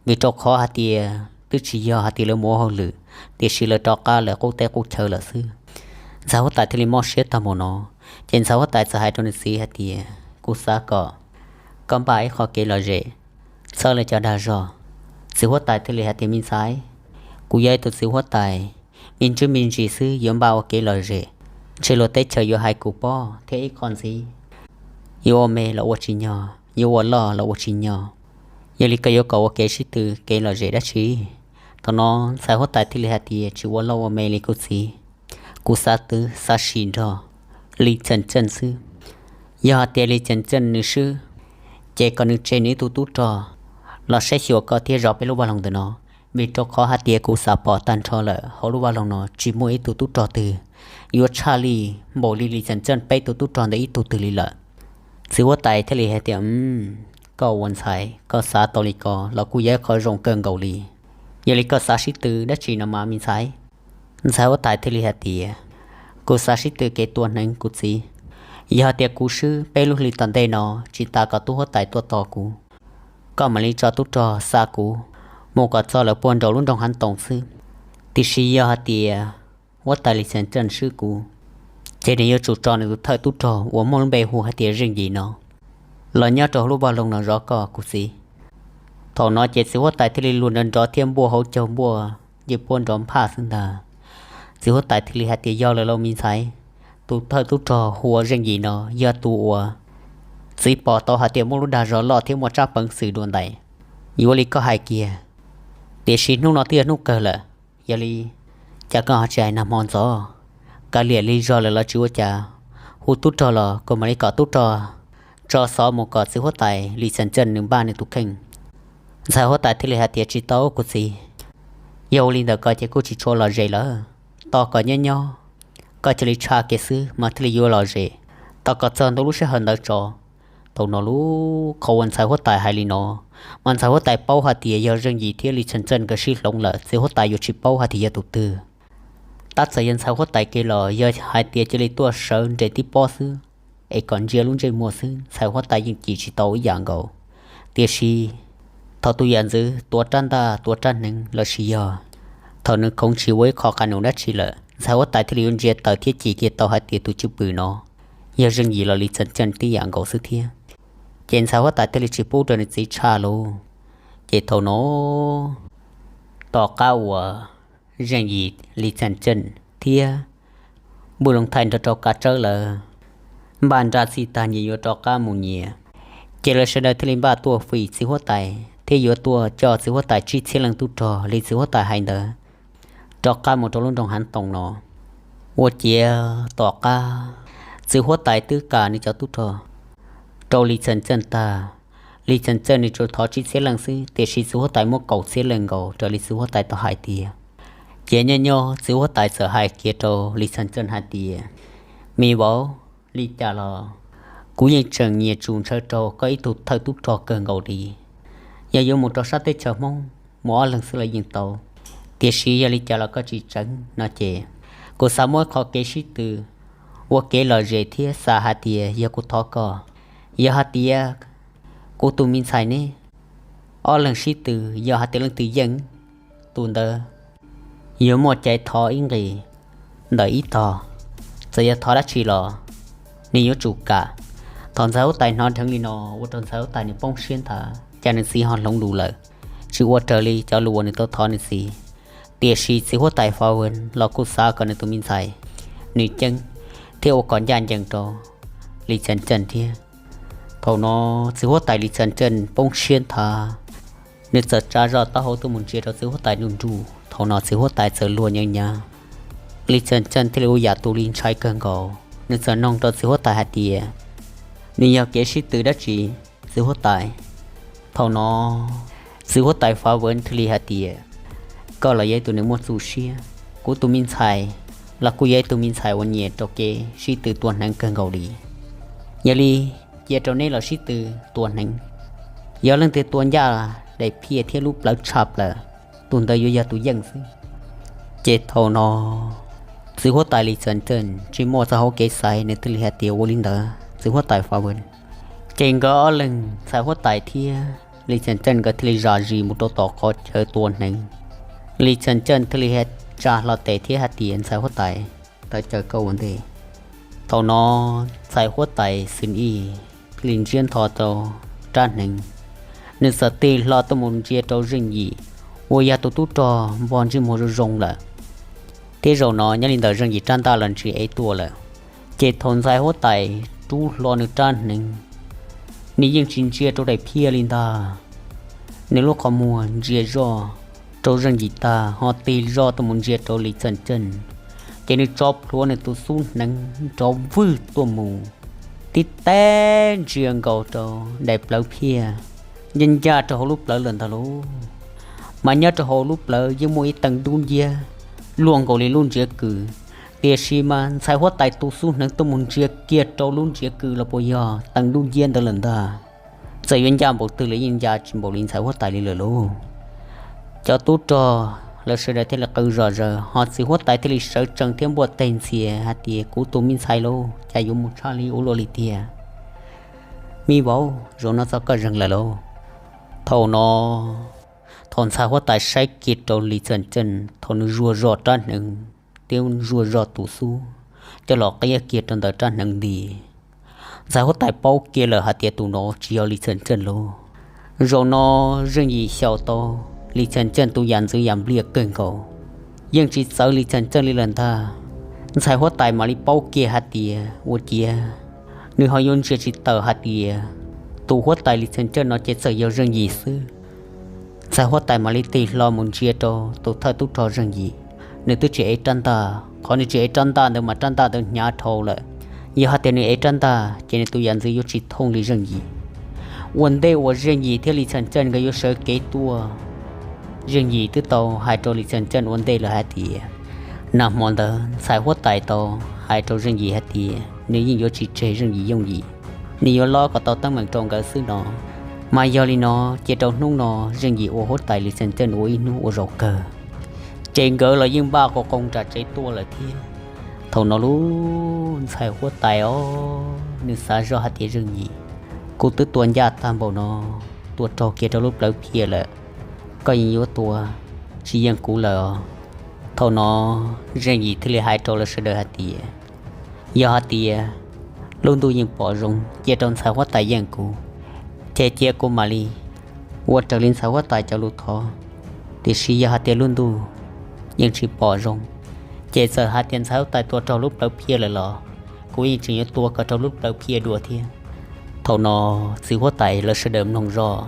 vim rau qhov hais tias twb tsis yog hais tias lawv mus ua hauj lwm, tiam sis lawv rov qab lawv qub teb qub chaw lawm xwb. Ntxhais huab tais thiaj li mob siab tag mus no, ces ntxhais huab tais txawm hais rau nws txiv hais tias, Kuv xav kom koj npaj ib qho kev lom zem txhawb lawv cov dag zog. Txiv huab tais thiaj li hais tias, Me ntxhais, kuv yog ib tug txiv huab tais, me ntsis me ntsis xwb yuav npaj ua kev lom zem, ntshe luag teb chaws yuav hais kuv pob thiab ib qho ntxiv, yuav ua me los ua tsis nyog, yuav ua loj los ua tsis nyog. Yog li koj yuav kom ua kev sib tw kev lom zem dab tsi? Thaum no ntxhais huab tais thiaj li hais tias, Tsis ua loj ua me li kuv txiv, kuv xav twv xav sim nrog Lis Xyeem Ceej xwb. Yog hais tias Lis Xyeem Ceej nws swb, ces kom nws tseg nws ib tug tub rog los saib xyuas koj thiab zov peb lub vaj loog ntawm no, vim rau qhov hais tias kuv xav pom tag nrho lawm hauv lub vaj loog no tsis muaj ib tug tub rog twg yuav tshaj li npaum li Lis Xyeem Ceej peb tug tub rog ntawd ib tug twg li lawm. Txiv huab tais thiaj li hais tias, Koj ua ntxhais koj xav tau li ko los kuj yog ib qho zoo kawg nkaus li. Yog li koj xav sib tw dab tsi no mas me ntxhais? Ntxhais huab tais thiaj li hais tias, Kuv xav sib tw kev tua hneev kuv txiv. Yog hais tias kuv swb peb lub hli tom ntej no, tsis tas kom tub huab tais tuaj tos kuv, koj mam li tso tub rog xa kuv mus kom txog lawv puag nraum lub nroog Hav Toom xwb. Tiam sis yog hais tias huab tais Lis Xyeem Ceej swb kuv, ces nws yuav tsum tso nws tus thawj tub rog uas muaj lub npe hu hais tias Zeej Yim no los nyob rau hauv lub vaj loog no zov koj kuv txiv. Thaum no ces txiv huab tais thiaj li luag nrov nrov thiab npuaj hauv caug npuaj ncig puab nrov nphaj xwb ntag. Txiv huab tais thiaj li hais tias, Yog lawm lauj me ntxhais, tus thawj tub rog hu ua Zeej Yim no yog tus uas txiv pom tau hais tias muaj lub dag zog loj thiab muaj tsab peev xwm dua ntais, yuav li koj hais kiag. Tiam sis hnub no twb yog hnub kawg lawm, yog li cas koj ho tsis hais nag hmo ntxov? Kav liam li zog lawm los tsis ua cas, hu tub rog los kuv mam li kom tub rog tso xov mus kom txiv huab tais Lis Xyeem Ceej nws npaj nws tus kheej. Ntxhais huab tais thiaj li hais tias, Tsis tau kuv txiv, yog ua li ntawd ko ces kuj tsis tshua lom zem lawm. Tos kom nyob nyob, koj cia li tshaj kiag xwb mas thiaj li yuav lom zem, tos kom txog ntua lub sij hawm ntawd tso. Thaum no lub qhov uas ntxhais huab tais hais li no, mas ntxhais huab tais paub hais tias yog Zeej Yim thiab Lis Xyeem Ceej nkawd sib hloov lawm, txiv huab tais yuav tsis paub hais tias yog tus twg. Tab txawm yog ntxhais huab tais kev los yog hais tias cia li tuaj sawv nres tib pob xwb, es kom ntsia lub ntsej muag xwb ntxhais huab tais yeej cim tsis tau ib yam nkaus. Tiam sis thaum tus yam ntxwv tuav rab ntaj tuav rab hneev lossis yog thaum nws khoov tsis ua ib qho qas num dab tsi lawm, ntxhais huab tais thiaj li yuav ntsia tawm thiab cim kiag tau hais tias tus cwj pwm no yog Zeej Yim los Lis Xyeem Ceej tib yam nkaus xwb thiab. Ces ntxhais huab tais thiaj li tsis pub rau nws txiv tshaj lauj. Ces thaum no tom qab uas Zeej Yim, Lis Xyeem Ceej thiab Npwj Looj Thaij nrog rau Kav Tsawb lawv npaj nra txij tag nyias yuav rov qab mus nyias, ces lawv sawv daws thiaj li npaj tuaj fim txiv huab tais thiab yuav tuaj coj txiv huab tais tsib txhiab leej tub rog li txiv huab tais hais ntawd rov qab mus rau lub nroog Hav Toom no. Ua ciav tom qab txiv huab tais twb kam nws cov tub rog rau Lis Xyeem Ceej tag, Lis Xyeem Ceej nws tsuas thov tsib txhiab leej xwb, tiam sis txiv huab tais muab kaum txhiab leej nkaus raws li txiv huab tais tau hais tiag. Ces nyob nyob txiv huab tais txawm hais kiag rau Lis Xyeem Ceej hais tias, Me vauv, li cas los kuv yeej tseem nyiam tsum ntshaw rau koj ib tug thawj tub rog kawg nkaus li. Yog yuav mus rau sab teb chaws Hmoob mus ob leeg xwb los yeej tau, tiam sis yog li cas los koj tsis tseev no ces kuv xav muab ib qho kev sib tw ua kev lom zem thiab xav hais tias yog kuv thov koj, yog hais tias kuv tus me ntxhais neb ob leeg sib tw, yog hais tias leej twg yeej, tus ntawd yuav muaj cai thov ib nqis ntawm ib tog, txawm yog thov dab tsi los nws yuav tsum kam. Thaum ntxhais huab tais hnov dheev li no ua rau ntxhais huab tais nws poob siab nthav, cas nws txiv ho hloov lus lawm, tsis ua raws li cov lus uas nws tau thov nws txiv. Tiam sis txiv huab tais Fa Wen los kuj xav kom nws tus me ntxhais nws ceeb thiab ua kom ncaj ncees rau Lis Xyeem Ceej thiab. Thaum no txiv huab tais Lis Xyeem Ceej poob siab nthav, Nws txawm tsa zog taub hau tuaj mus ntsia rau txiv huab tais nruj nruj. Thaum no txiv huab tais txawm luag nyeev nyav. Lis Txeem Ceej thiaj li ua yam tus li ntshai kawg nkaus, nws txawm noog rau txiv huab tais hais tias, nws yog kev sib tw dab tsi, txiv huab tais? Thaum no txiv huab tais Fav Vwv thiaj li hais tias, koj los yog ib tug neeg muaj txuj siab, kuv tus me ntxhais los kuj yog ib tug me ntxhais uas nyiam rau kev sib tw tua hneev kawg nkaus li. Yog li, cia rau neb los sib tw tua hneev, yog leej twg tua ncaj daim phiaj thiab lub plawv tshaj plaws, tus ntawd yuav yog tus yeej xwb. Ces thaum no txiv huab tais Lis Txeem Ceej tsis muaj txoj hauv kev xaiv, nws thiaj li hais tias, ua li ntawd txiv huab tais Fav Vwv. Ces nkawd ob leeg ntxhais huab tais thiab Lis Txeem Ceej nkawd thiaj li zam zis mus rau tom qhov chaw tua hneev. Lis Txeem Ceej thiaj li tsa hlo tes thiab hais tias, ntxhais huab tais, thov caw koj ua ntej. Thaum no ntxhais huab tais Xwm Ij thiaj li ntsiab ntho rau rab hneev, nws txawm tig hlo tuaj mus ntsia rau Zeej Yim uas yog tus tub rog npog ntsej muag zoo zoo lawm. Thiab zaum no nyob li ntawm Zeej Yim rab ntaj los ntsia ev tuaj lawm. Ces thaum ntxhais huab tais rub hlo nws rab hneev, nws yeej tsis ntsia rau daim phiaj li ntag. Nws lub qhov muag ntsia zoj rau Zeej Yim tag ho tig zoj tuaj mus ntsia rau Lis Txeem Ceej, ces nws tso plhuav nws tus xub hneev nrov vwg tuaj mus, tib teb ntsia nkaus rau daim plawv phiaj, ncaj ncaj rau hauv lub plawv lawm ntag lauj. Mas nyob rau hauv lub plawv yeej muaj ib teev dub nciab luaj nkaus li lub ntsiav kws, tiam sis mas ntxhais huab tais tus xub hneev tuaj mus ntsia kiag rau lub ntsiav kws los puas yog teev dub nciab ntawd lawm ntag. Txawm yuav ncaj npaum twg los yeej ncaj tsis npaum li ntxhais huab tais li lawm lauj. Cov tub rog lawv sawv daws thiaj li qw zom zaws, ho txiv huab tais thiaj li sawv tsees thiab npuaj teg ntxias hais tias, kuv tus me ntxhais lauj, cas yuav mus tshaj li ua luaj li tiag. Me vauv, zaum no txog koj zeeg lawm lauj. Thaum no thaum ntxhais huab tais saib kiag rau Lis Txeem Ceej thaum nws zuaj zog rab hneev thiab zuaj zog tus xub coj los qiab kiag rau ntawm rab hneev nti, ntxhais huab tais paub kiag lawm hais tias tus no tsis yog Lis Txeem Ceej lauj. Zaum no Zeej Yim xyaum tau Lis Txeem Ceej tus yam ntxwv yam npliaj kawg nkaus, yeej tsis txawv Lis Txeem Ceej li lawm ntag. Ntxhais huab tais mam li paub kiag hais tias ua ciav nws ho yuav ntsia tsis tawm hais tias tus huab tais Lis Txeem Ceej no ces txawm yog Zeej Yim xwb. Ntxhais huab tais mam li tig hlo mus ntsia rau tus thawj tub rog Zeej Yim. Nws twb tsis ev rab ntaj, qhov nws tsis ev rab ntaj ntawd mas rab ntaj ntawd hnyav dhau lawm. Yog hais tias nws ev rab ntaj ces nws tus yam ntxwv yuav tsis thooj li Zeej Yim. Ua ntej uas Zeej Yim thiab Lis Txeem Ceej nkawd yuav sawv kev tuaj, Zeej Yim twb tau hais rau Lis Txeem Ceej ua ntej lawm hais tias, nag hmo ntawd ntxhais huab tais tau hais rau Zeej Yim hais tias nws yeej yuav tsis tseg Zeej Yim yooj yim, nws yuav lob kom tau teeb meem rau nkawd xwb no. Mas yog li no, cia rau hnub no Zeej Yim ua huab tais, Lis Txeem Ceej ua ib hnub ua zaum kawg. Ces nkawd los yeej npaj qoo qoo nram tsev tuaj lawm thiab. Thaum no lub ntxhais huab tais os, nws xav zoj hais tias, Zeej Yim, kuv twb tua ncaj tag npaum no, tua raug kiag rau lub plawv phiaj lawm, koj yeej yuav tua tsis yeej kuv lawm os. Thaum no Zeej Yim thiaj li hais rau lawv sawv daws hais tias, yog hais tias lub ntuj yeej pom zoo cia rau ntxhais huab tais yeej kuv, ces cia kuv mam li ua raws li ntxhais huab tais cov lus thov. Tiam sis yog hais tias lub ntuj yeej tsis pom zoo, ces txawm hais tias ntxhais huab tais tua raug lub plawv phiaj lawm los kuv yeej tseem yuav tua kom raug lub plawv phiaj dua thiab. Thaum no txiv huab tais lawv sawv daws mloog zoj,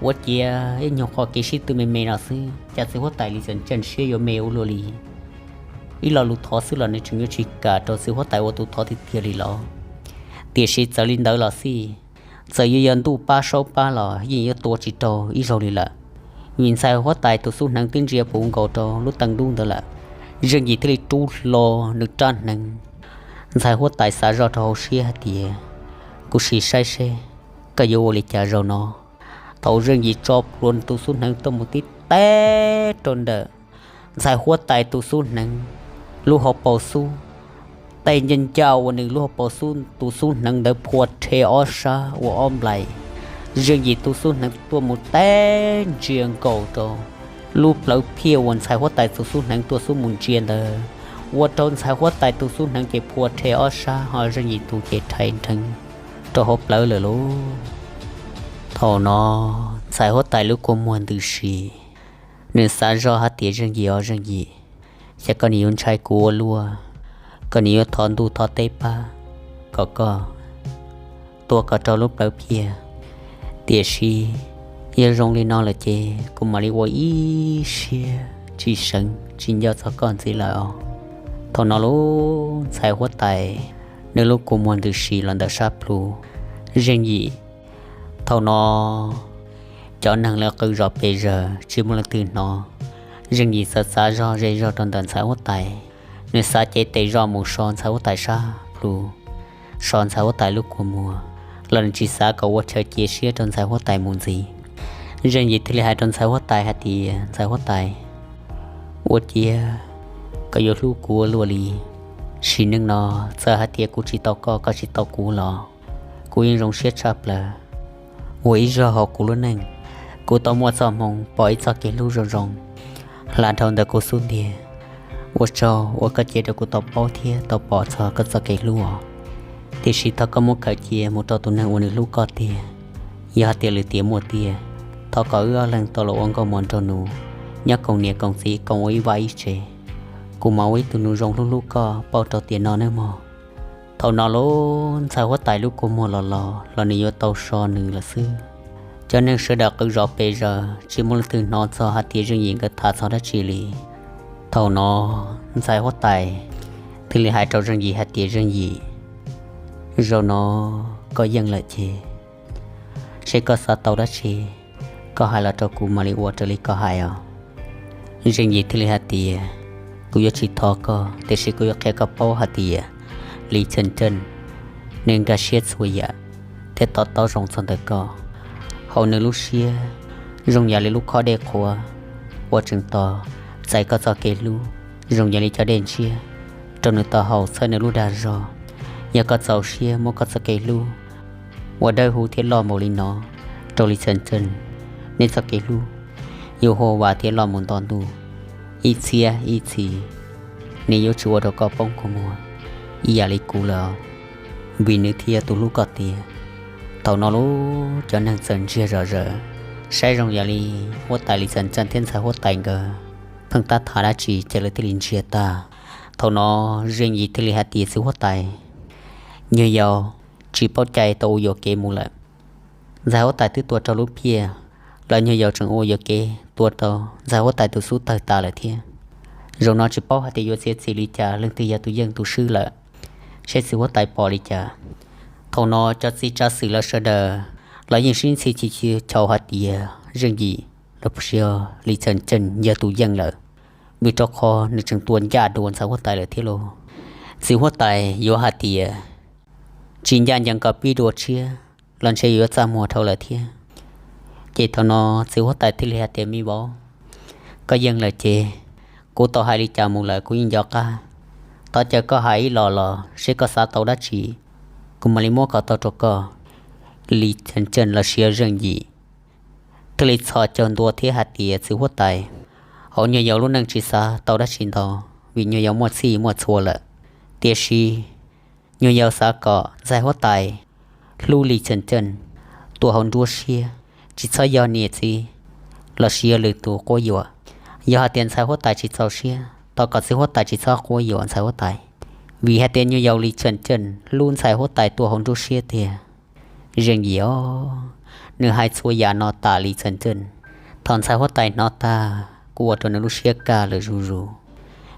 ua ciav ib nyuag qhov kev sib tw me me no xwb, cas txiv huab tais Lis Txeem Ceej siab yuav me ua luaj li. Ib lo lus thov xwb los nws tseem yuav tsis kam rau txiv huab tais ua tus thov tiag tiag li los. Tiam sis txawm li ntawd los xij, txawm yuav yog ntuj pab saub pab los yeej yuav tua tsis raug ib zaug li lawm, vim ntxhais huab tais tus xub hneev twb ntsia puv nkaus rau lub teev dub ntawd lawm. Zeej Yim thiaj li rub hlo nws rab hneev. Ntxhais huab tais xav zoj rau hauv siab hais tias, kuv sim saib seb koj yuav ua li cas zaum no. Thaum Zeej Yim tso plhuav nws tus xub hneev tuaj mus tib teb rau ntawm ntxhais huab tais tus xub hneev lub hauv paus xub, tej ncaj ncaj uas nws lub hauv paus xub tus xub hneev ntawd phua rhe ob sab ua ob nplais. Zeej Yim tus xub hneev tuaj mus teb ntsia nkaus rau lub plawv phiaj uas ntxhais huab tais tus xub hneev tuaj xub mus ntsia ntawd, ua rau ntxhais huab tais tus xub hneev ces phua rhe ob sab ho Zeej Yim tus ces rhais nrheev rau hauv plawv lawm lauj. Thaum no ntxhais huab tais lub kua muag ntws si, nws xav zoj hais tias, Zeej Yim os Zeej Yim, xyov koj nws yuav ntshai kuv ua luaj, koj nws yuav thov ntuj thov teb pab kom koj tua kom raug lub plawv phiaj. Tiam sis Yog zoo li no lawm ces kuv mam li ua ib siab tsis seev tsis nco txog koj ntxiv lawm os. Thaum no lub ntxhais huab tais, nws lub kua muag ntws si los ntawm sab plhu Zeej Yim. Thaum no cov neeg lawv qw zom pes zaws tsis muaj leej twg hnov. Zeej Yim txawm txav zog ze zog rau ntawm ntxhais huab tais, nws xav cev tes zog mus so ntxhais huab tais sab plhu, so ntxhais huab tais lub kua muag, los nws tsis xav kom ua chaw cia siab rau ntxhais huab tais mus ntxiv. Zeej Yim thiaj li hais rau ntxhais huab tais hais tias, ntxhais huab tais, ua ciav koj yuav hlub kuv ua luaj li. Sim neej no txawm hais tias kuv tsis tau koj, koj tsis tau kuv los kuv yeej zoo siab tshaj plaws. Ua ib zaug hauv kuv lub neej, kuv tau muaj txoj hmoo pom ib txoj kev hlub zoo zoo hla dhau ntawm kuv xub ntiag. Ua tsaug uas koj cia rau kuv tau paub thiab tau pom txog koj txoj kev hlub os. Tiam sis thov koj muab khaws cia mus rau tus neeg uas nws hlub koj tiag. Yog hais tias lwm tiam muaj tiag, thov kom wb ob leeg tau los ua nkauj muam nraug nus, nyob koom niam koom txiv koom ua ib vaj ib tsev. Kuv mam ua ib tug nus zoo hlub hlub koj pauj rau tiam no nawb mog. Thaum no lub ntxhais huab tais lub kua muag los los los nws yuav tau so nws lawm xwb. Cov neeg sawv daws qw zom pes zaws tsis muaj leej twg hnov txog hais tias Zeej Yim nkawd tham txog dab tsi li. Thaum no ntxhais huab tais thiaj li hais rau Zeej Yim hais tias, Zeej Yim, zaum no koj yeej lawm ces seb koj xav tau dab tsi, koj hais los rau kuv mam li ua raws li koj hais os. Zeej Yim thiaj li hais tias, kuv yuav tsis thov koj, tiam sis kuv yuav qhia koj paub hais tias Lis Txheem Ceej nws nkag siab txhua yam thiab to taub zoo txog ntawm koj. Hauv nws lub siab zoo yam li lub khob dej qhuav uas tseem tos txais koj txoj kev hlub, zoo yam li cov dej ntshiab rau nws tau haus txhawb nws lub dag zog. Yog koj txaus siab muab koj txoj kev hlub uas dawb huv thiab loj npaum li no rau Lis Txheem Ceej, nej txoj kev hlub yuav huv vas thiab loj mus nto ntuj, ib txhiab ib txhis nws yuav tsis ua rau koj poob kua muag ib yam li kuv lawm, vim nws thiaj yog tus hlub koj tiag. Thaum no lub cov neeg txawm ntsiag zom zaws, saib zoo yam li huab tais Lis Txheem Ceej thiab ntxhais huab tais nkawd pheej tab tham dab tsi ces lawv thiaj li ntsiag tag. Thaum no Zeej Yim thiaj li hais tias, txiv huab tais, nyuag yaus tsis paub cai tau ua yuam kev mus lawm. Ntxhais huab tais twb tua raug lub phiaj, los nyuag yaus tseem ua yuam kev tua rau ntxhais huab tais tus xub tawg tas lawm thiab. Zaum no tsis paub hais tias yuav txiav txim li cas, leej twg yog tus yeej tus swb lawm, seb txiv huab tais pom li cas. Thaum no cov txiv tsav xwm lawv sawv daws los yeej sib ntxhi chis chis chaus hais tias Zeej Yim los puas yog Lis Txheem Ceej yog tus yeej lawm, vim rau qhov nws tseem tua ncaj dua ntxhais huab tais lawm thiab lauj. Txiv huab tais yuav hais tias tsis ncaj ncees kom pib dua tshiab los ntshe yuav txaj muag dhau lawm thiab. Ces thaum no txiv huab tais thiaj li hais tias, me vauv, koj yeej lawm ces kuv tau hais li cas mus lawm kuv yeej nco qab. Thov caw koj hais ib los los seb koj xav tau dab tsi, kuv mam li muab kom tau rau koj. Lis Txheem Ceej los sis Zeej Yim thiaj li txhos caug ntua thiab hais tias, txiv huab tais, hauv nyuag yaus lub neej tsis xav tau dab tsi ntau, vim nyuag yaus muaj txhij muaj txhua lawm. Tiam sis nyuag yaus xav kom ntxhais huab tais hlub Lis Txheem Ceej tuaj hauv nruab siab, tsis txhob yog niam txiv los sis yog lwm tus quab yuam. Yog hais tias ntxhais huab tais tsis txaus siab, thov kom txiv huab tais tsis txhob quab yuam ntxhais huab tais, vim hais tias nyuag yaus Lis Txheem Ceej hlub ntxhais huab tais tuaj hauv nruab siab tiag. Zeej Yim os, nws hais txhua yam no tas Lis Txheem Ceej, thaum ntxhais huab tais hnov tag kuj ua rau nws lub siab kaj lawm zuj zus.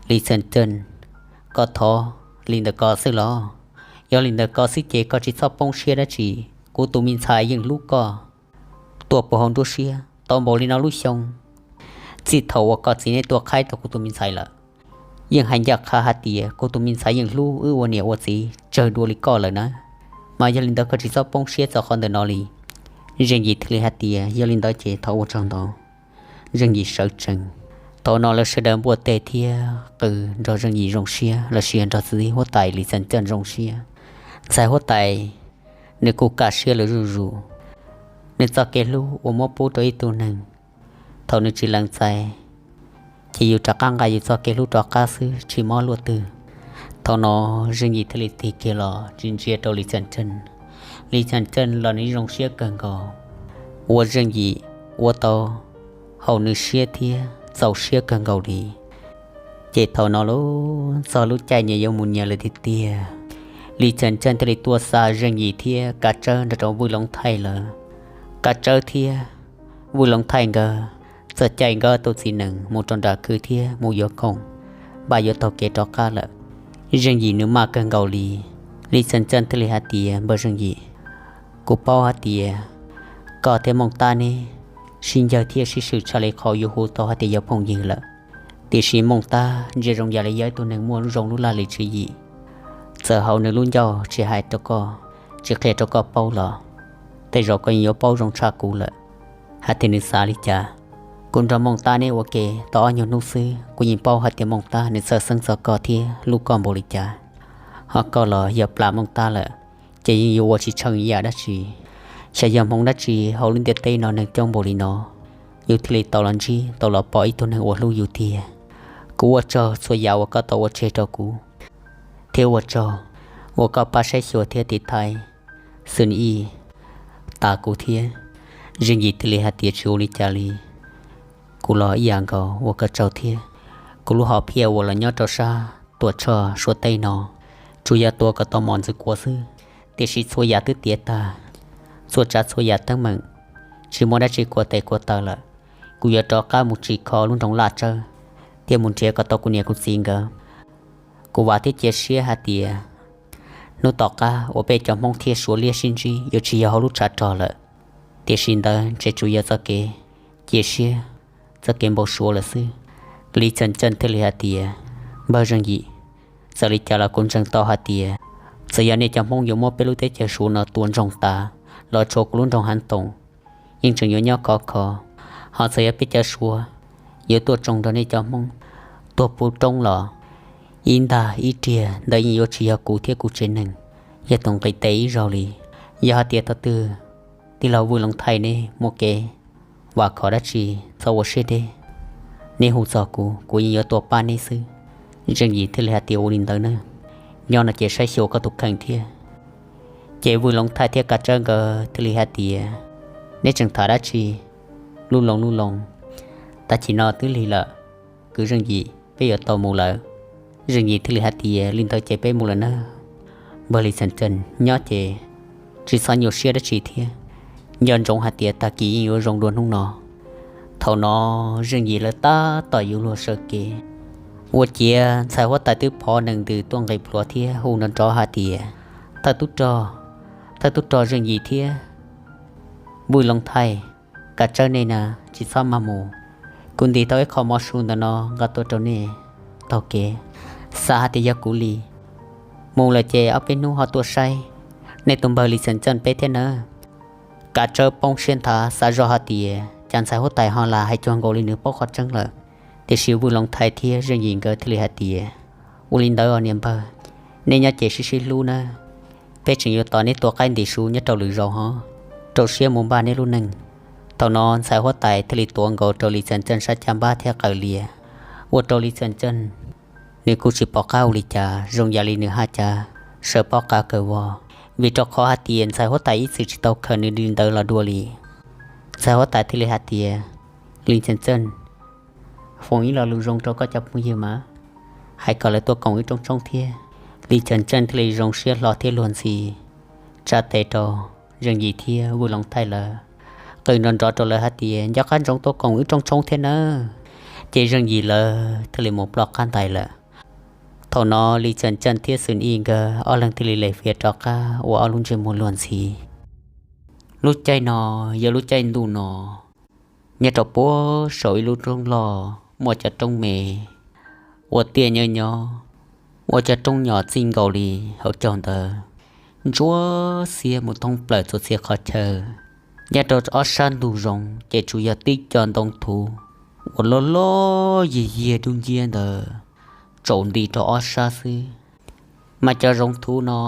Lis Txheem Ceej, koj thov li ntawm ko xwb los? Yog li ntawm ko xwb ces koj tsis txhob poob siab dab tsi. Kuv tus me ntxhais yeej hlub koj, tuaj puag hauv nruab siab tau npaum li no lub xyoo, txij thaum uas koj txiv neb tuaj qhaib tau kuv tus me ntxhais lawm. Yeej hais ncaj qha hais tias kuv tus me ntxhais yeej hlub wb ua niam ua txiv tsawg dua li koj lawm na. Mas yog li ntawd koj tsis txhob poob siab txog qhov ntawm no li. Zeej Yim thiaj li hais tias, yog li ntawd ces thov ua tsaug ntau. Zeej Yim sawv tsees. Thaum no lawv sawv daws npuaj teg thiab qw nrog Zeej Yim zoo siab los sis nrog txiv huab tais Lis Txheem Ceej zoo siab. Ntxhais huab tais, nws kuj kaj siab lawm zuj zus. Nws txoj kev hlub uas muab pub rau ib tug neeg, thaum nws tsis lees txais, ces yus rov qab nqa yus txoj kev hlub rov qab xwb tsis mob luaj twg. Thaum no Zeej Yim thiaj li tig kiag los tsis ntsia rau Lis Txheem Ceej. Lis Txheem Ceej los nws zoo siab kawg nkaus, ua Zeej Yim ua tau haum nws siab thiab txaus siab kawg nkaus li. Ces thaum no lub txog lub caij nyias yuav mus nyias lawm tiag tiag, Lis Txheem Ceej thiaj li tuaj xa Zeej Yim thiab Kav Tsawb nrog rau Vwj Loov Thaij lawv. Kav Tsawb thiab Vwj Loov Thaij nkawd txawm cais nkawd tus txiv nees mus rau nram kwj thiab mus yuav khoom, npaj yuav taug kev rov qab lawm. Zeej Yim nws maj kawg nkaus li. Lis Xeem Ceej thiaj li hais tias, Npawg Zeej Yim, kuv paub hais tias koj thiab Mooj Tab neb sib ncawg thiab sib swm tshaj li qhov yuav hu tau hais tias yog phooj ywg lawm. Tiam sis Mooj Tab ntsia zoo yam li yog ib tug neeg muaj zoo lub laj lim tswv yim. Txawm hauv nws lub ncauj tsis hais rau koj, tsis qhia rau koj paub los tej zaum koj yeej yuav paub zoo tshaj kuv lawm hais tias nws xav li cas. Kuv nrog Mooj Tab neb ua ke tau ob nyuag hnub xwb, kuv yeej paub hais tias Mooj Tab nws txhawj xeeb txog koj thiab hlub koj npaum li cas. Ho koj los yog plam Mooj Tab lawm, ces yeej yuav ua tsis tsheej ib yam dab tsi. Xyov yog hmoov dab tsi hauv lub ntiaj teb no neeg coob npaum li no, yus thiaj li tau los ntsib tau los pom ib tug neeg uas hlub yus tiag. Kuv ua tsaug txhua yam uas koj tau ua tseg rau kuv, thiab ua tsaug uas koj pab saib xyuas thiab tiv thaiv Xwm Ij tas kuv thiab. Zeej Yim thiaj li hais tias, Tsis ua li cas li, kuv los ib yam nkaus, ua koj tsaug thiab. Kuv lub hom phiaj uas los nyob rau sab Tuam Tshoj Suav teb no tsuas yog tua kom tau mos ntxwv kuav xwb, tiam sis txhua yam twb tiav tag, txhua tsav txhua yam teeb meem tsis muaj dab tsi khuam tes khuam taw lawm. Kuv yuav rov qab mus tsim kho lub nroog Laj Tsawb thiab mus nrhiav kom tau kuv niam kuv txiv nkawd. Kuv vam thiab cia siab hais tias hnub tom qab uas peb cov Hmoob thiab Suav liab sib ntsib yuav tsis yog hauv lub tshav rog lawm, tiam sis ntawd ntshe tsuas yog txoj kev cia siab, txoj kev npau suav lawm xwb. Lis Xeem Ceej thiaj li hais tias, Npawg Zeej Yim, txawm li cas los kuv ntseeg tau hais tias txawm yog nej cov Hmoob yuav muab peb lub teb chaws Suav no tua ntsoog tas los tshuav kuv lub nroog Hav Toom, yeej tseem yuav nyob khov kho. Ho txawm yog peb cov Suav yuav tuaj tsoo nrog nej cov Hmoob tuag puv roob los ib ntag ib riag ntawd yeej yuav tsis yog kuv thiab kuv tsev neeg yog tus nqis tes ib zaug li. Yog hais tias thaum twg tij laug Vwj Loov Thaij neb muaj kev vam khom dab tsi, txhob ua siab deb, neb hu txog kuv, kuv yeej yuav tuaj pab neb xwb. Zeej Yim thiaj li hais tias, Ua li ntawd na, nyob no ces saib xyuas koj tus kheej thiab. Ces Vwj Loov Thaij thiab Kav Tsawb nkawd thiaj li hais tias, Neb tseem tham dab tsi lub loo lub loo? Tag kis no twb lig lawm, kwv Zeej Yim, peb yuav tau mus lawm. Zeej Yim thiaj li hais tias, Li ntawd ces peb mus lawm nawb. Npawg Lis Xeem Ceej, nyob ces tsis txhob nyuaj siab dab tsi thiab. Nco ntsoov hais tias tag kis yeej yuav zoo dua hnub no. Thaum no Zeej Yim lawv tab tom yuav luag sawv kev, ua ciav ntxhais huab tais twb phov nees ntws tuaj nqis plhuav thiab hu nrov nrov hais tias, Thawj tub rog, thawj tub rog Zeej Yim thiab Vwj Loov Thaij, Kav Tsawb nej na, tsis txhob maj mus. Kuv ntim tau ib qho mov su ntawm no nqa tuaj rau nej taug kev, xav hais tias yog kuv li. Mus lawm ces ob peb hnub ho tuaj saib nej tus npawg Lis Xeem Ceej peb thiab nawb. Kav Tsawb poob siab nthav xav zoj hais tias cas ntxhais huab tais ho lam hais cuag nkaus li nws paub qhov tseeb lawm. Tiam sis Vwj Loov Thaij thiab Zeej Yim nkawd thiaj li hais tias, Ua li ntawd os niam npawg, nej nyob ces sib sib hlub nawb. Peb tseem yuav tos neb tua qaib ntim su nyob rau lwm zaus ho rau siab mus npaj neb lub neej. Thaum no ntxhais huab tais thiaj li tuav nkaus rau Lis Xeem Ceej sab caj npab thiab qaws lias, ua rau Lis Xeem Ceej nws kuj tsis pom qab ua li cas, zoo yam li nws haj cav sawv pob qa kawg vog, vim rau qhov hais tias ntxhais huab tais ib txwm tsis tau khaws nws li ntawd los dua li. Ntxhais huab tais thiaj li hais tias, Lis Xeem Ceej, foom ib lo lus zoo rau koj cov phooj ywg mas, hais kom lawv tuaj koom wb rooj tshoob thiab. Lis Xeem Ceej thiaj li zoo siab hlo thiab luag ntxhi tsa tes rau Zeej Yim thiab Vwj Loov Thaij lawv, qw nrov nrov rau lawv hais tias, Nco qab ntsoov tuaj koom wb rooj tshoob thiab nawb. Ces Zeej Yim lawv thiaj li mus ploj qab ntais lawm. Thaum no Lis Xeem Ceej thiab Xwm Ij nkawd ob leeg thiaj li lem fiav rov qab ua ob lub ntsej muag luag ntxhi. Lub caij no yog lub caij ntuj no, nyob rau puag saum ib lub roob loj muaj cov roob me ua tiaj nyob nyob, ua cov roob nyom txij nkaus li hauv caug ntawd ntsuab xiab mus thoob plaws txhua txhia qhov chaw. Nyob rau ob sab ntug zoov ces tsuas yog tib co ntoo thuv uas loj loj yig yiag dub nciab ntawd tsaus nti rau ob sab xwb. Mas cov zoov thuv no,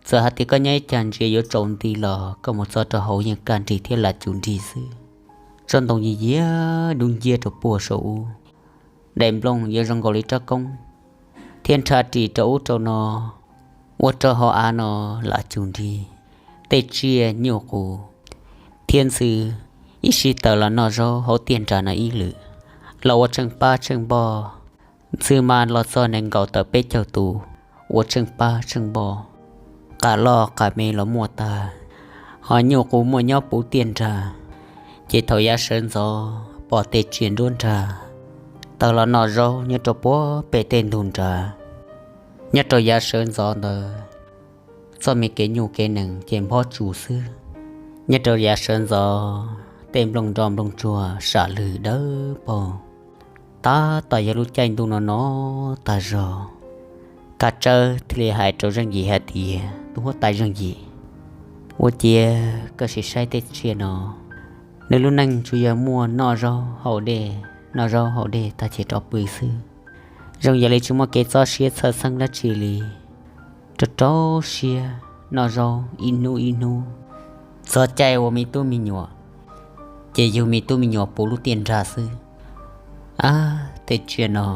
txawm hais tias koj nyob ib cag ntsia yuav tsaus nti los koj mus txog rau hauv yeej kaj nrig thiab lam cum nrig xwb. Tsob ntoo yig yiag dub nciab rau puag saum ub, daim nplooj yuav zoo nkaus li rab koob, thiab nrhab ris rau ub rau no, ua rau hauv av no lam cum nrig. Tej tsiaj nyuj qus thiab ntxhw ib sij tawm los noj zaub hauv tiaj nrag no ib lwm, los ua tsheej pab tsheej npoj. Ntxhw mas los txog nees nkaum tawm peb caug tus ua tsheej pab tsheej npoj, qam loj qam me los muaj tag, ho nyuj qus muaj nyob puv tiaj nrag. Ces thaum yav sawv ntxov pom tej tsiaj nruab nrag tawg los noj zaub nyob rau puag pem tej ntug nrad. Nyob rau yav sawv ntxov ntawd, txoj me kev nyuj kev nees ces nphob tsus xwb. Nyob rau yav sawv ntxov tej nplooj nroj nplooj tsuag sam lwg dawb paug. Tab tom yog lub caij ntuj no no tag zog, Kav Tsawb thiaj li hais rau Zeej Yim hais tias, Tub huab tais Zeej Yim, ua ciav koj sim saib tej tsiaj no, nws lub neej tsuas yog muaj noj zaub haus dej, noj zaub haus dej tag ces rov pw xwb. Zoo yam li tsis muaj kev txob siab txhawj xeeb dab tsi li, rau rau siab noj zaub ib hnub ib hnub. Txog caij ua me tub me nyuam, ces yug me tub me nyuam puv lub tiaj nrag xwb. Ab, tej tsiaj no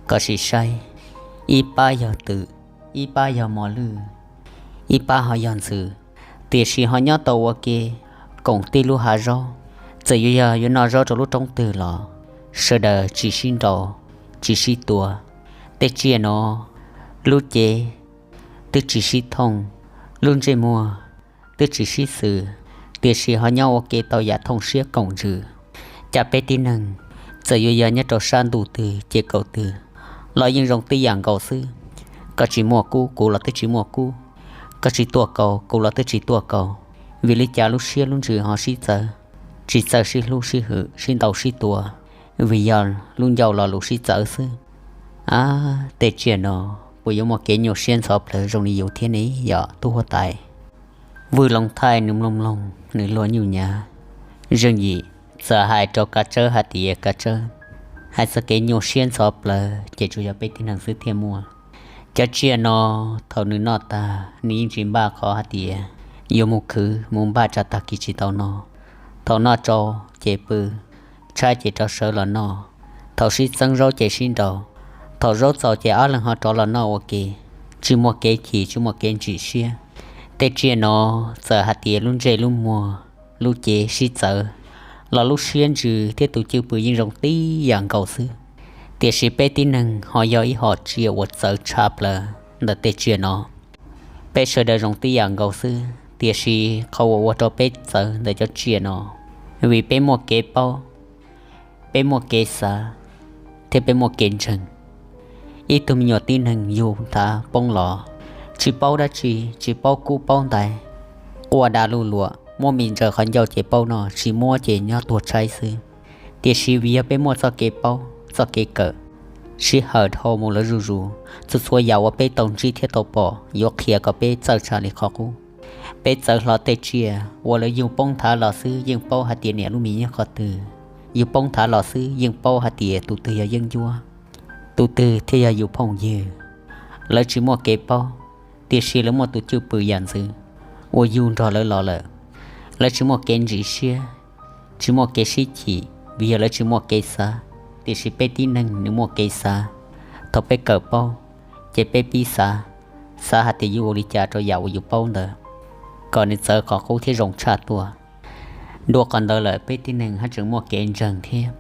koj sim saib, ib pab yog twm, ib pab yog mos lwj, ib pab ho yog ntxhw, tiam sis ho nyob tau ua ke koom tib lub hav zoov. Txawm yuav yog yuav noj zaub rau lub roob twg los sawv daws tsis sib nraus, tsis sib tua. Tej tsiaj no lub cev twb tsis sib thooj, lub ntsej muag twb tsis sib xws, tiam sis ho nyob ua ke tau yam thooj siab koom ntsws. Cas peb tib neeg, txawm yuav yog nyob rau sab ntuj twg ces kaum twg los yeej zoo tib yam nkaus xwb. Koj tsis muaj kub, kuv los twb tsis muaj kub. Koj tsis tuaj kaus, kuv los twb tsis tuaj kaus. Vim li cas lub siab lub ntsws ho sib txawv, tsis txawj sib hlub sib hwm, sib ntaus sib tua? Vim yog lub ncauj lo lus sib txawv xwb. Ab, tej tsiaj no puas yuav muaj kev nyuaj siab ntxhov plawv zoo li yus thiab ne yom tub huab tais? Vwj Loos Thaij nws mloog mloog nws luag nyuj nyav. Zeej Yim txawm hais rau Kav Tsawb hais tias, Kav Tsawb, hais txog kev nyuaj siab ntxhov plawv ces tsuas yog peb tib neeg xwb thiaj muaj. Cov tsiaj no thaum nws noj tag nws yeej tsis npaj qhov hais tias yuav mus khwv mus npaj tsa tag kis tsis tau no. Thaum noj tsau ces pw, tshaib ces rov sawv los noj. Thaum sib txeeb zaub ces sib nraus, thaum zaub txaus ces ob leeg ho rov los noj ua ke, tsis muaj kev chim tsis muaj kev ntsim siab. Tej tsiaj no txawm hais tias lub ntsej lub muag, lub cev sib txawv los lub siab ntsws thiab tus cwj pwm yeej zoo tib yam nkaus xwb. Tiam sis peb tib neeg ho yog ib hom tsiaj uas txawv tshaj plaws ntawm tej tsiaj no. Peb sawv daws zoo tib yam nkaus xwb, tiam sis qhov uas ua rau peb txawv ntawm cov tsiaj no, vim peb muaj kev paub, peb muaj kev xav, thiab peb muaj kev ntseeg. Ib tug me nyuam tib neeg yug nthav poob los, tsis paub dab tsi, tsis paub kub paub ntais, quaj da luj luam, muab mis ntsaws qhov ncauj ces paub noj, tsis muab ces nyob tuag tshaib xwb. Tiam sis vim yog peb muaj txoj kev paub, txoj kev kawm, sij hawm dhau mus lawv zuj zus, txhua txhua yam uas peb tau ntsib thiab tau pom yuav qhia kom peb txawj tshaj li qhov qub. Peb txawv hlo tej tsiaj uas lawv yug poob nthav los xwb yeej paub hais tias niam lub mis nyob qhov twg, yug poob nthav los xwb yeej paub hais tias tus twg yog yeeb ncuab, tus twg thiaj yog yus phooj ywg. Lawv tsis muaj kev paub, tiam sis lawv muaj tus cwj pwm yam ntxwv uas yug nrog lawv los lawm. Lawv tsis muaj kev ntsim siab, tsis muaj kev sib chim vim yog lawv tsis muaj kev xav, tiam sis peb tib neeg nws muaj kev xav. Thaum peb kawm paub, ces peb pib xav, xav hais tias yuav ua li cas rau yam uas yus paub ntawd kom nws txawv qhov qub thiab zoo tshaj tuaj. Dua qhov ntawd lawm peb tib neeg haj tseem muaj kev ntseeg thiab.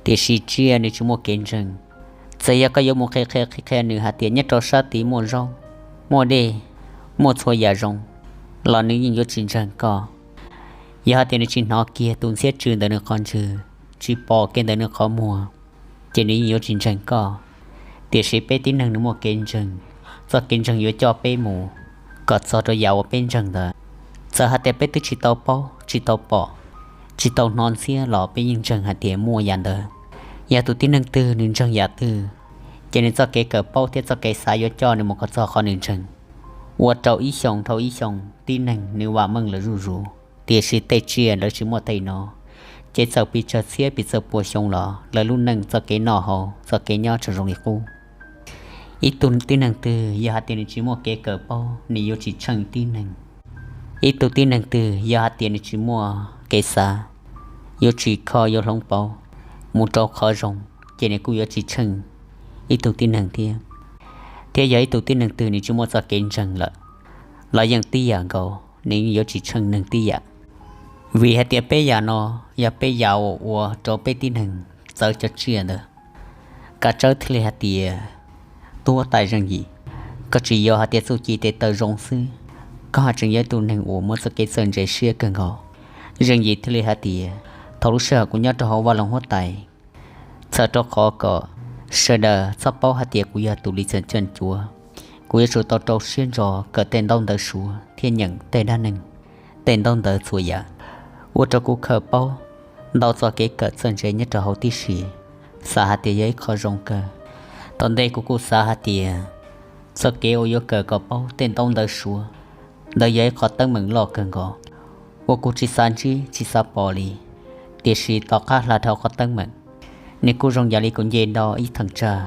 Tiam sis tsiaj nws tsis muaj kev ntseeg. Txawm yog koj yuav mus qhia qhia qhia qhia nws hais tias nyob rau sab tid muaj zaub, muaj dej, muaj txhua yam zoo, los nws yeej yuav tsis ntseeg koj. Yog hais tias nws tsis hnov kiag tus ntxhiab tsw ntawm nws qhov ntswg, tsis pom kiag ntawm nws qhov muag, ces nws yeej yuav tsis ntseeg koj. Tiam sis peb tib neeg nws muaj kev ntseeg, txoj kev ntseeg yuav coj peb mus kom txog rau yam uas peb ntseeg ntawd. Txawm hais tias peb twb tsis tau paub, tsis tau pom, tsis tau hnov ntxhiab los peb yeej ntseeg hais tias muaj yam ntawd. Yog tus tib neeg twg nws ntseeg yam twg, ces nws txoj kev kawm paub thiab txoj kev xav yuav coj nws mus kom txog qhov nws ntseeg. Ua rau ib xyoos dhau ib xyoos tib neeg nws vam meej lawm zuj zus, tiam sis tej tsiaj lawv tsis muaj tej no. Ces txawm pes tsawg txhiab pes tsawg pua xyoo los lawv lub neej txoj kev noj haus txoj kev nyob tseem zoo li qub. Ib tug tib neeg twg yog hais tias nws tsis muaj kev kawm paub, nws yuav tsis tsheej tib neeg. Ib tug tib neeg twg yog hais tias nws tsis muaj kev xav, yuav tsis kho yuav hloov pauv mus rau qhov zoo, ces nws kuj yuav tsis tsheej ib tug tib neeg thiab. Thiab yog ib tug tib neeg twg nws tsis muaj txoj kev ntseeg lawm, los yeej tib yam nkaus, nws yeej yuav tsis tsheej neeg tib yam. Vim hais tias peb yam no yog peb yam uas ua rau peb tib neeg txawv cov tsiaj ntawd. Kav Tsawb thiaj li hais tias, Tub huab tais Zeej Yim, koj tsis yog hais tias txuj ci tes taw zoo xwb, koj haj tseem yog ib tug neeg uas muaj txoj kev txawj ntse siab kawg nkaus. Zeej Yim thiaj li hais tias, Thaum lub sij hawm kuv nyob rau hauv vaj loog huab tais, txhawm rau qhov kom sawv daws txhob paub hais tias kuv yog tus li txeem coj cuav. Kuv yuav tsum tau rau siab ntso kawm tej ntaub ntawv suav thiab nyeem tej dab neeg, tej ntaub ntawv txhua yam, ua rau kuv khaws paub ntau txoj kev kawm txawj ntse nyob rau hauv tib si. Xav hais tias yog ib qho zoo kawg. Tom ntej kuv kuj xav hais tias txoj kev uas yuav kawm kom paub tej ntaub ntawv suav ntawd yog ib qho teeb meem loj kawg nkaus uas kuv tsis xav ntsib tsis xav pom li. Tiam sis tom qab hla dhau qhov teeb meem, nws kuj zoo yam li kuv nce do ib theem tsag,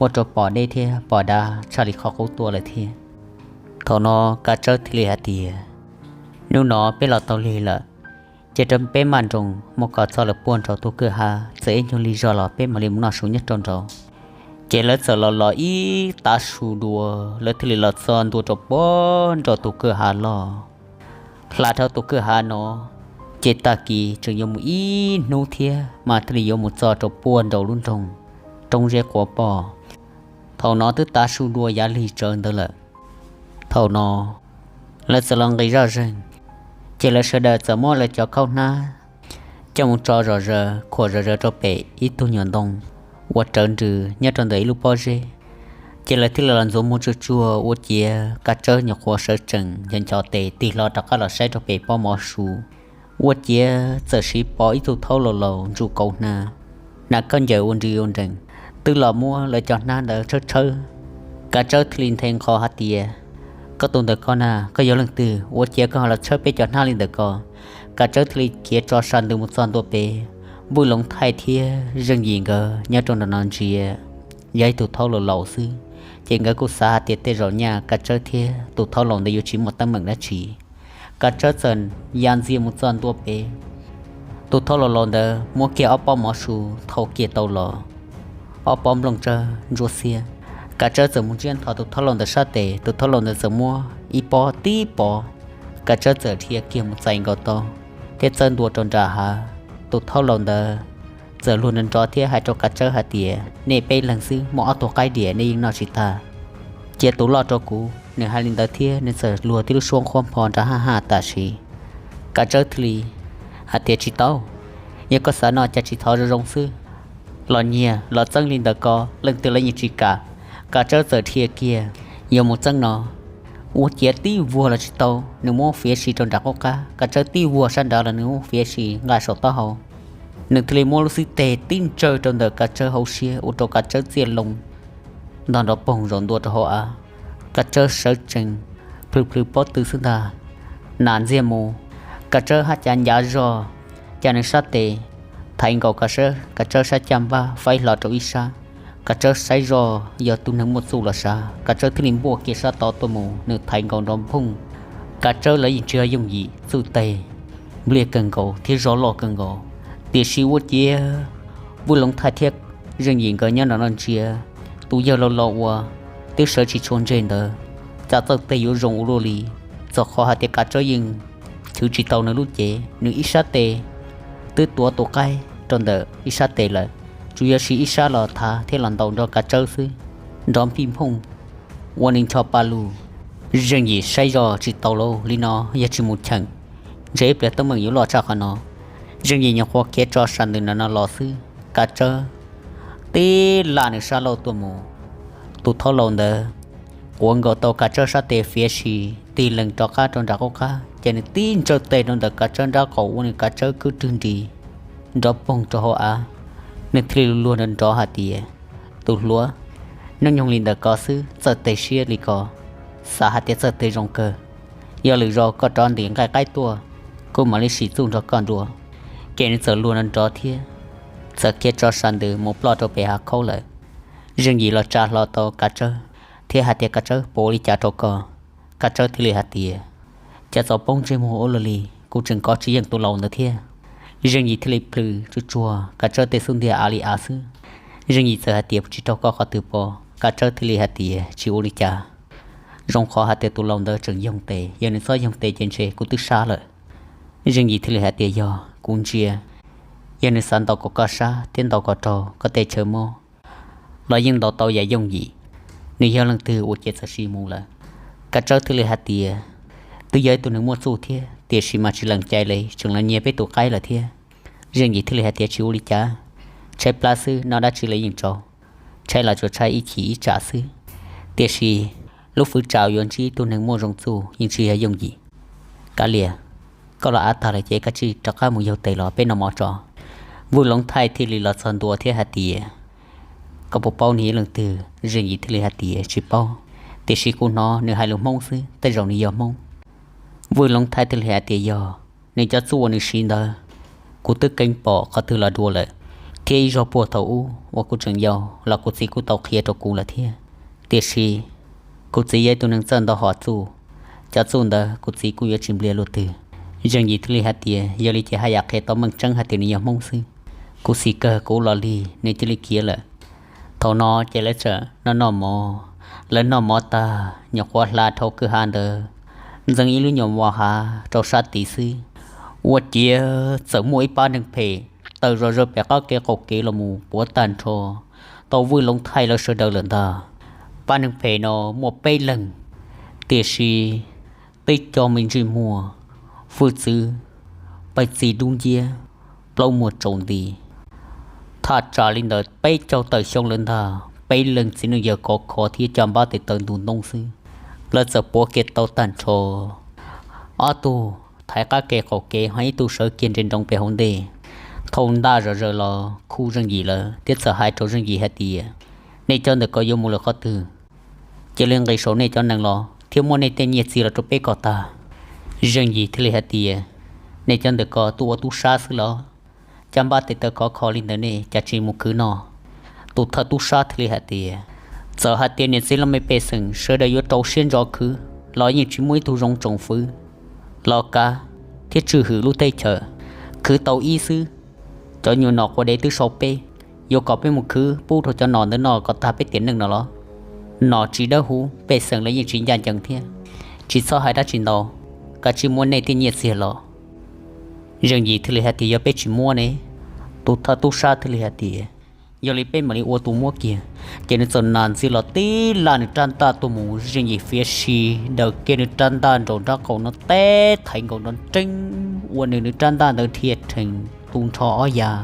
ua rau pom deb thiab pom dav tshaj li qhov qub tuaj lawm thiab. Thaum no Kav Tsawb thiaj li hais tias, hnub no peb los tau lig lawm, ces rau peb maj nroos mus kom txog lawm puag nraum tus kwj ha, txawm ib nyuag lig zog los peb mam li mus noj su nyob rau nraud. Ces lawv txawm los los ib tav su dua, lawv thiaj li los txog ntua rau puag nraum tus kwj ha loj. Hla dhau tus kwj ha no, ces tag kis tseem yuav mus ib hnub thiab mas thiaj li yuav mus txog rau puag nraum lub nroog Roob Zeb Quav Poj. Thaum no twb tav su dua yav lig tsawv ntawd lawm. Thaum no lawv txawm los nqis zoj zeeg, ces lawv sawv daws txawm muab lawv cov khaub hnab coj mus tso zom zaws khuam zom zaws rau pem ib tug nyuam ntoo uas rawv nrws nyob rau ntawm ib lub pob zeb. Ces lawv thiaj li los ntxuav muag tsuag tsuag ua ciav Kav Tsawb nyuam qhuav sawv tsees ncho ncho tes tig hlo rov qab los saib rau pem pob mov su. Ua ciav txawm siv pom ib tug thaub laus laus ntsuj kauv hnav, hnav khaub ncaws ua nri ua nrees, twb los muab lawv cov hnab ntawd tshawb tshawb. Kav Tsawb thiaj li nthe nqho hais tias, koj tus ntawm ko na, koj yog leej twg ua ciav koj ho los tshawb peb cov hnab li ntawm ko? Kav Tsawb thiaj li khiav tso sa ntws mus txog ntua pem Vwj Loov Thaij thiab Zeej Yim nkawd nyob rau nram no ntsia, yog ib tug thaub laus laus xwb. Ces nkawd kuj xav hais tias tej zaum nyaj Kav Tsawb thiab tus thaub laus ntawd yuav tsis muaj teeb meem dab tsi. Kav Tsawb txawm ya ntxiag mus txog ntua pem tus thaub laus laus ntawd, muab kiag ob pob mov su thau kiag tau los, ob pob nplooj tsawb ntsuab xiab. Kav Tsawb txawm mus ntsiab nthos tus thaub laus ntawd sab tes, tus thaub laus ntawd txawm muab ib pob tib pob. Kav Tsawb txawm dhia kiag mus txais nkaus tau thiab txawb ntua rau nram hav. Tus thaub laus ntawd txawm luag nrov nrov thiab hais rau Kav Tsawb hais tias, nej peb leeg xwb, muaj ob tug qaib diam nej yeej noj tsis tag. Cia tus loj rau kuv. Nws hais li ntawd thiab nws txawm luag tib lub suab nqhuab npho nrov haj haj tam sim. Kav Tsawb thiaj li hais tias, tsis tau, yog koj xav noj cas tsis thov zoo zoo xwb. Los nyiag los txeeb li ntawd ko, leej twg los yeej tsis kam. Kav Tsawb txawm dhia kiag yuav mus txeeb no, ua ciav tib vuag los tsis tau, nws muab fiav si rau nram qub qab. Kav Tsawb tib vuag sab nrad los nws muab fiav si nqa saum taub hau. Nws thiaj li muab lub xib teg tib ntsawj rau ntawm Kav Tsawb hauv siab ua rau Kav Tsawb txiaj loo ntog nrov poog zaum ntua rau hauv av. Kav Tsawb sawv tsees plhws plhws pob tw xwb ntag, nas ntxiag mus. Kav Tsawb haj cav ncav zog, cas nws sab tes thaiv nkaus Kav Tsawb, Kav Tsawb sab caj npab faib hlo rau ib sab. Kav Tsawb saib zoj yog tus neeg muaj txuj los sav, Kav Tsawb thiaj li npuaj kiag sab tod tuaj mus, nws thaiv nkaus nrov nphooj. Kav Tsawb lawv yeej tsis yog yooj yim, txuj tes npliaj kawg nkaus thiab zog loj kawg nkaus. Tiam sis ua ciav Vwj Loov Thaij thiab Zeej Yim nkawd nyob nram no ntsia, tus yawg laus laus uas twb sawv tsis tshua ntseg ntawd, cas txawj tes yuav zoo ua luaj li. Txog qhov hais tias Kav Tsawb yeej chwv tsis tau nws lub cev, nws ib sab tes twb tuav tus qaib rau ntawm ib sab tes lawm, tsuas yog siv ib sab los thav thiab los ntaus nrog Kav Tsawb xwb, nrov npij nphooj ua nws ncho pa lug. Zeej Yim saib zoj tsis tau lauj, li no yog tsis mus cheem, ntshe ib pliag teeb meem yuav loj tshaj qhov no. Zeej Yim nyuam qhuav khiav tso sa ntws nram no los xwb, Kav Tsawb tib lam nws sab laug tuaj mus. Tus thaub laus ntawd quav nkaus tau Kav Tsawb sab tes fiav si, tig lees rov qab rau nram qub qab, ces nws tib ntsawj tes rau ntawm Kav Tsawb nrab qaum ua nws Kav Tsawb kwb rwg nris nrov poog rau hauv av. Nws thiaj li luag nrov nrov hais tias, tus hluas, hnub nyoog li ntawm ko xwb txawj tes siab li ko, xav hais tias txawj tes zoo kawg. Yog lwm zaus koj rov ntim nqaij qaib tuaj, kuv mam li sim txuj nrog koj dua. Ces nws txawm luag nrov nrov thiab txawm khiav tso sa ntws mus ploj rau pem hav khaub lawm. Zeej Yim los tsa hlo tau Kav Tsawb thiab hais tias, Kav Tsawb, puas ua li cas rau koj? Kav Tsawb thiaj li hais tias, cas txawm poob ntsej muag ua luaj li, kuv tseem kov tsis yeej tus laus ntawd thiab. Zeej Yim thiaj li plhws tsuag tsuag Kav Tsawb tej xub ntiag av li av xwb. Zeej Yim txawm hais tias, tsis raug koj qhov twg pom? Kav Tsawb thiaj li hais tias, tsis ua li cas, zoo qhov hais tias tus laus ntawd tseem yoog tes, yog nws txhob yoog tes ces ntshe kuv twb sab lawm. Zeej Yim thiaj li hais tias, yog kuv ntsia, yog nws xav ntaus kom koj sab thiab ntaus kom raug koj tej chaw mob los yeej ntaus tau yam yooj yim. Nws yog leej twg ua ciav txawm sim mus lawm? Kav Tsawb thiaj li hais tias, twb yog ib tug neeg muaj txuj thiab, tiam sis mas tsis lees cai li, tseem los nyiag peb tus qaib lawm thiab. Zeej Yim thiaj li hais tias, Tsis ua li cas, tshaib plab xwb, noj dab tsi los yeej tsau, tshaib los tsuas tshaib ib chim ib tsam xwb. Tiam sis lub fwv tsam yuav ntsib ib tug neeg muaj zoo txuj yeej tsis yog yooj yim. Kav liam, koj los av tag lawm ces koj cia li rov qab mus yaug tes los peb noj mov tso. Vwj Loov Thaij thiaj li los txog ntua thiab hais tias, Koj puas paub nws yog leej twg? Zeej Yim thiaj li hais tias, Tsis paub, tiam sis kuv hnov nws hais lus Hmoob xwb, tej zaum nws yog Hmoob. Vwj Loov Thaij thiaj li hais tias, Yog, nws cov txuj uas nws siv ntawd kuv twb kheev pom qhov twg los dua lawm, thiab ib zaug puag thaum ub uas kuv tseem yau los kuv txiv kuj tau qhia rau kuv lawm thiab. Tiam sis kuv txiv yog ib tug neeg txawj ntau hom txuj, cov txuj ntawd kuv txiv kuj yuav tsis npliag luaj twg. Zeej Yim thiaj li hais tias, Yog li ces haj yam qhia tau meej tseeb hais tias nws yog Hmoob xwb. Kuv xis kawg kuv los lig nws cia li khiav lawm. Thaum no ces lawv txawm noj noj mov. Lawv noj mov tag, nyuam qhuav hla dhau kwj ha ntawd, ntxeev ib lub nyuam mos hav rau sab tid xwb, ua ciav txawm muaj ib pab neeg phem tawm zom zaws pem qab kev qaum kev los mus puav tag nrho tau Vwj Loov Thaij lawv sawv daws lawm ntag. Pab neeg phem no muaj peb leeg, tiam sis tib co me ntsej muag hwj txwv, paj txi dub nciab, plaub muag tsaus nti. Thaj tsam li ntawm peb caug tawm xyoo lawm ntag, peb leeg txiv neej yawg khov kho thiab caj npab tes taw ntu ntoo xwb. Lawv txawm puav kiag tau tag nrho, ob tug thaiv qab kev qaum kev, ho ib tug sawv kiag nres nroos pem hauv ntej. Thaum ntaj zom zaws los khu Zeej Yim lawv thiab txawm hais rau Zeej Yim hais tias, Nej cov ntawm ko yuav mus lawm qhov twg? Cia li nqis saum nej cov nees los thiab muab nej tej nyiaj txiag los rau peb kom tag. Zeej Yim thiaj li hais tias, Nej cov ntawm ko tuaj ua tub sab xwb los? Caj npab tes taw khov kho li ntawm nej cas tsis mus khwv noj? Tus thawj tub sab thiaj li hais tias, Txawm hais tias niam txiv laj mej pej xeem sawv daws yuav rau siab ntso khwv los yeej tsis muaj ib tug zoo tsoom fwv los kav thiab tswj hwm lub teb chaws. Khwv tau ib xwb, cov nyuag nom quav dev twb sau peb, yuav kom peb mus khwv pub rau cov nom ntawd noj kom tag peb tiam neej no los? Nom tsis dawb huv, pej xeem los yeej tsis ncaj ncees thiab. Tsis txhob hais dab tsi ntau, kav tsij muab nej tej nyiaj txiag los. Zeej Yim thiaj li hais tias, Yog peb tsis muab ne? Tus thawj tub sab thiaj li hais tias, Yog li peb mam li ua tus muab kiag. Ces nws txawm nas ntxiv los tib laj nws rab ntaj tuaj mus, Zeej Yim fiav si daws kiag nws rab ntaj nraum nraub qaum no teb thaiv nkaus nrov nreeb, ua nws nws rab ntaj ntawd dhia rhees tu nrho ob yav.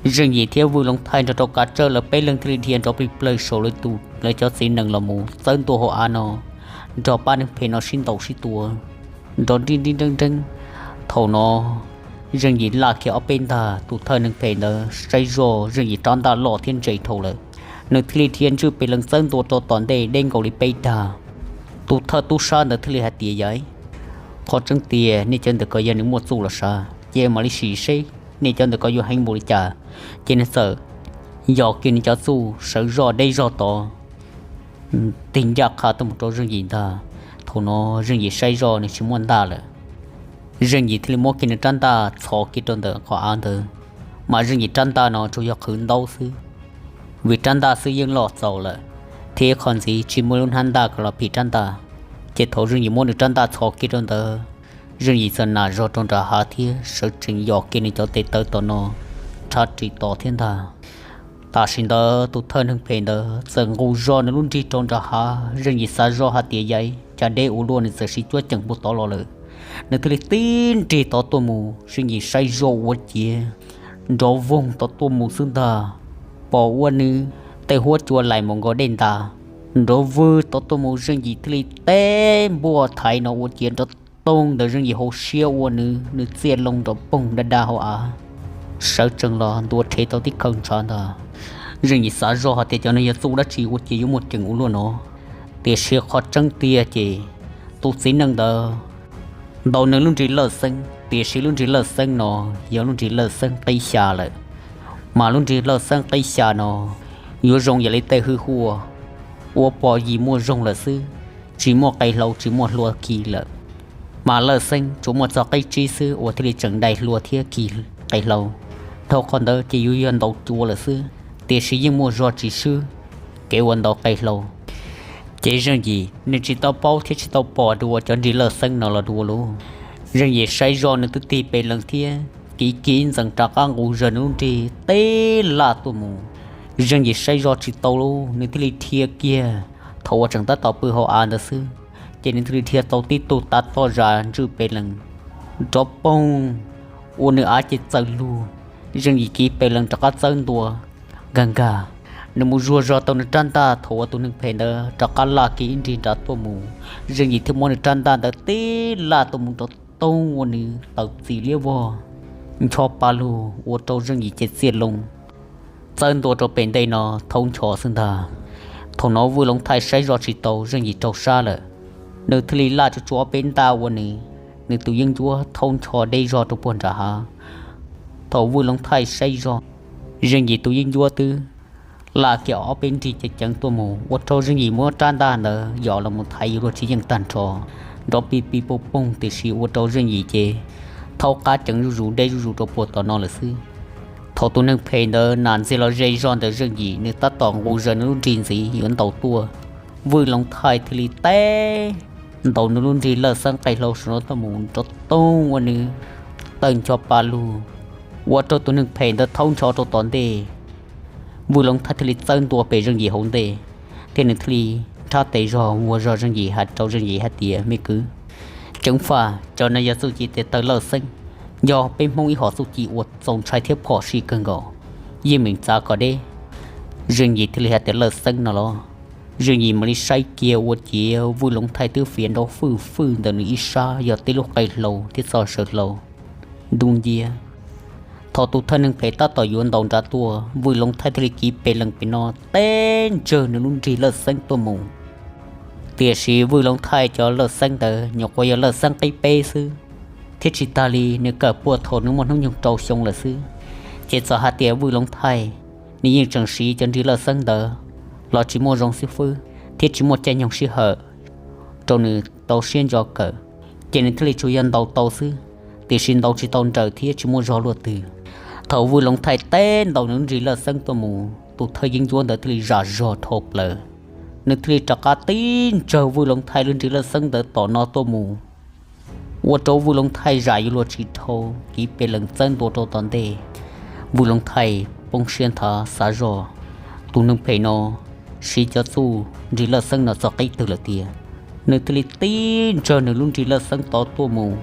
Zeej Yim thiab Vwj Loov Thaij nrog rau Kav Tsawb lawv peb leeg thiaj li dhia nrov plig plawg saum lawv tus lawv cov txiv nees los mus txawb ntua hauv av no, nrog pab neeg phem no sib ntaus sib tua nrov nrib nrib nreeb nreeb. Thaum no Zeej Yim laj kiag ob peb ntag, tus thawj neeg phem ntawd saib zoj Zeej Yim rab ntaj loj thiab ntse dhau lawm, nws thiaj li dhia ntswj pes lees txawb ntua rau tom ntej deb nkaus li peb dag. Tus thawj tub sab ntawd thiaj li hais tias, Yawm, qhov tseeb tiag nej cov ntawm ko yog nws muaj txuj los sav, ces mam li sim seb nej cov ntawm ko yuav heev npaum li cas. Ces nws txawm yos kiag nws cov txuj sawv zoj deb zog tod, tig ncaj qha tuaj mus rau Zeej Yim ntag. Thaum no Zeej Yim saib zoj nws tsis muaj ntaj lawm, Zeej Yim thiaj li muab kiag nws rab ntaj txhos kiag rau ntawm qhov av ntawd, mas Zeej Yim rab ntaj no tsuas yog qhwv ntaub xwb, vim rab ntaj xwb yeej loj txaus lawm, thiab qhov ntxiv tsis muaj lub hnab ntaj kom los phim rab ntaj. Ces thaum Zeej Yim muab nws rab ntaj txhos kiag rau ntawd, Zeej Yim txawm nam zog rau nram hav thiab sawv tsees yos kiag nws cov tes taw tom no rhav ris tos thiab ntag. Tam sim ntawd tus thawj neeg phem ntawd txawm nqus zog nws lub nrig rau nram hav, Zeej Yim xav zoj hais tias, Yawm, cas deb ua luaj, nws txawm siv cuab ceem puag tod los lawm. Nws thiaj li tib nrig tod tuaj mus, Zeej Yim saib zoj ua ciav nrov voog tod tuaj mus xwb ntag, pom ua nws tej huab cua laim mus nkaus dej ntas, nrov vwg tod tuaj mus, Zeej Yim thiaj li teb npuaj thaiv no ua ciav nrov toog ntawm Zeej Yim hauv siab ua nws nws txiaj loo nrov poog da da hauv av, sawv tsees los ntua rhev tau tib khawg ntshav ntag. Zeej Yim xav zoj hais tias cov no yog txuj dab tsi ua ciav yuav muaj ceem ua luaj no. Tiam sis qhov tseeb tiag ces tus txiv neej ntawd ntaus nws lub nrig lawj xeeb, tiam sis lub nrig lawj xeeb no yog lub nrig lawj xeeb qib xya lawm, mas lub nrig lawj xeeb qib xya no yuav zoo yam li tej hwj huaj uas pom yim muaj zog lawm xwb, tsis muaj qe hlau tsis muaj hlua khi lawm. Mas lawj xeeb tsuas muaj txog qib tsib xwb uas thiaj li tseem dai hlua thiab khi qe hlau. Dhau qhov ntawd ces yuav yog ntaus cua lawm xwb, tiam sis yeej muaj zog tsis swb kev ua ntaus qe hlau. Ces Zeej Yim nws tsis tau paub thiab tsis tau pom dua cov nrig lawj xeeb no los dua lauj. Zeej Yim saib zoj nws twb tig pes lees thiab kiv kiv ntxees rov qab nqus zog nws lub nrig tib laj tuaj mus. Zeej Yim saib zoj tsis tau lauj, nws thiaj li dhia kiag. Thaum uas tseem tab tom pw hauv av ntawd xwb, ces nws thiaj li dhia tau tib tug tav toj zas ntswj pes lees nrov poog, ua nws av ces txawm lug Zeej Yim kiv pes lees rov qab txawb ntua nkag nkag, nws mus zuag zog tau nws rab ntaj thaum uas tus neeg phem ntawd rov qab laj kiag ib nrig nrad tuaj mus. Zeej Yim thiaj muab nws rab ntaj ntawd tib laj tuaj mus nrov toog ua nws tawm txim liab vog, ncho pa lug ua rau Zeej Yim ces txiaj loo txawb ntua rau pem ntej no thaub ncho xwb ntag. Thaum no Vwj Loov Thaij saib zoj tsis tau Zeej Yim raug sab lawm, nws thiaj li laj tsuj tsuav ob peb ntaj ua nws, nws tus yeeb ncuab thaub ncho deb zog rau puag nram hav. Thaum Vwj Loov Thaij saib zoj, Zeej Yim tus yeeb ncuab twb laj kiag ob peb nrig ceev ceev tuaj mus ua rau Zeej Yim muab rab ntaj ntawd yos los mus thaiv yuav luag tsis yeej tag nrho, nrov pig pig poog poog tiam sis ua rau Zeej Yim ces thaub qab ceev zuj zus deb zuj zus rau puag tom no lawm xwb. Thaum tus neeg phem ntawd nam ntxiag los ze zog ntawm Zeej Yim, nws tab tom nqus zaws nws lub nrig ntxiv yuav ntaus tuaj, Vwj Loov Thaij thiaj li teb ntaus nws lub nrig lawj xeeb qe hlau saum no tuaj mus nrov toog ua nws tawm ncho pa lug, ua rau tus neeg phem ntawd thaub ncho rau tom ntej. Vwj Loov Thaij thiaj li txawb ntua pem Zeej Yim hauv ntej, thiab nws thiaj li nrhab tes zog vuag zog Zeej Yim hais rau Zeej Yim hais tias, Me kwv, ceev faj, cov no yog txuj ci tes taw lawj xeeb, yog peb Hmoob ib hom txuj ci uas txaus ntshai thiab phom sij kawg nkaus, yeej meem txav kom deb. Zeej Yim thiaj li hais tias, Lawj xeeb no los? Zeej Yim mam li saib kiag ua ciav Vwj Loov Thaij twb fiav nrov fwj fwj ntawm nws ib sab yog tib lub qe hlau thiab txoj saw hlau ntuj nciab. Thaum tus thawj neeg phem tab tom yuav ntaus nrad tuaj, Vwj Loov Thaij thiaj li kiv pes lees pem no teb ntsawg nws lub nrig lawj xeeb tuaj mus. Tiam sis Vwj Loov Thaij cov lawj xeeb ntawd nyuam qhuav yog lawj xeeb qib peb xwb, thiab tsis tas li nws kawm puag thaum nws muaj hnub nyoog rau xyoo lawm xwb. Ces txawm hais tias Vwj Loov Thaij nws yeej tseem siv cov nrig lawj xeeb ntawd los tsis muaj zoo xib fwb thiab tsis muaj caij nyoog sij hawm rau nws tau siab ntso kawm, ces nws thiaj li tsuas yog ntaus tau xwb, tiam sis ntaus tsis tau nrawm thiab tsis muaj zog luaj twg. Thaum Vwj Loov Thaij teb ntaus nws lub nrig lawj xeeb tuaj mus, tus thawj yeeb ncuab ntawd thiaj li zam zog dhau plaws, nws thiaj li rov qab tib ntsawg Vwj Loov Thaij lub nrig lawj xeeb ntawd tom no tuaj mus, ua rau Vwj Loov Thaij zam yuav luag tsis dhau, kiv pes lees txawb ntua rau tom ntej. Vwj Loov Thaij poob siab nthav xav zoj, tus neeg phem no siv cov txuj nrig lawj xeeb no txog qib twg lawm tiag. Nws thiaj li tib ntsawg nws lub nrig lawj xeeb tod tuaj mus,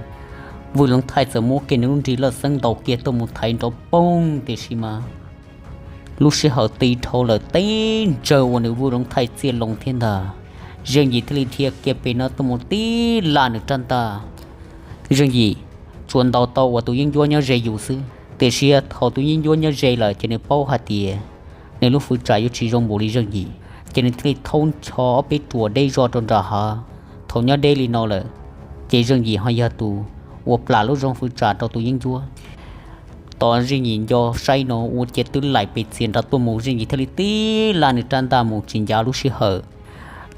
Vwj Loov Thaij txawm muab kiag nws lub nrig lawj xeeb ntaus kiag tuaj mus thaiv nrov poog tiam sis mas lub sij hawm ti dhau lawm tib ntsawg ua nws Vwj Loov Thaij txiaj loo thiab ntag. Zeej Yim thiaj li dhia kiag pem no tuaj mus tib laj nws rab ntaj. Zeej Yim tsuas ntaus tau uas tus yeeb ncuab nyob ze yus xwb, tiam sis thaum tus yeeb ncuab nyob ze lawm ces nws paub hais tias nws lub fwv tsam yuav tsis zoo npaum li Zeej Yim, ces nws thiaj li thaub ncho ob peb ruam deb zog rau nram hav. Thaum nyob deb li no lawm, ces Zeej Yim ho yog tus uas plam lub zoo fwv tsam rau tus yeeb ncuab. Tos Zeej Yim nco saib no ua ciav twb laim pes txias nrad tuaj mus, Zeej Yim thiaj li tib laj nws rab ntaj mus tsis ncav lub sij hawm,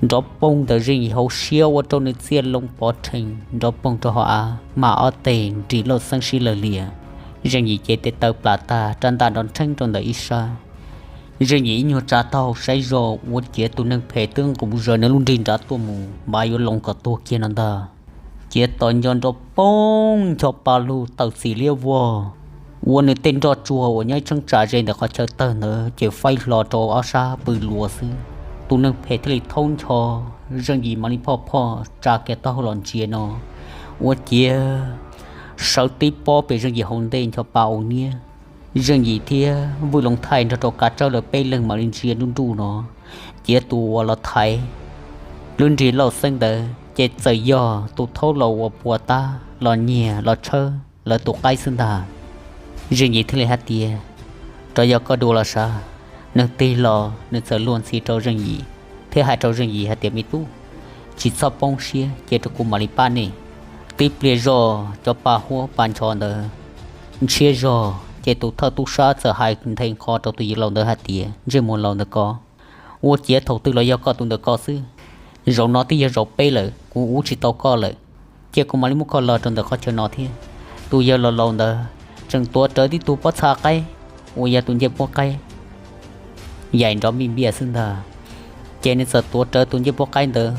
nrov poog ntawm Zeej Yim hauv siab ua rau nws txiaj loo pov rhees nrov poog rau hauv av, mas ob teg nrig lawj xeeb sib lawg lias. Zeej Yim cev tes taw plam tag, rab ntaj nrov nrheeb rau ntawm ib sab. Zeej Yim ib nyuag tsa taub hau saib zoj ua ciav tus neeg phem twb nqus zaws nws lub nrig nrad tuaj mus, npav yuav loo kom tuag kiag no ntag. Ciav tos nco nrov poog ncho pa lug tawm txim liab vog, ua nws tej nroj tsuag uas nyob ib cheeb tsam ze ntawm qhov chaw tawg ntawd ces faib hlo rau ob sab pw luas xwb. Tus neeg phem thiaj li thaub ncho, Zeej Yim mam li phoj phoj tsa kiag taub hau los ntsia no, ua ciav sawv tib pob pem Zeej Yim hauv ntej ncho pa ua niab. Zeej Yim thiab Vwj Loov Thaij nrog rau Kav Tsawb lawv peb leeg mam li ntsia nruj nruj no, ciav tus uas los thaiv lub nrig lawj xeeb ntawd ces txawm yog tus thaub laus uas puas tab los nyiag los tshawb lawv tus qaib xwb ntag. Zeej Yim thiaj li hais tias, Rov yog koj dua los sav. Nws tig los nws txawm luag ntxhi rau Zeej Yim thiab hais rau Zeej Yim hais tias, Me tub, tsis txhob poob siab, cia rau kuv mam li pab nej. Tib pliag zog cov pa huab pa ncho ntawd ntshiab zog ces tus thawj tub sab txawm hais nthe nqho rau tus yawg laus ntawd hais tias, Ntsej muag laus ntawm ko, ua ciav thaum twg los yog koj tus ntawm ko xwb. Zaum no twb yog zaum peb lawm, kuv ua tsis tau koj lawm, cia kuv mam li muab koj los rau ntawm qhov chaw no thiab. Tus yawg laus laus ntawd tseem tuav rawv tib tug pob txha qaib uas yog tus ncej puab qaib yaim nrov npij npiaj xwb ntag. Ces nws txawm tuav rawv tus ncej puab qaib ntawd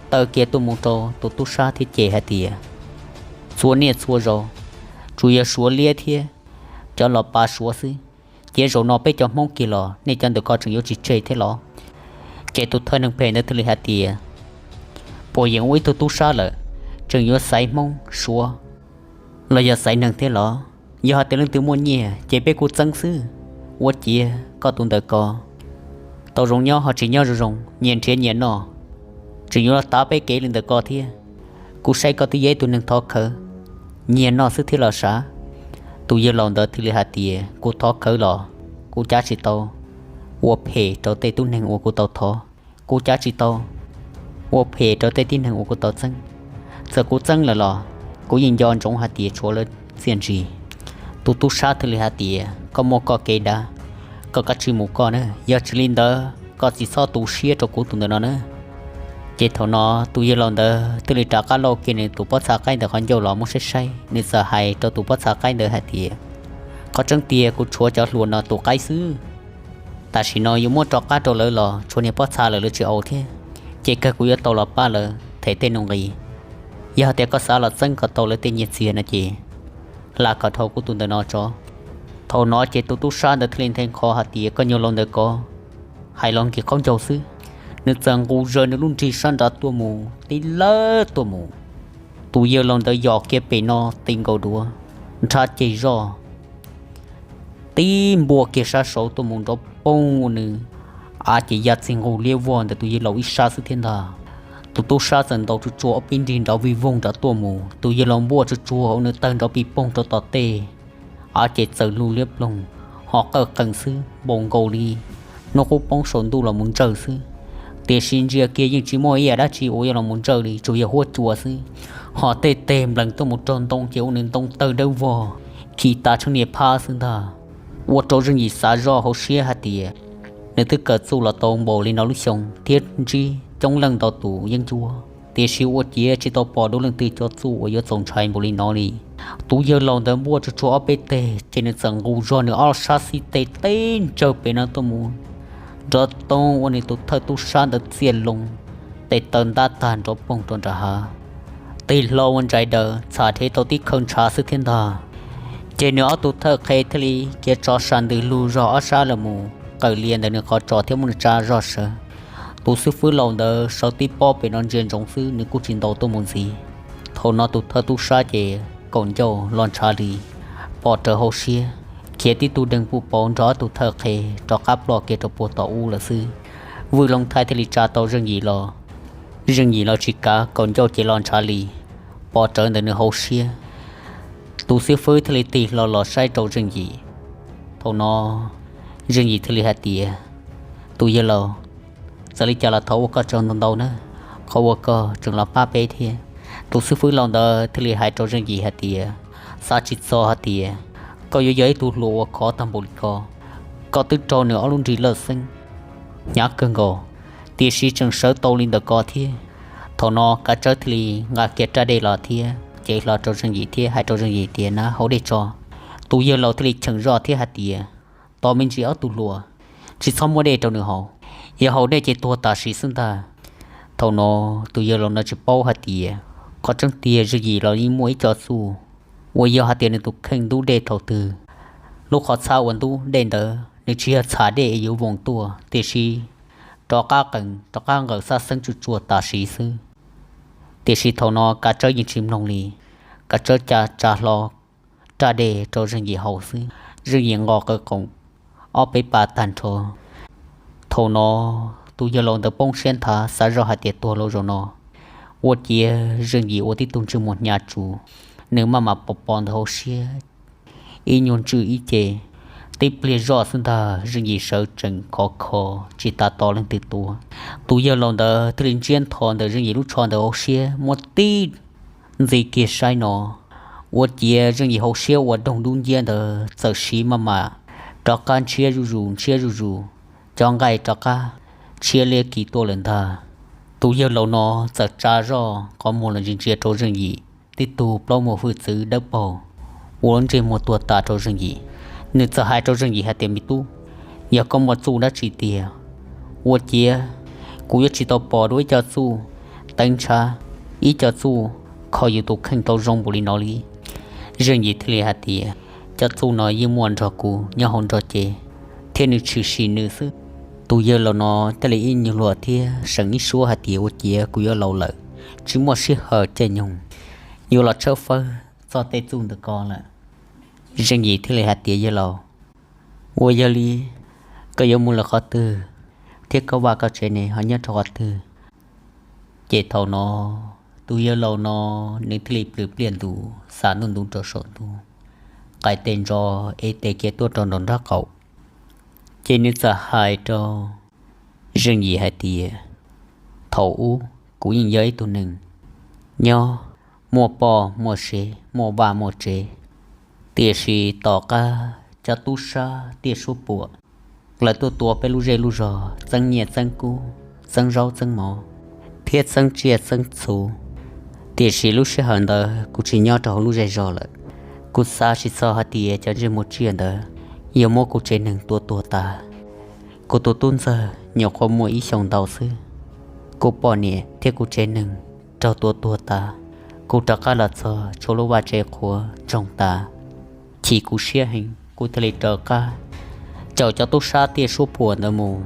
taw kiag tuaj mus rau tus tub sab thiab ces hais tias, Txhua niaj txhua zaus tsuas yog Suav liab thiab cov los pa Suav xwb, cia zaum no peb cov Hmoob kiag los nej cov ntawm ko tseem yuav tsis tseg thiab los? Ces tus thawj neeg phem ntawd thiaj li hais tias, Puas yeem ua ib tug tub sab lawm, tseem yuav xaiv Hmoob Suav los yog xaiv neeg thiab los? Yog hais tias leej twg muaj nyiaj ces peb kuj txeeb xwb. Ua ciav koj tus ntawm ko tau zoo nyob ho tsis nyob zoo zoo, nyias nrhiav nyias noj, tseem yuav los tav peb kev li ntawm ko thiab. Kuv saib koj twb yog ib tug neeg thov khawv, nyiag noj xwb thiab los sav. Tus yawg laus ntawd thiaj li hais tias, kuv thov khawv los kuv cav tsis tau ua phem rau tej tib neeg uas kuv tau thov, kuv cav tsis tau ua phem rau tej tib neeg uas kuv tau txeeb. Txawm kuv txeeb lawm los kuv yeej nco ntsoov hais tias tshuav lawv txiaj ntsig. Tus tub sab thiaj li hais tias, koj muaj koj kev dav, koj kav tsij mus koj na, yog tsis li ntawd koj tsis txhob tu siab rau kuv tus ntawm no na. Ces thaum no tus yawg laus ntawd thiaj li rov qab lauj kiag nws tus pob txha qaib ntawd qhov ncauj los muab saib saib, nws txawm hais rau tus pob txha qaib ntawd hais tias, qhov tseeb tiag kuv tshuav cov hlua no tus qaib xwb, tam sim no yuav muab rov qab rau lawv los tshuav niag pob txha lawm lawv tsis au thiab, ces kawg kuv yuav tau los pab lawv them tej nuj nqis. Yog tias koj xav los txeeb kom tau lawv tej nyiaj txiag no ces hla kom dhau kuv tus ntawm no tso. Thaum no ces tus tub sab ntawd thiaj li nthe nqho hais tias, koj nyuag laus ntawm ko hais los nkig qaub ncaug xwb. Nws txawm nqus zaws nws lub nrig sab nrad tuaj mus tib lawb tuaj mus. Tus yawg laus ntawd yos kiag pem no ti nkaus duav, nrhab ceg zoj tib npuaj kiag sab saud tuaj mus nrov poog ua nws, av ces ya txij nqug liab vog ntawm tus yawg laus ib sab xwb thiab ntag. Tus tub sab txawm ntaus tsuj tsuag ob peb nrig nrov vij voog nrad tuaj mus, tus yawg laus npuaj tsuj tsuag ua nws tawg nrov pis poog rau tom tej, av ces txawm lug liab ploog, ho qawj qees xwb npaum nkaus li hnub qub poob saum ntuj los mus ntsawj xwb. Tiam sis ntsia kiag yeej tsis muaj ib yam dab tsi uas yuav los mus ntsawj li, tsuas yog huab cua xwb. Ho tej teg nplees tuaj mus raug ntoo ces ua nws ntoo tawg dawb vog, khi tas tshab niag phab xwb ntag. Ua rau Zeej Yim xav zoj hauv siab hais tias nws twb kawm txuj los tau npaum li no lub xyoo thiab ntsib coob leej ntau tus yeeb ncuab, tiam sis ua ciav tsis tau pom dua leej twg cov txuj uas yuav txaus ntshai npaum li no li. Tus yawg laus ntawd npuaj tsuj tsuag ob peb teg ces nws txawm nqus zog nws ob sab xib teg teb ntsawg pem no tuaj mus nrov toog ua nws tus thawj tub sab ntawd txiaj loo, tes taw ntab tag nrov poog rau nram hav. Tig hlo ua ntsais daws txham dhev tau tib khawb ntshav xwb thiab ntag. Ces nws ob tug thawj qhe thiaj li khiav tso sa ntws lug zog ob sab los mus qawm lias ntawm nws qhov tsos thiab muab nws tsa zog sawv. Tus xib fwb laus ntawd sawv tib pob pem no ntsia ntsoov xwb, nws kuj tsis ntaus tuaj mus ntxiv. Thaum no tus thawj tub sab ces kaum ncauj los ntshav li, pom rawv hauv siab, khiav tib tug deeg puj pauv nrog ob tug thawj qhe rov qab ploj kiag rau puag tom ub lawm xwb. Vwj Looj Thaij thiaj li tsa tau Zeej Yim los, Zeej Yim los tsis kav, kaum ncauj ces los ntshav li, pom rawv ntawm nws hauv siab. Tus xib fwb thiaj li tig hlo los saib rau Zeej Yim. Thaum no Zeej Yim thiaj li hais tias, tus yawg laus, txawm li cas los thov ua koj tsaug ntau ntau na, qhov uas koj tseem los pab peb thiab. Tus xib fwb laus ntawd thiaj li hais rau Zeej Yim hais tias, xav tsis txog hais tias koj yuav yog ib tug hluas uas khov tag npaum li ko. Koj twb raug nws ob lub nrig lawj xeeb hnyav kawg nkaus, tiam sis tseem sawv tau li ntawm ko thiab. Thaum no Kav Tsawb thiaj li nqa kiag raj dej los thiab cev hlo rau Zeej Yim thiab hais rau Zeej Yim tias, nab haus dej tso. Tus yawg laus thiaj li cheem zoj thiab hais tias, tos me ntsis ob tug hluas, tsis txhob muab dej rau nws haus, yog haus dej ces tuag tam sim xwb ntag. Thaum no tus yawg laus no tsis paub hais tias qhov tseeb tiag Zeej Yim los yeej muaj ib co txuj uas yog hais tias nws tus kheej ntub dej thaum twg, lub qhov txhab uas ntub dej ntawd nws tsis yog txham dej es yuav voos tuaj, tiam sis rov qab qees rov qab nqaws xab xeeb tsuj tsuag tam sim xwb. Tiam sis thaum no Kav Tsawb yeej tsis mloog li, Kav Tsawb ca tsa hlo raj dej rau Zeej Yim haus xwb, Zeej Yim nqos qawv qoom ob peb pas tag nrho. Thaum no tus yawg laus ntawd poob siab nthav xav zoj hais tias tuag lauj zaum no. Ua ciav Zeej Yim ua tib tug ntsej muag hnyav tsuv, nws maj mam pos pos ntawm hauv siab ib nyuag ntswj ib ce. Tib pliag zoj xwb ntag Zeej Yim sawv tsees khov kho tsis tas tos leej twg tua. Tus yawg laus ntawd thiaj li ntsiab ntho ntawm Zeej Yim lub tsho ntawm hauv siab muab tib ntxiv kiag saib no. Ua ciav Zeej Yim hauv siab uas doog dub nciab ntawd txawm siv maj mam rov qab ntshiab zuj zus ntshiab zuj zus, cov nqaij rov qab tshiab liab kis tuaj lawm ntag. Tus yawg laus no txawm tsa zoj qhov muag los ntsia ntsia rau Zeej Yim tib tug plaub muag hwj txwv dawb paug ua lub ntsej muag tuag tas rau Zeej Yim. Nws txawm hais rau Zeej Yim hais tias, me tub, yog koj muaj txuj dab tsi tiag, ua ciav kuv yuav tsis tau pom dua ib co txuj teev ntshav, ib co txuj kho yus tus kheej tau zoo npaum li no li. Zeej Yim thiaj li hais tias, cov txuj no yeej muaj nrog kuv nyob hauv nrog cev, thiab nws tshwm sim nws xwb. Tus yawg laus no thiaj li ib nyuag luag thiab seem ib suab hais tias, ua ciav kuv yuav laus lawm, tsis muaj sij hawm caij nyoog yuav los tshawb fawb txog tej txuj ntawm ko lawm. Zeej Yim thiaj li hais tias, Yawg laus, ua yog li koj yuav mus lawm qhov twg, thiab koj vaj koj tsev ne ho nyob rau qhov twg? Ces thaum no tus yawg laus no nws thiaj li plhws pliaj ntus, xa ntuj ntuv rau saum ntuj, qais tes ntso, ev tes kiag tuaj rau nraum nraub qaum. Ces nws txawm hais rau Zeej Yim hais tias, Thaum ub kuv yeej yog ib tug neeg nyob muaj poj muaj sev, muaj vaj muaj tsev, tiam sis tom qab cov tub sab tiaj suab puam lawv tuaj tua peb lub zej lub zog, txeeb nyiaj txeeb kub, txeeb zaub txeeb mov, thiab txeeb tsiaj txeeb txhu. Tiam sis lub sij hawm ntawd kuv tsis nyob rau hauv lub zej zog lawm. Kuv xav tsis txog hais tias cov ntsej muag tsiaj ntawd yuav muab kuv tsev neeg tua tuag tas. Kuv tus tub ntxawg nyuam qhuav muaj ib xyoos ntau xwb, kuv poj niam thiab kuv tsev neeg raug tua tuag tas. Kuv rov qab los txog tshuav lub vaj tsev qhuav ntsoog tas, chim kuv siab heev, kuv thiaj li raws qab caum cov tub sab tiaj suab puam ntawd mus.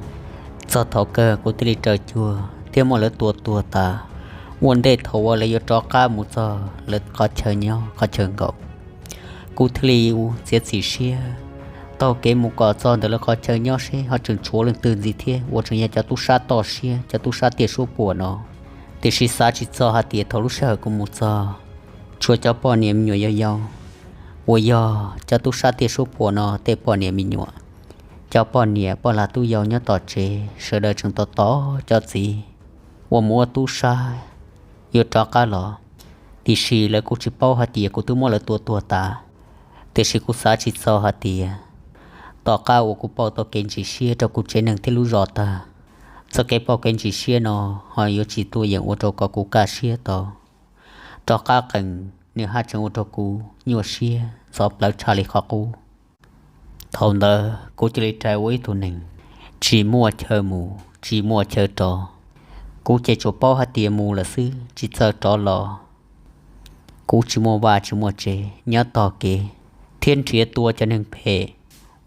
Txog thaum kawg kuv thiaj li raws cuag thiab muab lawv tua tuag tas. Ua ntej thaum uas lawv yuav rov qab mus txog lawv qhov chaw nyob qhov chaw nkaum, kuv thiaj li txiav txim siab taug kev mus kom txog ntawm lawv qhov chaw nyob seb ho tseem tshuav leej twg ntxiv thiab uas tseem yog cov tub sab toj siab, cov tub sab tiaj suab puam no. Tiam sis xav tsis txog hais tias thaum lub sij hawm kuv mus txog, tshuav cov poj niam me nyuam yau yau uas yog cov tub sab tiaj suab puam no tej poj niam me nyuam. Cov poj niam poj lag tub yau nyob tom tsev sawv daws tseem tos tos cov txiv uas mus ua tub sab yuav rov qab los. Tiam sis lawv kuj tsis paub hais tias kuv twb muab lawv tua tuag tas. Tiam sis kuv xav tsis txog hais tias tom qab uas kuv pauj tau kev ntsis siab rau kuv tsev neeg thiab lub zos tag, txoj kev pauj kev ntsis siab no ho yuav tsis tuaj yeem ua rau kom kuv kaj siab tau. Rov qab qees nws haj tseem ua rau kuv nyuaj siab ntxhov plawv tshaj li qhov qub. Thaum ntawd kuv cia li rais ua ib tug neeg tsis muaj chaw mus tsis muaj chaw rov. Kuv ces tsuas paub hais tias mus lawm xwb tsis txawj rov los. Kuv tsis muaj vaj tsis muaj tsev nyob tog kev thiab nrhiav tua cov neeg phem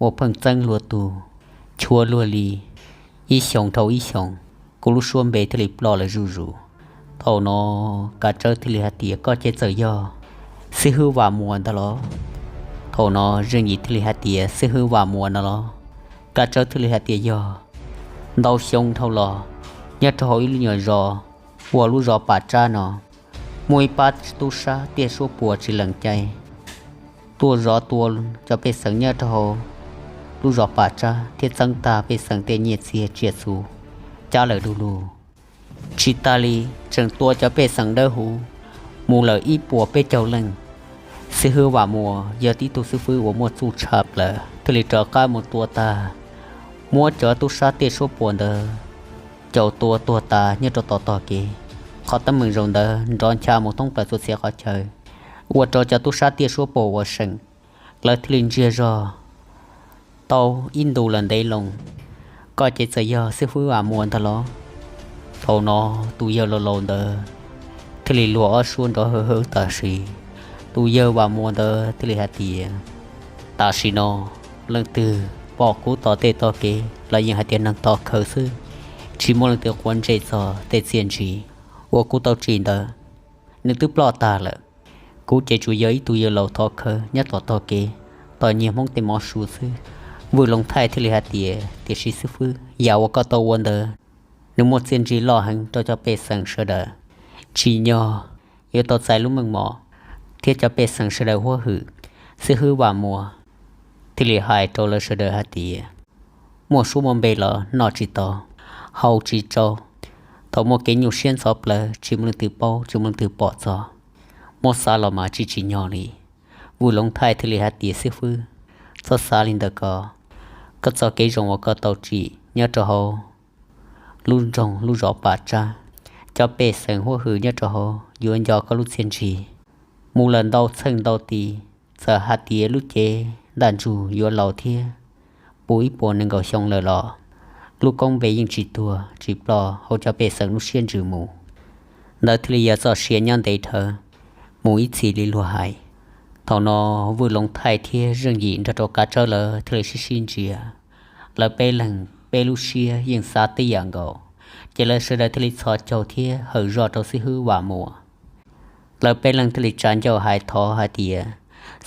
uas pheej txeeb luag tug, chua luag li ib xyoos dhau ib xyoos. Kuv lub suab npe thiaj li ploj lawm zuj zus. Thaum no Kav Tsawb thiaj li hais tias, Koj ces txawm yog xib hwb Vam Muas ntag los? Thaum no Zeej Yim thiaj li hais tias, Xib hwb Vam Muas no los? Kav Tsawb thiaj li hais tias, Yog, ntau xyoo dhau los nyob rau hauv ib lub nyuag zos hu ua lub zos Pam Tsab no, muaj ib pab tub sab tiaj suab puam tsis lees cai tuaj zov tua cov pej xeem nyob rau hauv lub zos Pam Tsab thiab txeeb tag pej xeem tej nyiaj txiag tsiaj txhu cab lawm du lug. Tsis tas li, tseem tua cov pej xeem dawb huv mus lawm ib puas peb caug leej. Xib hwb Vam Muas yog tib tug xib hwb uas muaj txuj tshaj plaws thiaj li rov qab mus tua tag, muab cov tub sab tiaj suab puam ntawd caum tua tuag tas nyob rau tom tog kev. Qhov teeb meem zaum ntawd nrov ncha mus thoob plaws txhua txhia qhov chaw, ua rau cov tub sab tiaj suab puam uas seem lawv thiaj li ntsiag zog tau ib ntu lawm ntev loo. Koj ces txawm yog xib hwb Vam Muas ntag los? Thaum no tus yawg laus laus ntawd thiaj li luag ob suab nrov hawv hawv tam sim. Tus yawg Vam Muas ntawd thiaj li hais tias, Tam sim no leej twg pom kuv tom tej tog kev los yeej hais tias neeg thov khawv xwb, tsis muaj leej twg quav ntsej txog tej txiaj ntsig uas kuv tau tsim ntawd, nws twb ploj tag lawm. Kuv ces tsuas yog ib tug yawg laus thov khawv nyob tom tog kev tos nyiag Hmoob tej mov su xwb. Vwj Loos Thaij thiaj li hais tias, Tiam sis xib hwb, yam uas koj tau ua ntawd nws muaj txiaj ntsig loj heev rau cov pej xeem sawv daws. Tsim nyog yuav tau txais lub meej mom thiab cov pej xeem sawv daws huab hwm. Xib hwb Vam Muas thiaj li hais rau lawv sawv daws hais tias, Muaj suab muaj npe los noj tsis tau, haus tsis tsau. Thaum muaj kev nyuaj siab ntxhov plawv tsis muaj leej twg paub tsis muaj leej twg pom txog, muab xav los mas tsis tsim nyog li. Vwj Loos Thaij thiaj li hais tias, Xib hwb, txhob xav li ntawd ko. Koj txoj kev zoo uas koj tau tsim nyob rau hauv lub nroog lub zos Pam Tsab, cov pej xeem huab hwm nyob rau hauv yuav nco koj lub txiaj ntsig mus lawm ntau txheej ntau tis. Txawm hais tias lub cev ntaj ntsug yuav laus thiab puv ib puas nees nkaum xyoo lawm los lub koob npe yeej tsis tuag tsis ploj hauv cov pej xeem lub siab ntsws mus. Ntawd thiaj li yog txoj sia nyob ntev dhawv mus ib txhis li luag hais. Thaum no Vwj Loos Thaij thiab Zeej Yim nrog rau Kav Tsawb lawv thiaj li sib sib ntsia. Lawv peb leeg peb lub siab yeej xav tib yam nkaus, ces lawv sawv daws thiaj li txhos caug thiab hawm zoj rau xib hwb Vam Muas. Lawv peb leeg thiaj li tsa ncauj hais thov hais tias,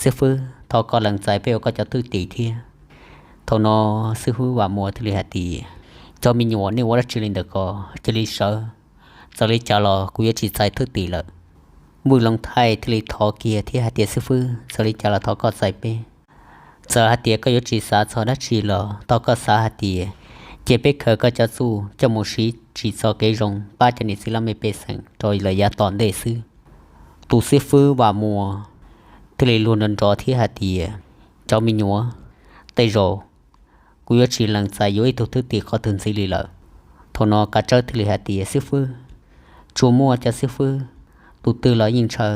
Xib hwb, thov koj lees txais peb ua koj cov thwj tim thiab. Thaum no xib fwb Vam Muas thiaj li hais tias, cov me nyuam, nej ua dab tsi li ntawm ko? Cia li sawv, txawm li cas los kuv yuav tsis txais thwj tim lawm. Vwj Loos Thaij thiaj li thov kiag thiab hais tias, xib fwb, txawm li cas los thov koj txais peb. Txawm hais tias koj yuav tsis xav txog dab tsi los thov koj xav hais tias cia peb khaws koj cov txuj coj mus siv tsim txoj kev zoo pab cov niam txiv laj mej pej xeem rau lawm yav tom ntej xwb. Tus xib fwb Vam Muas thiaj li luag nrov nrov thiab hais tias, cov me nyuam, tej zaum kuv yuav tsis lees txais yuav ib tug thwj tim qhov twg ntxiv li lawm. Thaum no Kav Tsawb thiaj li hais tias, xib fwb, tsuas muaj cov xib fwb tus twg los yeej ntshaw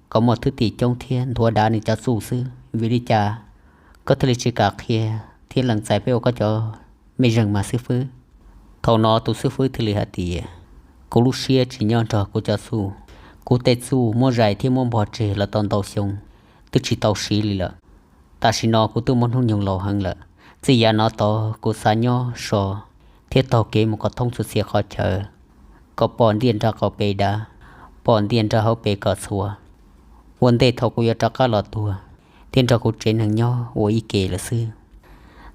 kom muaj thwj tim coob thiab nthuav dav nws cov txuj xwb, vim li cas koj thiaj li tsis kam qhia thiab lees txais peb ua koj cov mej zeeg mas xib fwb? Thaum no tus xib fwb thiaj li hais tias, kuv lub siab tsis nyob nrog kuv cov txuj. Kuv tej txuj muab zais thiab muab npog tseg los tau ntau xyoo, twb tsis tau siv li lawm. Tam sim no kuv twb muaj hnub nyoog laus heev lawm, txij yav no tod kuv xav nyob so thiab taug kev mus kom thoob txhua txhia qhov chaw, kom pom ntiaj nrag qaum pes dav, pom ntiaj nrag hauv pes kom txhua. Ua ntej thaum kuv yuav rov qab los tuag thiab nrog kuv tsev neeg nyob ua ib ke lawm xwb.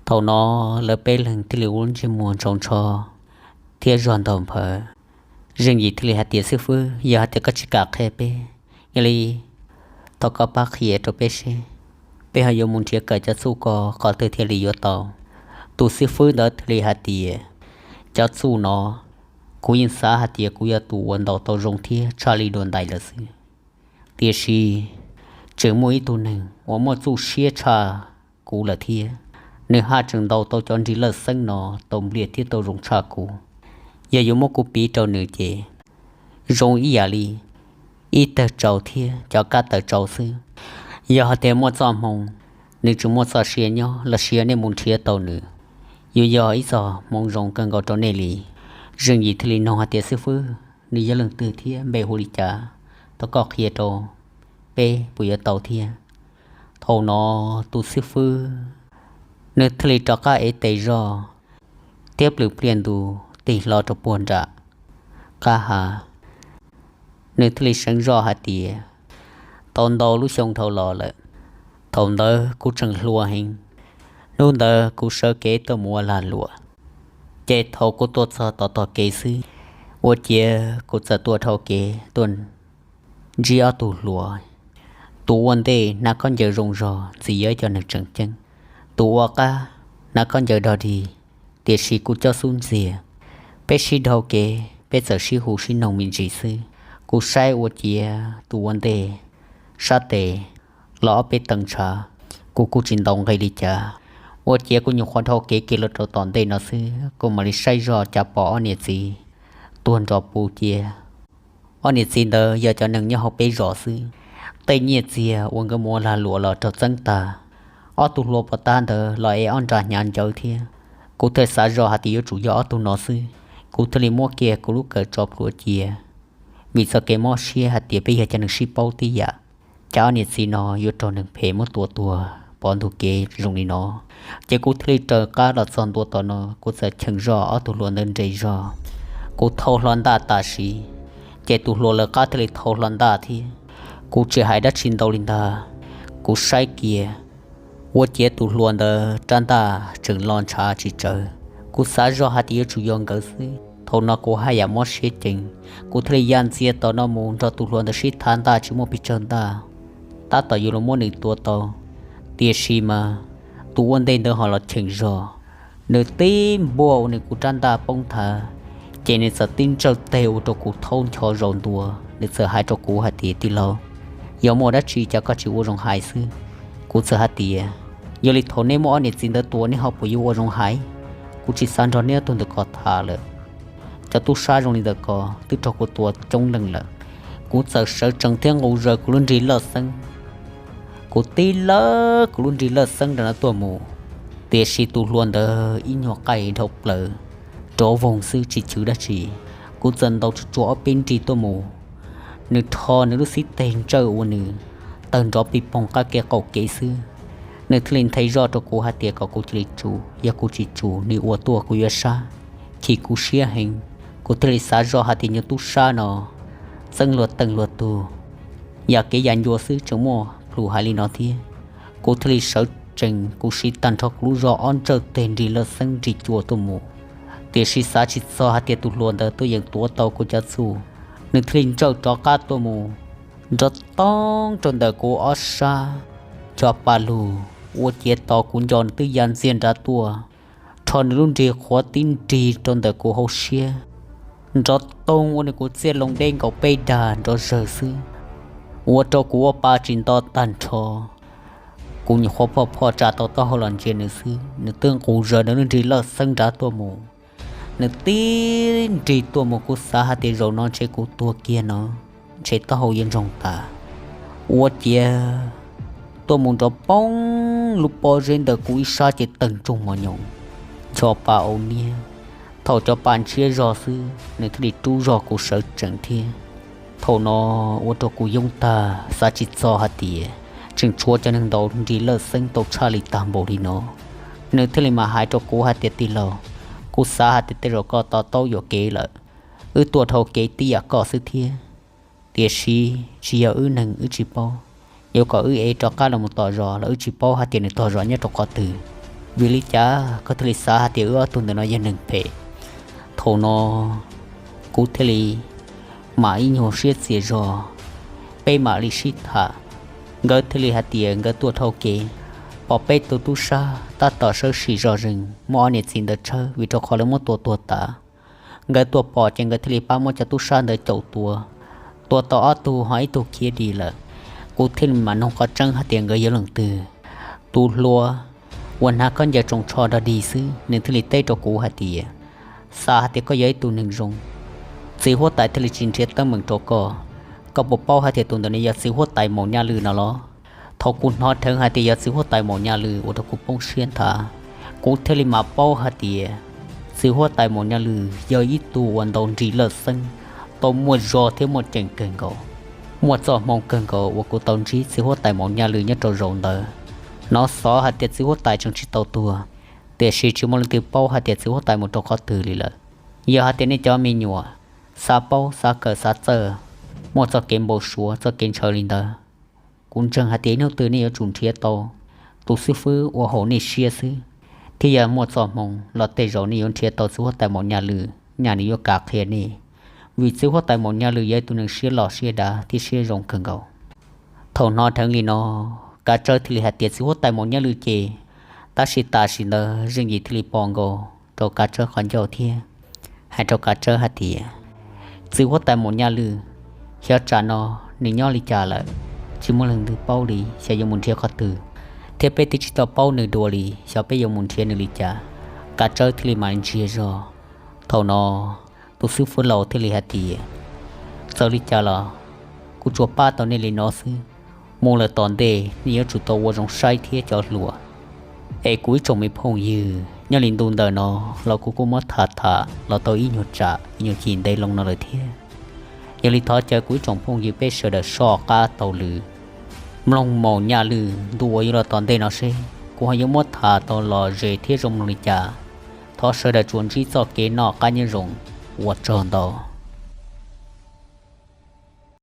Thaum no lawv peb leeg thiaj li ua ntsej muag ntsoov ntsho thiab zog ntog nphawv. Zeej Yim thiaj li hais tias, xib fwb, yog hais tias koj tsis kam qhia peb, yog li thov koj pab qhia rau peb seb peb ho yuav mus nrhiav kawm cov txuj ko qhov twg thiaj li yuav tau. Tus xib fwb ntawd thiaj li hais tias, cov txuj no kuv yeej xav hais tias kuv yog tus uas ntaus tau zoo thiab tshaj li dua ntais lawm xwb. Tiam sis tseem muaj ib tug neeg uas muaj txuj siab tshaj kuv lawm thiab, nws haj tseem ntaus tau cov nrig lawj xeeb no tau npliag thiab tau zoo tshaj kuv. Yog yuav muab kuv piv rau nws ces zoo ib yam li ib tawg tsau thiab cov kab taws tsau xwb. Yog hais tias muaj txoj hmoo, nws tseem muaj txoj sia nyob los sis yog nej mus nrhiav tau nws, yuav yog ib txoj hmoov zoo kawg nkaus rau nej li. Zeej Yim thiaj li nug hais tias, xib fwb, nws yog leej twg thiab npe hu li cas? Thov koj qhia rau peb puas yuav tau thiab? Thaum no tus xib fwb nws thiaj li rov qab ev tes zog thiab plws pliaj ntus tig hlo rau puag nram qab hav. Nws thiaj li seev zoj hais tias, tau ntau lub xyoo dhau los lawm, thaum ntawd kuv tseem hluas heev. Hnub ntawd kuv sawv kev tuaj mus ua lag luam, ces thaum kuv tuaj txog tom tog kev xwb, ua ciav kuv txawm tuaj dhau kev tuaj ntsib ob tug hluas. Tus ua ntej hnav khaub ncaws zoo zog ntxim yog ib co neeg tseem ceeb, tus ua qab hnav khaub ncaws dog dig, tiam sis kuv cob xub ntxiag. Peb sib dhau kev, peb txawm sib hu sib noog me ntsis xwb. Kuv saib ua ciav tus ua ntej sab tes los ob peb tee ntshav, kuv kuj tsis ntaus nqi li cas. Ua ciav kuv nyuam qhuav dhau kev kiag los rau tom ntej no xwb, kuv mam li saib zoj cas pom ob niam txiv tuag nrov puv cia. Ob niam txiv ntawd yog cov neeg nyob hauv peb zos xwb. Tej nyiaj txiag uas nkawd mus ua lag luam los raug txeeb tag. Ob tug hluas pov tab ntawd los ev ob nra hnyav ncawv thiab. Kuv thiaj xav zoj hais tias yuav tsum yog ob tug no xwb. Kuv thiaj li muab kiag kuv lub kawm tso plhuav cia, vim txoj kev mob siab hais tias peb yog cov neeg sib paub tib yam, cas ob niam txiv no yuav raug neeg phem muab tua tuag pov ntug kev zoo li no. Ces kuv thiaj li raws qab los txog ntua tom no, kuv txawm cheem zoj ob tug hluas ntawd nres zog. Kuv thau hlo ntaj tam sim, ces tus hluas lawv qab thiaj li thau hlo ntaj thiab. Kuv tsis hais dab tsi ntau li ntag, kuv saib kiag, ua ciav tus hluas ntawd rab ntaj tseem lo ntshav tsis tsawg. Kuv xav zoj hais tias yuav tsum yog nkawd xwb, thaum no kuv haj yam mob siab ceev. Kuv thiaj li ya ntxias tom no mus nrog tus hluas ntawd sib thav ntaj tsis muaj pes tsawg ntaj, tab tom yuav los muab nws tua tau. Tiam sis mas tus ua ntej ntawd ho los cheem zog, nws tib npuaj ua nws kuv rab ntaj poob nthav, ces nws txawm tib ntsawj teg ua rau kuv thaub ncho zaus ntua. Nws txawm hais rau kuv hais tias, tij laug, yog muaj dab tsi cas koj tsis ua zoo hais xwb? Kuv txawm hais tias, yog li thaum neb muab ob niam txiv ntawd tua neb ho puas yuav ua zoo hais? Kuv tsis xav nrog neb ob tug ntawm ko tham lawm. Cov tub sab zoo li ntawm ko twb raug kuv tua coob leej lawm. Kuv txawm sawv tsees thiab nqus zaws kuv lub nrig lawj xeeb. Kuv tib lawv kuv lub nrig lawj xeeb rau no tuaj mus, tiam sis tus hluas ntawd ib nyuag qaij dhau plaws, rov voog xwb tsis chwv dab tsi. Kuv txawm ntaus tsuag tsuag ob peb nrig tuaj mus, nws rho nws lub xib teg ntsawj ua nws tawg nrov pig poog qab kev qaum kev xwb. Nws thiaj li nthe zoj rau kuv hais tias kom kuv cia li tsum, yog kuv tsis tsum nws ua tuaj kuv yuav sab. Chim kuv siab heev, kuv thiaj li xav zoj hais tias nyuag tub sab no txeeb luag teej luag tug, yam kev yam ncua xwb tseem muaj plhus hais li no thiab. Kuv thiaj li sawv tsees, kuv siv tag nrho kuv lub zog ob ntsawj teg nrig lawj xeeb nrig cua tuaj mus, tiam sis xav tsis txog hais tias tus hluas ntawd tuaj yeem tuav tau kuv cov txuj. Nws thiaj li ntsawj rov qab tuaj mus, nrov toog rau ntawm kuv ob sab, cov pa lug ua ciav tos kuv nco nws twb ya ntxiag nrad tuaj, rho nws lub nrig qhuav tib nrig rau ntawm kuv hauv siab, nrov toog ua nws kuv txiaj loo deb nkaus peb dag nrov zawg xwb, ua rau kuv ua pa tsis nto tag nrho. Kuv nyuam qhuav phoj phoj tsa tau taub hau los ntsia nws xwb, nws twb nqus zawg nws lub nrig lawj xeeb nrad tuaj mus. Nws tib nrig tuaj mus, kuv xav hais tias zaum no ntshe kuv tuag kiag no, ntshe taub hau yuav ntsoog tas. Ua ciav tuaj mus nrov poob lub pob zeb ntawm kuv ib sab ces tawg ntsoog mos nyoos, ncho pa au niab. Thaum cov pa ntsiab zog xwb, nws thiaj li rub zog kuv sawv tsees thiab. Thaum no ua rau kuv yoob tag, xav tsis txog hais tias tseem tshuav cov neeg ntaus nrig lawj xeeb tau tshaj li tag npaum li no. Nws thiaj li mam hais rau kuv hais tias, tij laug, kuv xav hais tias tej zaum koj to taub yuam kev lawm. Wb tuaj dhau kev tib yam koj xwb thiab, tiam sis tsis yog wb neeg wb tsis paub. Yuav kom wb ev rov qab los mus tom zos los wb tsis paub hais tias nws tog zos nyob rau qhov twg. Vim li cas koj thiaj li xav hais tias wb ob tug ntawm no yog neeg phem? Thaum no kuv thiaj li mam ib nyuag siab txias zog, peb mam li sib tham. Nkawd thiaj li hais tias nkawd tuaj dhau kev, pom peb tus tub sab tab tom sawv sim zog zeeg muab ob niam txiv ntawd tshawb vim rau qhov lawv muab tua tuag tas. Nkawd tuaj pom ces nkawd thiaj li pab muab cov tub sab ntawd caum tua, tua tau ob tug ho ib tug khiav dim lawm. Kuv thiaj li mam noog qhov tseeb hais tias nkawd yog leej twg. Tus hluas uas hnav khaub ncaws tsoos tsho dog dig xwb, nws thiaj li teb rau kuv hais tias, xav hais tias koj yog ib tug neeg zoo, txiv huab tais thiaj li tsis nrhiav teeb meem rau koj. Koj puas paub hais tias tus ntawm no yog txiv huab tais Maum Nyaj Lwj no los? Thaum kuv hnov dheev hais tias yog txiv huab tais Maum Nyaj Lwj ua rau kuv poob siab nthav. Kuv thiaj li mam paub hais tias txiv huab tais Maum Nyaj Lwj yog ib tug uas ntaus nrig lawj xeeb tau muaj zog thiab muaj ceem kawg nkaus. Muaj txoj hmoo kawg nkaus uas kuv tau ntsib txiv huab tais Maum Nyaj Lwj nyob rau zaum ntawd. Hnov xov hais tias txiv huab tais tseem tsis tau tuag, tiam sis tsis muaj leej twg paub hais tias txiv huab tais mus rau qhov twg li lawm. Yog hais tias nej cov me nyuam xav paub xav kawm xav txawj, muaj txoj kev npau suav txoj kev ntshaw li ntawd, kuv ntseeg hais tias ib hnub twg nej yuav tsum nrhiav tau tus xib fwb uas haum nej siab xwb, thiab yog muaj txoj hmoo los tej zaum nej yuav nrhiav tau txiv huab tais Maum Nyaj Lwj, nyaj nws yuav kam qhia nej. Vim txiv huab tais Maum Nyaj Lwj yog ib tug neeg siab loj siab dav thiab siab zoo kawg nkaus. Thaum hnov dheev li no, Kav Tsawb thiaj li hais tias txiv huab tais Maum Nyaj Lwj ces, tab sis tam sim ntawd Zeej Yim thiaj li pom nkaus rau Kav Tsawb qhov ncauj thiab hais rau Kav Tsawb hais tias, txiv huab tais Maum Nyaj Lwj, xyov tsam no nws nyob li cas lawm, tsis muaj leej twg paub li, xyov yuav mus nrhiav qhov twg, thiab peb twb tsis tau paub nws dua li, xyov peb yuav mus nrhiav nws li cas. Kav Tsawb thiaj li mam li ntsiag zog. Thaum no tus xib fwb laus thiaj li hais tias, txawm li cas los kuv tsuas pab tau nej li no xwb. Mus lawm tom ntej nej yuav tsum tau ua zoo saib thiab cov hluas. Es kuv ib tsoom me phooj ywg, nyob li ntu ntawm no los kuv kuj muab tham tham los tau ib nyuag tsam ib nyuag chim ntev loo no lawm thiab. Yog li thov caw kuv ib tsoom phooj ywg peb sawv daws soj qab taug lw mloog Maum Nyaj Lwj ntu uas yuav los tom ntej no seb kuv ho yuav muab tham tau lom zem thiab zoo mloog li cas. Thov sawv daws tsuas ntsib txoj kev noj qab nyob zoo, ua tsaug ntau.